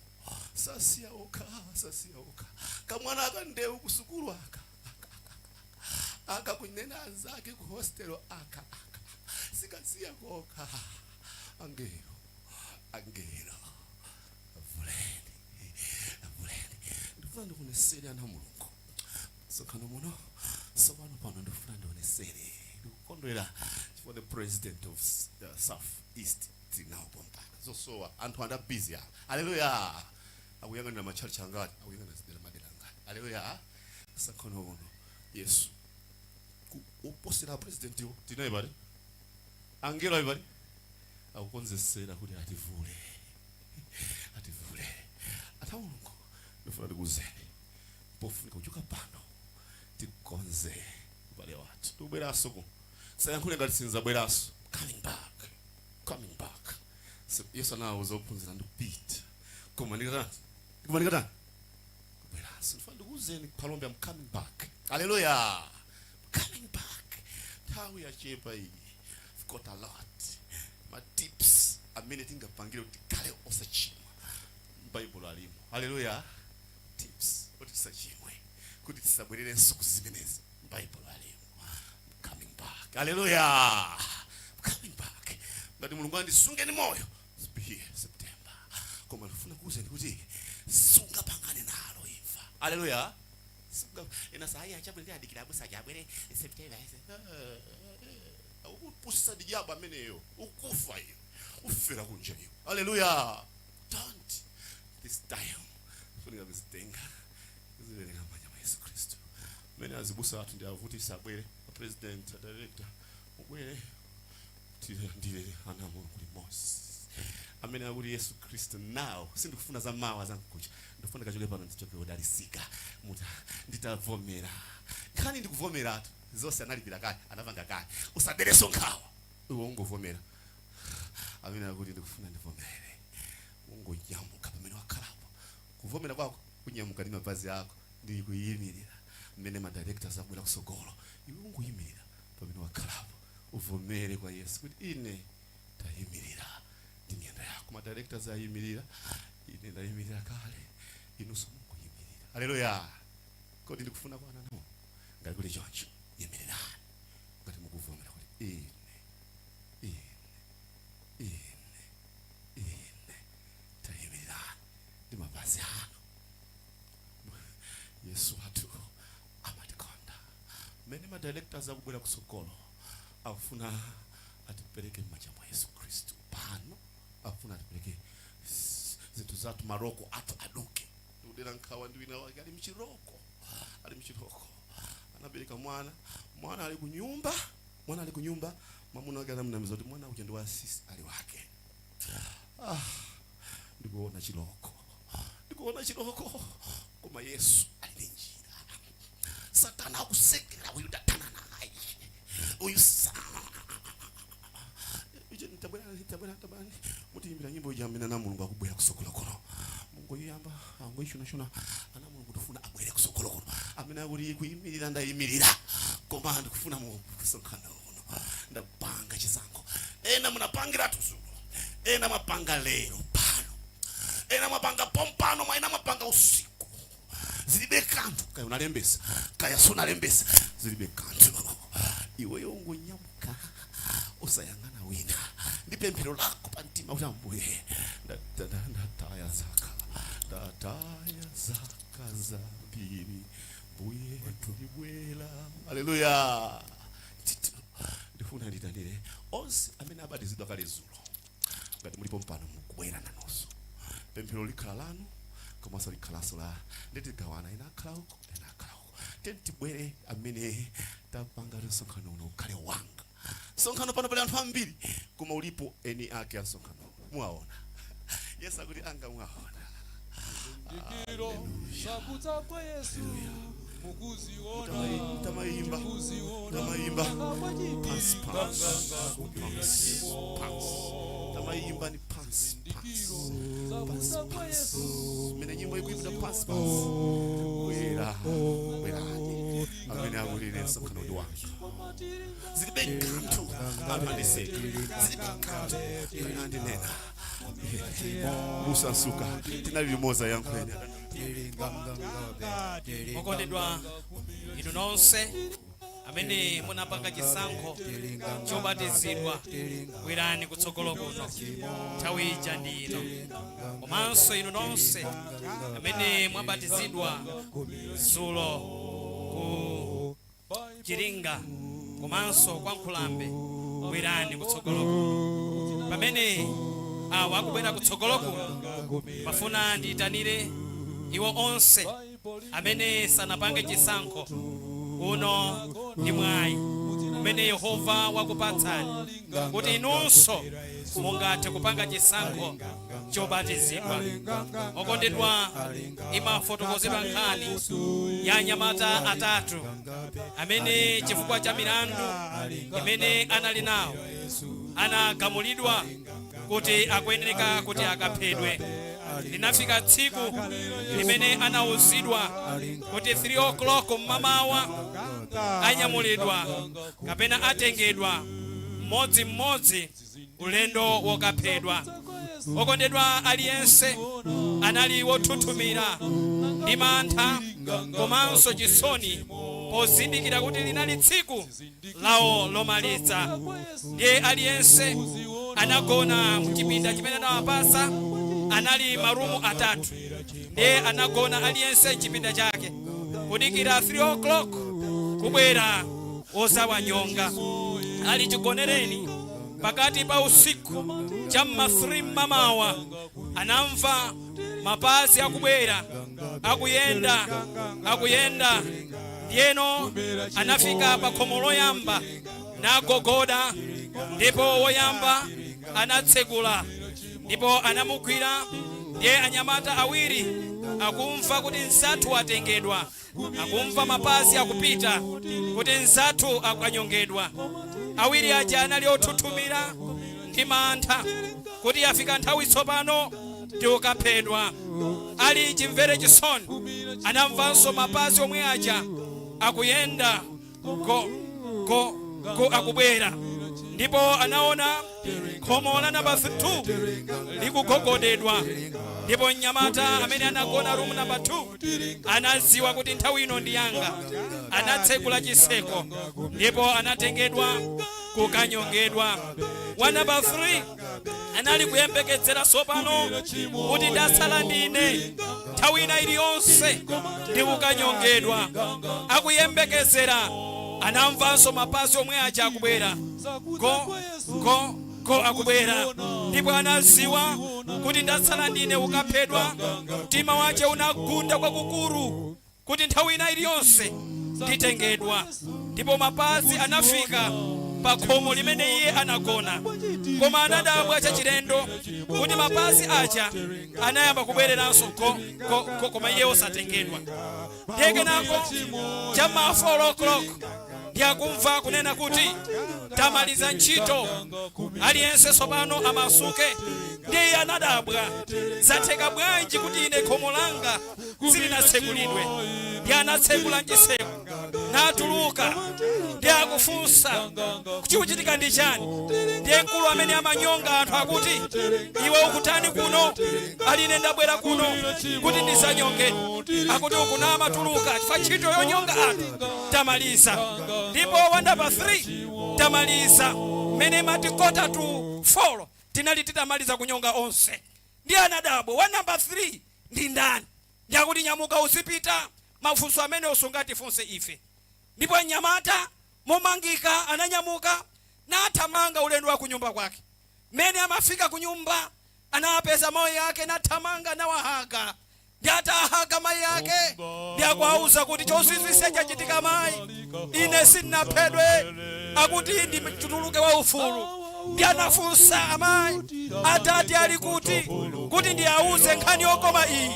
sasiya okha, sasiya okha. Kamwana aka ndewu kusukulu aka aka kunena anzake ku hostelo aka aka sikasiya kokha. Angelo, angelo, avuleni, avuleni. Ndifuna ndikuonesere ana Mulungu msonkhano muno sopano pano, ndifuna ndionesere, ndikukondwera for the president of South East tinawo pompano zosowa anthu anda busy apa. Haleluya. Akuyang'anira matchalichi angati, akuyang'anira madera angati. Haleluya. Msonkhano uno Yesu uposera president iwo tinayi pali angelo ayi pali akukonzesera kuti ativule, ativule. Ata Mulungu, ndifuna ndikuuzeni pofunika kuchoka pano tikonze ubale wathu. Tikubweranso ku sayankhule ngati sinzabweranso. Coming back, coming back. So, Yesu anawuza ophunzira, "Ndikupita koma ndikatani, koma ndikatani, kubweranso." Ndifuna ndikuuzeni Phalombe, I'm coming back. Haleluya. Coming back. Nthawi yachepa iyi. I've got a lot ma tips amene tingapangire kuti tikhale osachimwa m'Baibulo alimo. Haleluya. Tips kuti tisachimwe, kuti tisabwererenso kuzimenezi, m'Baibulo alimo. I'm coming back. Haleluya. I'm coming. Ngati Mulungu andisunge ndi moyo, be here September. Koma ndifuna kuwuzeni kuti sungapangane nalo imfa. Haleluya. Sunga ena sayi achabwere, adikira abusa achabwere September. Ukupusa dijaba ameneyo, ukufa iyo, ufera kunja iyo. Haleluya. Don't this time funika kuzitenga, kuzipereka m'manja mwa Yesu Khristu. Mmene azibusa athu ndi avutisa abwere, a president, a director, mubwere tilandire ana a Mulungu limodzi. Amene akuti Yesu Khristu now, sindikufuna za mawa zamkucha, ndikufuna kachoke pano, ndichoke wodalisika muta nditavomera. Nkhani ndikuvomeratu, zonse analipira kale, anapanga kale, usadereso nkhawa, iwe ungovomera. Amene akuti ndikufuna ndivomere, ungonyamuka pamene wakhalapo. Kuvomera kwako kunyamuka ndi mapazi ako ndi kuyimirira. Mmene ma directors akubwera kusogolo, iwe ungoyimirira pamene wakhalapo, uvomere kwa Yesu kuti ine tayimirira ndi miyendo yako. Ma directors ayimirira, ine ndayimirira kale, inunso mungoyimirira. Haleluya. Kodi ndikufuna kwana namo? Ngati kuli choncho, yimirirani ngati mukuvomera kuti ine, ine, ine, ine tayimirirani ndi mapazi anu. Yesu wathu amatikonda. Mmene ma directors akubwera kusogolo, akufuna atipereke m'manja mwa Yesu Khristu pano, akufuna atipereke zinthu zathu, maroko athu aduke. Ndikudera nkhawa ndi wina wake ali mchiroko, ali mchiroko, anabereka mwana, mwana ali kunyumba, mwana ali kunyumba, mwamuna wake anamunamiza kuti mwana uja ndi wa sisi ali wake. Ah, ndikuona chiloko, ndikuona chiloko, koma Yesu ali ndi njira. Satana akusekera, uyu ndatana naye uyu sa ije. Tabwera, tabwera, tabwera, mutiyimbira nyimbo ija amene ana Mulungu akubwera kusogolo kuno. Mungoyiyamba, angoyishonashona. Ana Mulungu ndifuna abwere kusogolo kuno, amene akuti kuyimirira ndayimirira, koma ndikufuna mu kusonkhana uno ndapanga chisankho. Ena munapangira tuzulo, ena mwapanga lero pano, ena mwapanga pompano, ena mwapanga usiku, zilibe kanthu. Kaya unalembesa, kaya sunalembesa, zilibe kanthu. Iweyo ungonyamuka, usayang'ana wina, ndi pemphero lako pa mtima kuti Ambuye, ndataya zaka, ndataya zaka zambiri, Mbuye ndibwera. Haleluya. Tito, ndifuna nditanire onse amene abatizidwa kale zulo, ngati mulipo mpano, mukubwera nanonso, pemphero likhala lanu komanso likhalanso la nditigawana, ena akhala uko, ena akhala uko. Tiyeni tibwere amene tapanga msonkhano uno ukhale wanga. Msonkhano pano pali anthu ambiri, koma ulipo eni ake a msonkhano, muwaona. Yesu akuti anga mwaona. Zizindikiro zakudza kwa Yesu mukuziona? Tamayimba. Mukuziona? Tamayimba. Pansi. Pansi, pansi, pansi, tamayimba ni pansi, pansi, pansi, pansi. Mene nyimbo ikuimbira pansi, pansi, bwera, bwerani amene akulire, msonkhano ndi wanga. Zilibe kanthu anthu andiseka, zilibe kanthu amene andinena. Musansuka tinali limodzi, yankhuleni. Okondedwa, inu nonse amene munapanga chisankho chobatizidwa, bwerani kutsogolo kuno, nthawi ija ndi ino. Komanso inu nonse amene mwabatizidwa dzulo ku Chiringa komanso kwa Nkhulambe, bwerani kutsogolo kuno. Pamene awa akubwera kutsogolo kuno, mafuna ndiyitanire iwo onse amene sanapange chisankho. Uno ndi mwayi umene Yehova wakupatsani kuti inunso mungathe kupanga chisankho chobatizidwa. Okondedwa, imafotokozedwa nkhani ya anyamata atatu amene chifukwa cha milandu imene anali nawo anagamulidwa kuti akuyenereka kuti akaphedwe. Linafika tsiku limene anawuzidwa kuti 3 o'clock mmamawa anyamulidwa kapena atengedwa mmodzimmodzi ulendo wokaphedwa. Okondedwa, aliyense anali wothuthumira ndi mantha komanso chisoni pozindikira kuti linali tsiku lawo lomaliza. Ndiye aliyense anali Anagona mchipinda chimene anawapasa, anali marumu atatu, ndiye anagona aliyense mchipinda chake kudikira 3 o'clock kubwera ozawanyonga. Ali chigonereni pakati pa usiku cham'ma 3 mmamawa, anamva mapazi akubwera, akuyenda, akuyenda. Ndiyeno anafika pa khomo loyamba nagogoda, ndipo woyamba anatsekula ndipo anamugwira. Ndiye anyamata awiri akumva kuti mzathu atengedwa, akumva mapazi akupita kuti mzathu akanyongedwa. Awiri aja anali othuthumira ndi mantha kuti afika nthawi tsopano tikukaphedwa. Ali chimvere chisoni, anamvanso mapazi omwe aja akuyenda go go go, akubwera, ndipo anaona khomo la namba 2 likugogodedwa. Ndipo mnyamata amene anagona room namba 2 anadziwa kuti nthawi ino ndi yanga. Anatsekula chiseko ndipo anatengedwa kukanyongedwa. Wa namba 3 anali kuyembekezera tsopano kuti ndatsala ndine, nthawi ina iliyonse ndikukanyongedwa. Akuyembekezera, anamvanso mapazi omwe aja akubwera go go go, akubwera, ndipo anadziwa kuti ndatsala ndine ukaphedwa. Mtima wace unagunda kwakukulu kuti nthawi ina iliyonse nditengedwa. Ndipo mapazi anafika pa khomo limene iye anagona, koma anadabwa chachilendo kuti mapazi aja anayamba kubwereranso go go go, koma iye osatengedwa. Ndiye kenako cham'ma 4 o'clock ndiakumva kunena kuti tamaliza ntchito, aliyense tsopano amasuke. Ndiye iye anadabwa, zatheka bwanji kuti ine khomo langa silinatsekulidwe? Ndiye anatsekula mchiseko natuluka, ndiye akufunsa chikuchitika ndi chani. Ndiye mkulu amene amanyonga anthu akuti, "Iwe ukutani kuno?" "Ali ine ndabwera kuno kuti ndisanyongedwe." Akuti, "Ukunama, tuluka, chifukwa ntchito yonyonga anthu tamaliza." Ndipo wa namba 3 tamaliza mmene mati 3:45 tinali titamaliza kunyonga onse. Ndiye anadabwa, wa namba 3 ndi ndani? Ndiakuti, "Nyamuka uzipita, mafunso amene usungatifunse ife." Ndipo mnyamata momangika ananyamuka nathamanga ulendo wa kunyumba kwake. Mmene amafika kunyumba anapeza mayi ake, nathamanga nawahaga. Ndi atahaga mayi ake, ndi akuwauza kuti, "Chozizwitsa chachitika mayi, ine sindinaphedwe." Akuti, "Ndituluke wa ufulu." Ndi anafunsa amayi, "Atati ali kuti, kuti ndiauze nkhani yokoma iyi?"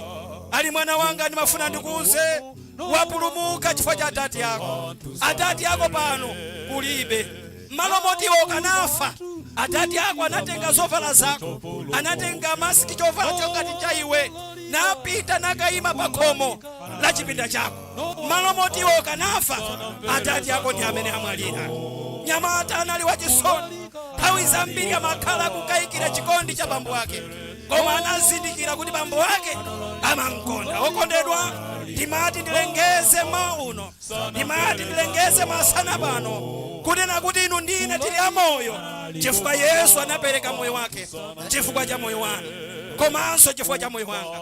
"Ali mwana wanga, ndimafuna ndikuuze, wapulumuka chifukwa cha atati ako. Atati ako pano kulibe. M'malo moti iwe ukanafa, atati ako anatenga zovala zako, anatenga mask, chovala chongati cha iwe, napita nakayima pa khomo la chipinda chako. M'malo moti iwe ukanafa, atati ako ndi amene amwalira." Nyamata anali wachisoni. Nthawi zambiri amakhala kukayikira chikondi cha bambo ake, koma anazindikira kuti bambo ake amamkonda. Okondedwa, ndimati ndilengeze mawu uno, ndimati ndilengeze masana pano kunena kuti inu ndine tili amoyo chifukwa Yesu anapereka moyo wake chifukwa cha moyo wanu komanso chifukwa cha moyo wanga.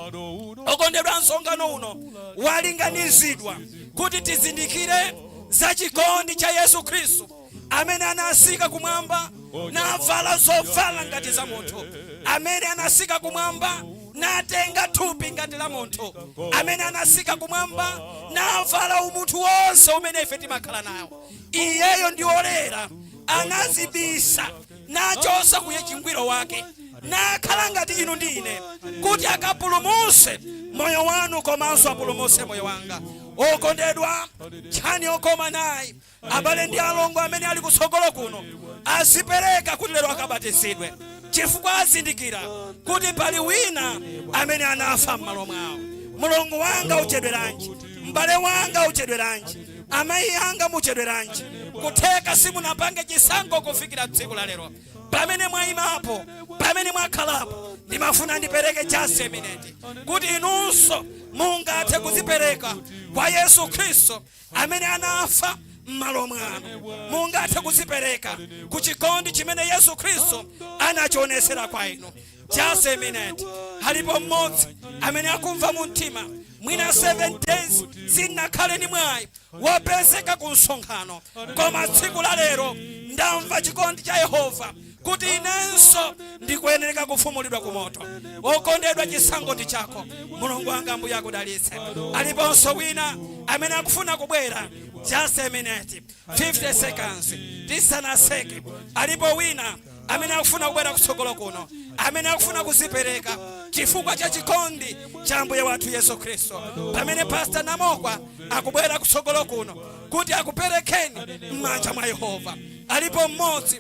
Okondedwa, msonkhano uno walinganizidwa kuti tizindikire za chikondi cha Yesu Khristu amene anasika kumwamba navala zovala ngati za munthu, amene anasika kumwamba natenga thupi ngati la munthu, amene anasika kumwamba navala umunthu wonse umene ife timakhala nawo. Iyeyo ndi wolera, anazibisa nachosa kuye chingwiro wake nakhala ngati inu ndi ine kuti akapulumuse moyo wanu komanso apulumuse moyo wanga. Okondedwa, nkhani yokoma nayi. Abale ndi alongo amene ali kutsogolo kuno azipereka kuti lero akabatizidwe chifukwa azindikira kuti pali wina amene anafa m'malo mwawo. Mulongo wanga, uchedweranji? M'bale wanga, uchedweranji? Amayi anga, muchedweranji? Kutheka simunapange chisankho kufikira tsiku la lero. Pamene mwayimapo, pamene mwakhalapo, ndimafuna ndipereke just a minute kuti inunso mungathe kuzipereka kwa Yesu Khristu amene anafa. M'malo mwanu mungathe kuzipereka ku chikondi chimene Yesu Khristu anachionesera kwa inu. Just a minute. Alipo mmodzi amene akumva mu mtima, "Mwina 7 days sindinakhale ndi mwayi wopezeka ku msonkhano, koma tsiku la lero ndamva chikondi cha Yehova kuti inenso ndikuyenereka kufumulidwa ku moto"? Wokondedwa, chisankho ndi chako. Mulungu wanga, Ambuye akudalitse. Aliponso wina amene akufuna kubwera? Just a minute, 50 seconds tisanatseke. Alipo wina amene akufuna kubwera kutsogolo kuno, amene akufuna kuzipereka chifukwa cha chikondi cha Ambuye wathu Yesu Khristu? Pamene Pastor Namokwa akubwera kutsogolo kuno kuti akuperekeni m'manja mwa Yehova, alipo mmodzi?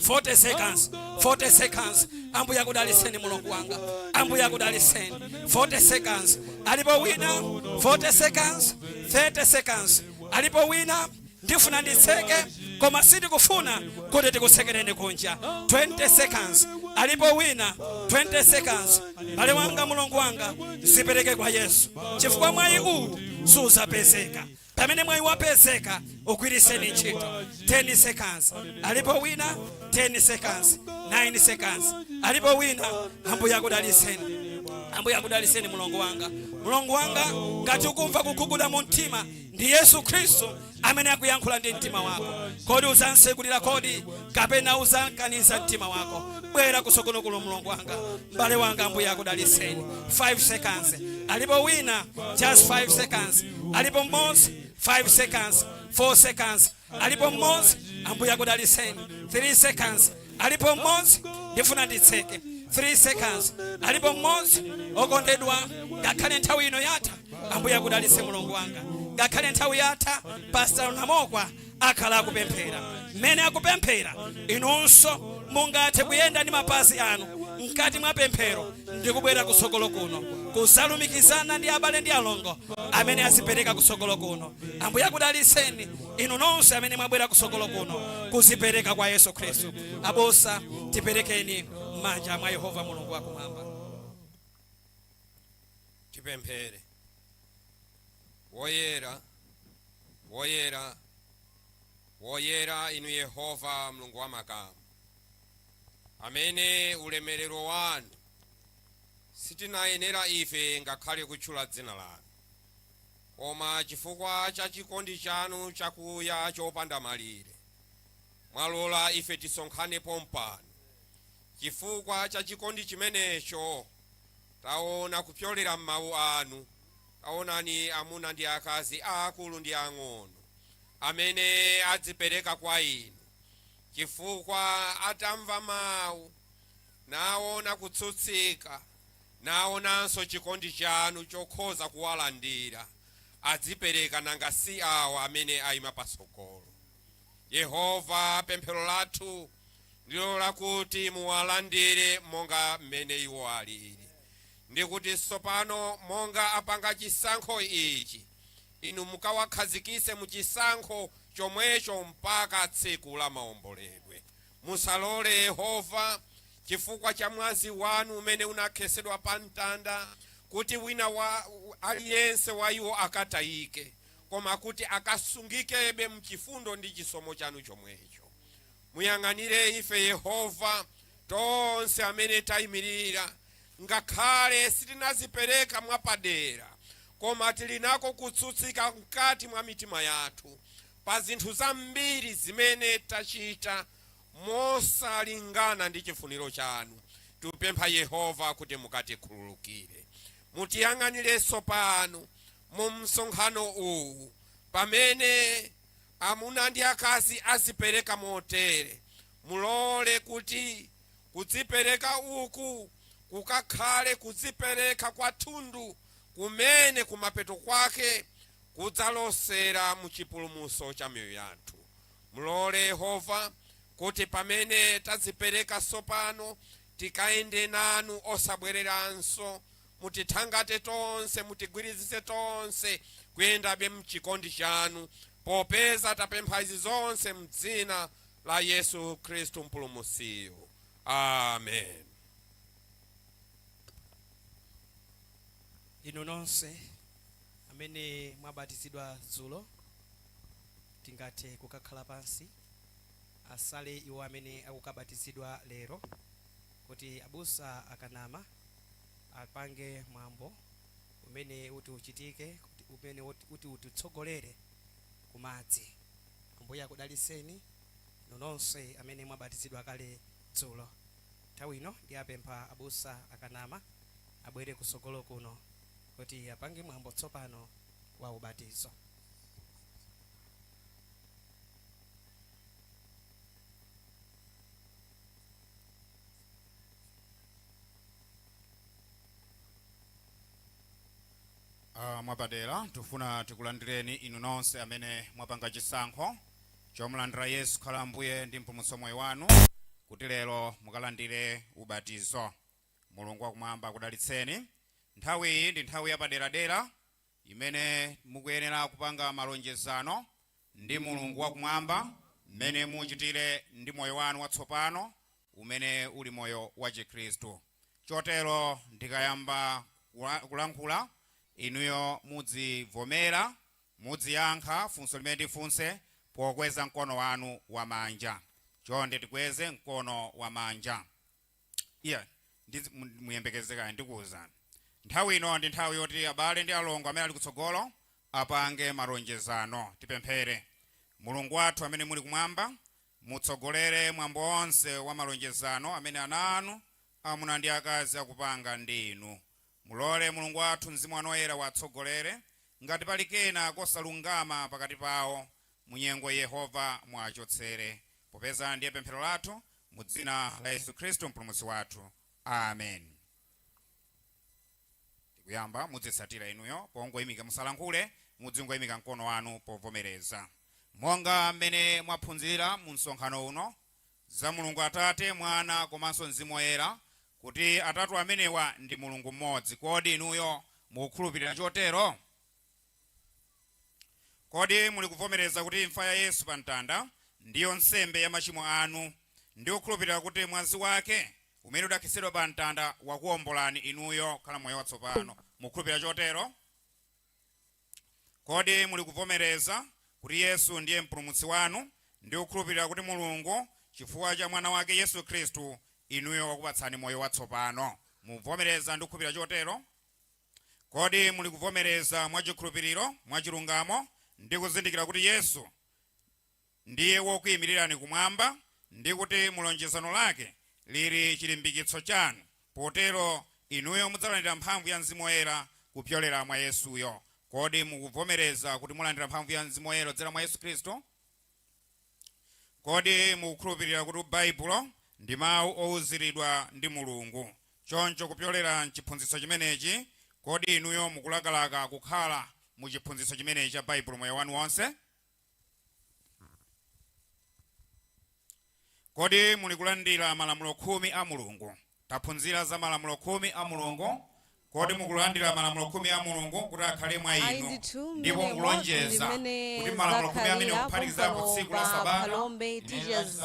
40 seconds, 40 seconds. Ambuye akudalitseni. Mulungu wanga, Ambuye akudalitseni. 40 seconds. Alipo wina? 40 seconds, 30 seconds. Alipo wina? Ndifuna nditseke, koma sindikufuna kuti tikutsekereni kunja. 20 seconds. Alipo wina? 20 seconds. Bale wanga, mulungu wanga, zipereke kwa Yesu chifukwa mwayi uwu suzapezeka. Pamene mwayi wapezeka, ugwiritseni ntchito. 10 seconds. Alipo wina? 10 seconds, 9 seconds. Alipo wina? Ambuye akudalitseni. Ambuye akudalitseni. Mulungu wanga, mulungu wanga, ngati ukumva kuguguda mu mtima, ndi Yesu Khristu amene akuyankhula ndi mtima wako. Kodi uzamtsekulira kodi, kapena uzakaniza mtima wako? Bwera kutsogolo kuno, mulungu wanga, m'bale wanga, Ambuye akudalitseni. 5 seconds. Alipo wina? Just 5 seconds. Alipo mmodzi? 5 seconds, 4 seconds. Alipo mmodzi? Ambuye akudalitseni. 3 seconds. Alipo mmodzi? Ndifuna nditseke. 3 seconds. Alipo mmodzi, okondedwa? Ngakhale nthawi ino yatha, Ambuye akudalitse, mulungu wanga. Ngakhale nthawi yatha, Pastor Namokwa akhala akupemphera. Mmene akupemphera, inunso mungathe kuyenda ndi mapazi anu mkati mwa pemphero ndi kubwera kutsogolo kuno kuzalumikizana ndi abale ndi alongo amene azipereka kutsogolo kuno. Ambuye akudalitseni inu nonse amene mwabwera kutsogolo kuno kuzipereka kwa Yesu Khristu. Abusa, tiperekeni m'manja mwa Yehova Mulungu wakumwamba. Tipemphere. Woyera, woyera, woyera, inu Yehova Mulungu wa makamu, amene ulemerero wanu sitinayenera ife ngakhale kutchula dzina lanu, koma chifukwa cha chikondi chanu chakuya chopanda malire mwalola ife tisonkhane pompano. Chifukwa cha chikondi chimenecho taona kupyolera m'mawu anu, taonani amuna ndi akazi, aakulu ndi ang'ono, amene adzipereka kwa inu chifukwa atamva mawu, naona kutsutsika, naonanso chikondi chanu chokhoza kuwalandira, adzipereka. Nanga si awa amene ayima patsogolo, Yehova? Pemphero lathu ndilo lakuti muwalandire monga mmene iwo alili, ndikuti tsopano monga apanga chisankho ichi, inu mukawakhazikitse mu chisankho chomwecho mpaka tsiku la maomboledwe. Musalole, Yehova, chifukwa cha mwazi wanu umene unakhetsedwa pa mtanda, kuti wina wa aliyense wa iwo akatayike, koma kuti akasungikebe mchifundo ndi chisomo chanu chomwecho. Muyang'anire ife, Yehova, tonse amene tayimirira. Ngakhale sitinazipereka mwapadera, koma tili nako kutsutsika mkati mwa mitima yathu pa zinthu zambiri zimene tachita mosalingana ndi chifuniro chanu. Tikupempha, Yehova, kuti mukatikhululukire. Mutiyang'anirenso pano mu msonkhano uwu pamene amuna ndi akazi azipereka motere. Mulole kuti kudzipereka uku kukakhale kudzipereka kwathunthu kumene kumapeto kwake kudzalosera mu chipulumutso cha miyoyo yathu. Mulole, Yehova, kuti pamene tadzipereka tsopano tikayende nanu osabwereranso. Mutithangate tonse, mutigwirizitse tonse kuyendabe mchikondi chanu, popeza tapempha izi zonse mdzina la Yesu Khristu Mpulumutsiyo, amen. Inu nonse amene mwabatizidwa dzulo. Tingathe kukakhala pansi, asale iwo amene akukabatizidwa lero, kuti abusa akanama apange mwambo umene uti uchitike, kuti umene uti utitsogolere kumadzi. Ambuye akudalitseni inu nonse amene mwabatizidwa kale dzulo. Nthawi ino ndiyapempha abusa akanama abwere kusogolo kuno kuti apange mwambo tsopano wa ubatizo. Mwapadera tifuna tikulandireni inu nonse amene mwapanga chisankho chomulandira Yesu kukhala Ambuye ndi Mpulumutsi wa moyo wanu, kuti lero mukalandire ubatizo. Mulungu wakumwamba akudalitseni. Nthawi iyi ndi nthawi yapaderadera imene mukuyenera kupanga malonjezano ndi Mulungu wakumwamba mmene muchitire ndi moyo wanu watsopano umene uli moyo wa Chikhristu. Chotero ndikayamba kulankhula, inuyo mudzivomera, mudziyankha funso limene ndifunse pokweza mkono wanu wamanja. Chonde tikweze mkono wamanja. Iya, muyembekezekani, ndikuwuzani. Nthawi ino ndi nthawi yoti abale ndi alongo amene ali kutsogolo apange malonjezano. Tipemphere. Mulungu wathu amene muli kumwamba, mutsogolere mwambo onse wa malonjezano amene ana anu amuna ndi akazi akupanga ndi inu. Mulole Mulungu wathu Mzimu wanu Woyera watsogolere. Ngati pali kena kosalungama pakati pawo munyengo, Yehova, muachotsere. Popeza ndiye pemphero lathu mu dzina la Yesu Khristu Mpulumutsi wathu, amen. Tikuyamba, mudzitsatira inuyo pongoyimika, musalankhule, mudzingoyimika mkono wanu povomereza. Monga mmene mwaphunzira mu msonkhano uno za Mulungu Atate, Mwana komanso Mzimu Woyera, kuti atatu amenewa ndi Mulungu mmodzi, kodi inuyo mukukhulupirira chotero? Kodi muli kuvomereza kuti imfa ya Yesu pa mtanda ndiyo nsembe ya machimo anu, ndi kukhulupirira kuti mwazi wake umene udakhetsedwa pa mtanda wakuwombolani inuyo kukhala moyo watsopano? Mukukhulupirira chotero? Kodi muli kuvomereza kuti Yesu ndiye Mpulumutsi wanu, ndi kukhulupirira kuti Mulungu, chifukwa cha Mwana wake Yesu Khristu, inuyo wakupatsani moyo watsopano? Muvomereza ndi kukhulupirira chotero? Kodi muli kuvomereza mwachikhulupiriro, mwachilungamo, ndi kuzindikira kuti Yesu ndiye wokuyimirirani kumwamba, ndi kuti mu lonjezano lake lili chilimbikitso chanu, potero inuyo mudzalandira mphamvu ya Mzimu Woyera kupyolera mwa Yesuyo? Kodi mukuvomereza kuti mulandira mphamvu ya Mzimu Woyera kudzera mwa Yesu Khristu? Kodi mukukhulupirira kuti Baibulo ndi mawu owuziridwa ndi Mulungu? Choncho kupyolera m'chiphunzitso chimenechi, kodi inuyo mukulakalaka kukhala mu chiphunzitso chimenechi cha Baibulo moyo wanu wonse? Kodi muli kulandira malamulo 10 a Mulungu? Taphunzira za malamulo 10 a Mulungu. Kodi mukulandira malamulo 10 a Mulungu kuti akhale mwa Ayi inu, ndithu, ndipo mmenemo ndi mukulonjeza mmene kuti malamulo 10 amene zakhalira kuphatikizapo pompano tsiku la pa Sabata? Phalombe Teachers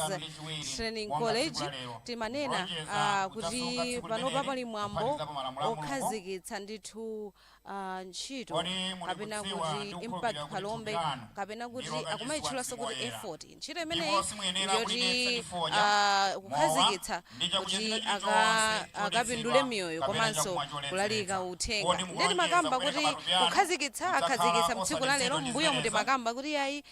Training College. Timanena kuti panopa pali mwambo okhazikitsa ndithu ntchito Kodi muli kapena kudziwa kuti ndi Impact kukhulupirira kuti thupi Phalombe lanu kapena kuti ndilo kachisi wa akumayitchulanso Mzimu kuti Woyera, effort. Ntchito imeneyi ndipo simuyenera ndiyoti kulidetsa ndi fodya, mowa, kukhazikitsa ndi chakudya kuti china chilichonse akapindule chodetsedwa miyoyo kapena komanso chakumwa kulalika choledzeretsa. uthenga. Kodi Ndiye mukulonjeza timakamba kupereka kuti matupi anu kukhazikitsa kudzakhala akhazikitsa mtsiku la lero, osadetsedwa ndi m'mbuyo zimenezi? timakamba kuti ayi,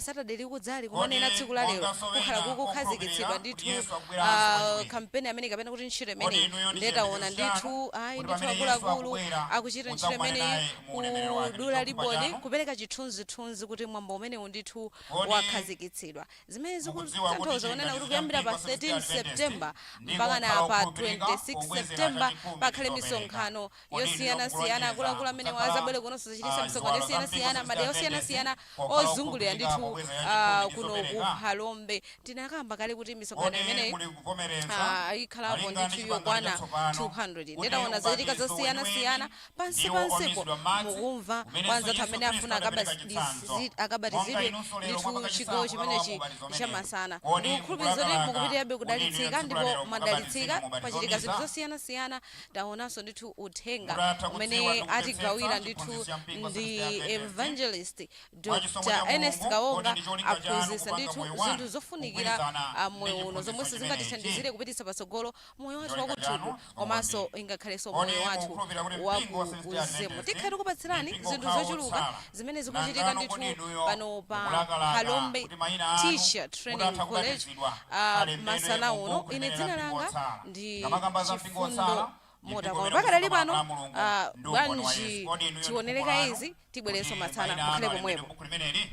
Saturday likudzali, Kodi kumanena tsiku la lero monganso kukhala wena kukukhazikitsidwa okhulupirira kuti ndithu Yesu akubweranso kachiwiri? kampeni amene kapena kuti ntchito Kodi imeneyi. inuyo ndi Ndiye taona chiyembekezo chanu ndithu ayi kuti ndithu pamene Yesu akuluakulu akubwera akuchita ntchito mudzakumane imeneyi naye mu ulemerero wake ndi kudula chokhumba liboni, chanu? kupereka chithunzithunzi kuti mwambo umenewu ndithu Kodi wakhazikitsidwa, zimene mukudziwa kuti zikutanthauza kunena kuti chilinganizo cha kuyambira pa mpingo wa 13 Seventh Adventist September ndiko mpakana kukhala pa okhulupirika 26 pobwezera September chachikhumi ndi pakhale chopereka? misonkhano Kodi inuyo yosiyanasiyana. mukulonjeza Akuluakulu amene kudzakhala azabwere kunonso zachititsa misonkhano ziwalo za mpingo yosiyanasiyana, Seventh madera Adventist osiyanasiyana pokhala ozungulira okhulupirika ndithu pobwezera chachikhumi ndi kuno ku chopereka? Phalombe. Tinakamba kale kuti misonkhano Kodi imeneyi muli kuvomereza ikhalapo malinga ndi ndithu chipangano yokwana chatsopano 200. kuti Ndetaona zochitika ubatizo zosiyanasiyana weniweni pansi ndiwo pansipo omizidwa m'madzi, mukumva kwa umenenso anzathu Yesu amene Khristu afuna adapereka chitsanzo? Monga akabatizidwe inunso lero ndithu mwapanga chigawo chisankho kukalowa mu chimenechi ubatizo umenewu, chamasana. kodi Ndikukhulupirira zoti mukulakalaka mukupitirirabe kuti inuyo kudalitsika tsiku la ndipo lero mwadalitsika. mukabatizidwe mu ubatizo Pachitika zinthu omiza? zosiyanasiyana, taonanso ndithu uthenga. uthenga Mutatha kudziwa umene ndi kumvetsetsa atigawira ndithu chiphunzitso cha mpingo ndi Seventh Day Adventist. Evangelist Mwachisomo Dr cha Mulungu, Ernest Kawonga kodi ndi cholinga chanu aphunzitsa kupanga ndithu moyo wanu zinthu zofunikira kugwirizana ndi moyo uno chiphunzitso zomwe zingatithandizire chimenechi? kupititsa patsogolo moyo wathu Cholinga wakuthupi chanu komanso ingakhalenso Kodi moyo wathu mukukhulupirira kuti mpingo wa Seventh Day wakuuzimu. Adventist Tikhale tikupatsirani mpingo zinthu okhawo zochuluka otsala? zimene zikuchitika Nangano kodi ndithu inuyo pano pa mukulakalaka Phalombe kuti mayina anu Teacher Training mutatha College kubatizidwa alembedwe masana mu uno. buku Ine limene dzina la mpingo langa otsala? ndi Ngamakamba za mpingo Chifundo otsala, ndi mpingo Mota. Koma umene pakadali ukusunga pano, malamulo a Mulungu ndi umboni wa bwanji Yesu. Kodi inuyo ndi tionereka fungo lanu izi, tibwerenso kuti masana. mayina anu Mukhale alembedwe pomwepo. m'buku limeneli?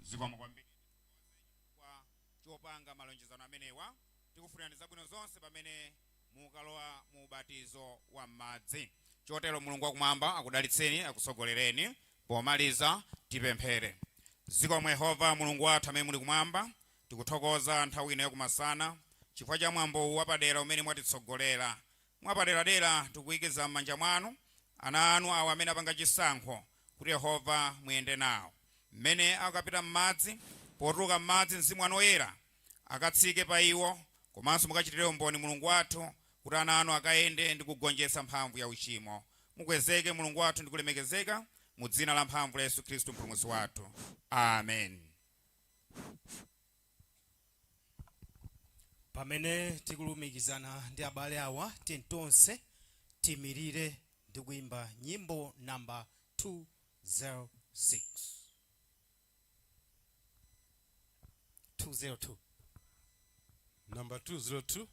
Zikomo kwambiri kwa chopanga malonjezano amenewa. Tikufunirani zabwino zonse pamene mukalowa mu ubatizo wa m'madzi. Chotero Mulungu wakumwamba akudalitseni, akusogolereni. Pomaliza tipemphere. Zikomo Yehova Mulungu wathu amene muli kumwamba, tikuthokoza nthawi ino yakumasana chifukwa cha mwambo uwu wapadera umene mwatitsogolera. Mwapaderadera tikuyikiza m'manja mwanu ana anu awa amene apanga chisankho kuti Yehova muyende nawo mmene akapita m'madzi. Potuluka m'madzi, Mzimu wanu Woyera akatsike pa iwo, komanso mukachitire umboni, Mulungu wathu, kuti ana anu akayende ndi kugonjetsa mphamvu ya uchimo. Mukwezeke, Mulungu wathu, ndi kulemekezeka mu dzina la mphamvu la Yesu Khristu Mpulumutsi wathu, amen. Pamene tikulumikizana ndi abale awa, tiye tonse tiyimirire ndi kuyimba nyimbo namba 206, 202. Number 202.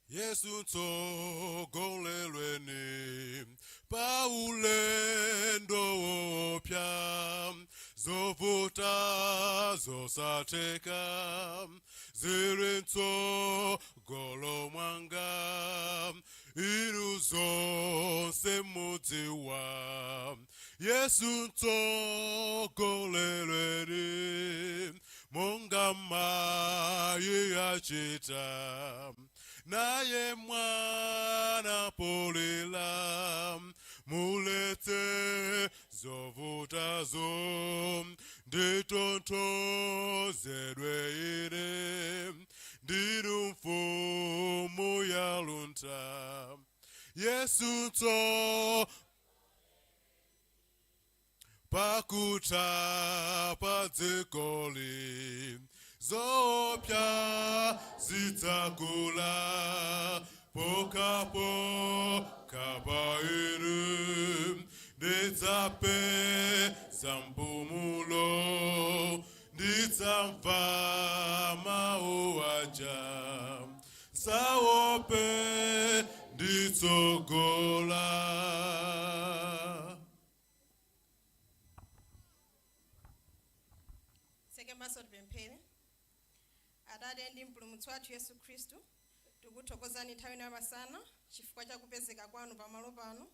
Yesu tsogolereni paulendo wopya, zovuta zosatheka zili mtsogolo mwanga, inu zonse mudziwa. Yesu tsogolereni monga mayi achita naye mwana polila, muletse zovutazo, nditonthozedwe ine, ndinu mfumu ya luntha. Yesu tso pakutha pa dzikoli, zoopsa zidzakula, pokhapokha pa inu ndidzapeza mpumulo, ndidzamva mawu aja, saope, nditsogola. Tseke maso, tipemphere. Atate ndi Mpulumutsi wathu Yesu Khristu, tikuthokozani nthawi ino yamasana chifukwa cha kupezeka kwanu pamalo pano.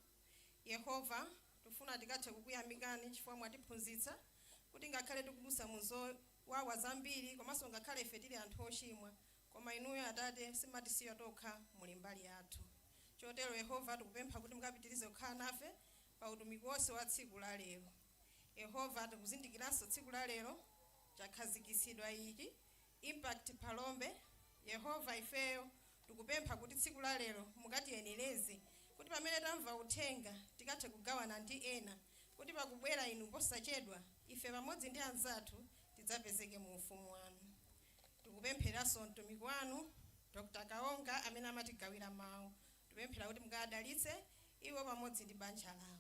Yehova, tifuna tikathe kukuyamikani chifukwa mwatiphunzitsa kuti ngakhale tikudutsa mu zowawa zambiri, komanso ngakhale ife tili anthu ochimwa, koma inuyo Atate simatisiya tokha, muli mbali yathu. Chotero Yehova, tikupempha kuti mukapitirize kukhala nafe pa utumiki wonse wa tsiku la lero. Yehova, tikuzindikiranso tsiku la lero chakhazikitsidwa ichi, Impact Phalombe. Yehova, ifeyo tikupempha kuti tsiku la lero mukatiyenereze kuti pamene tamva uthenga tikathe kugawana ndi ena, kuti pakubwera inu posachedwa ife pamodzi ndi anzathu tidzapezeke mu ufumu wanu. Tikupempheranso mtumiki wanu Dr Kaonga amene amatigawira mawu. Tikupemphera kuti mukadalitse iwo pamodzi ndi banja lawo.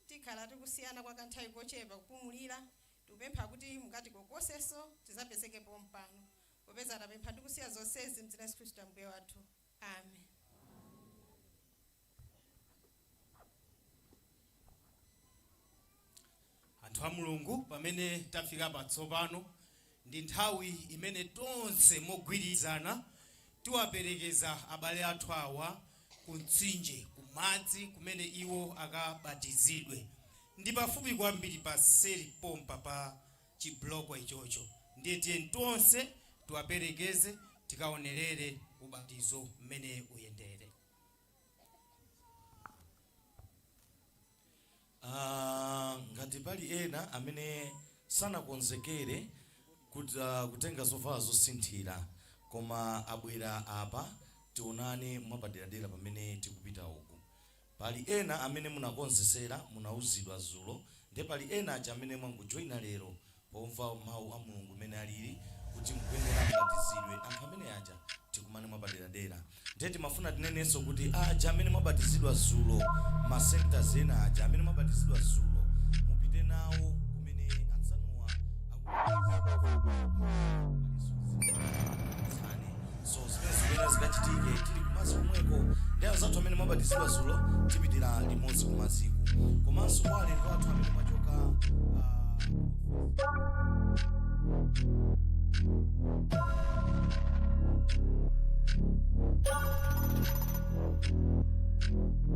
Tikhala tikusiyana kwa kanthawi kochepa kupumulira. Tikupempha kuti mukatikokosenso tidzapezeke pompano, popeza tapempha ndikusiya zonsezi mdzina Yesu Khristu Ambuye wathu, amen. Anthu a Mulungu, pamene tafika patsopano ndi nthawi imene tonse mogwirizana tiwaperekeza abale athu awa ku mtsinje, ku madzi kumene iwo akabatizidwe. Ndi pafupi kwambiri, paseri pompa pa chibloko ichocho. Ndiye tiye tonse tiwaperekeze, tikaonerere ubatizo mmene uyendere. Ngati pali ena amene sanakonzekere kuti, kutenga zovala zosinthira koma abwera apa. Tionane mwapaderadera pamene tikupita uku. Pali ena amene munakonzesera, munauzidwa dzulo, ndiye pali ena aja amene mwangojoyina lero pomva mawu a Mulungu mmene alili kuti mukuyenera mubatizidwe. Anthu amene aja tikumane mwapaderadera. Ndiye timafuna tinenenso kuti aja amene mwabatizidwa dzulo, ma sectors ena aja amene mwabatizidwa dzulo, mupite nawo kumene anzanuwa akutsane. So zimene zikuyenera zikachitike tili kumazi komweko ndi anzathu amene mwabatizidwa dzulo, tipitira limodzi kumaziko. Komanso kwa alendo athu amene mwachoka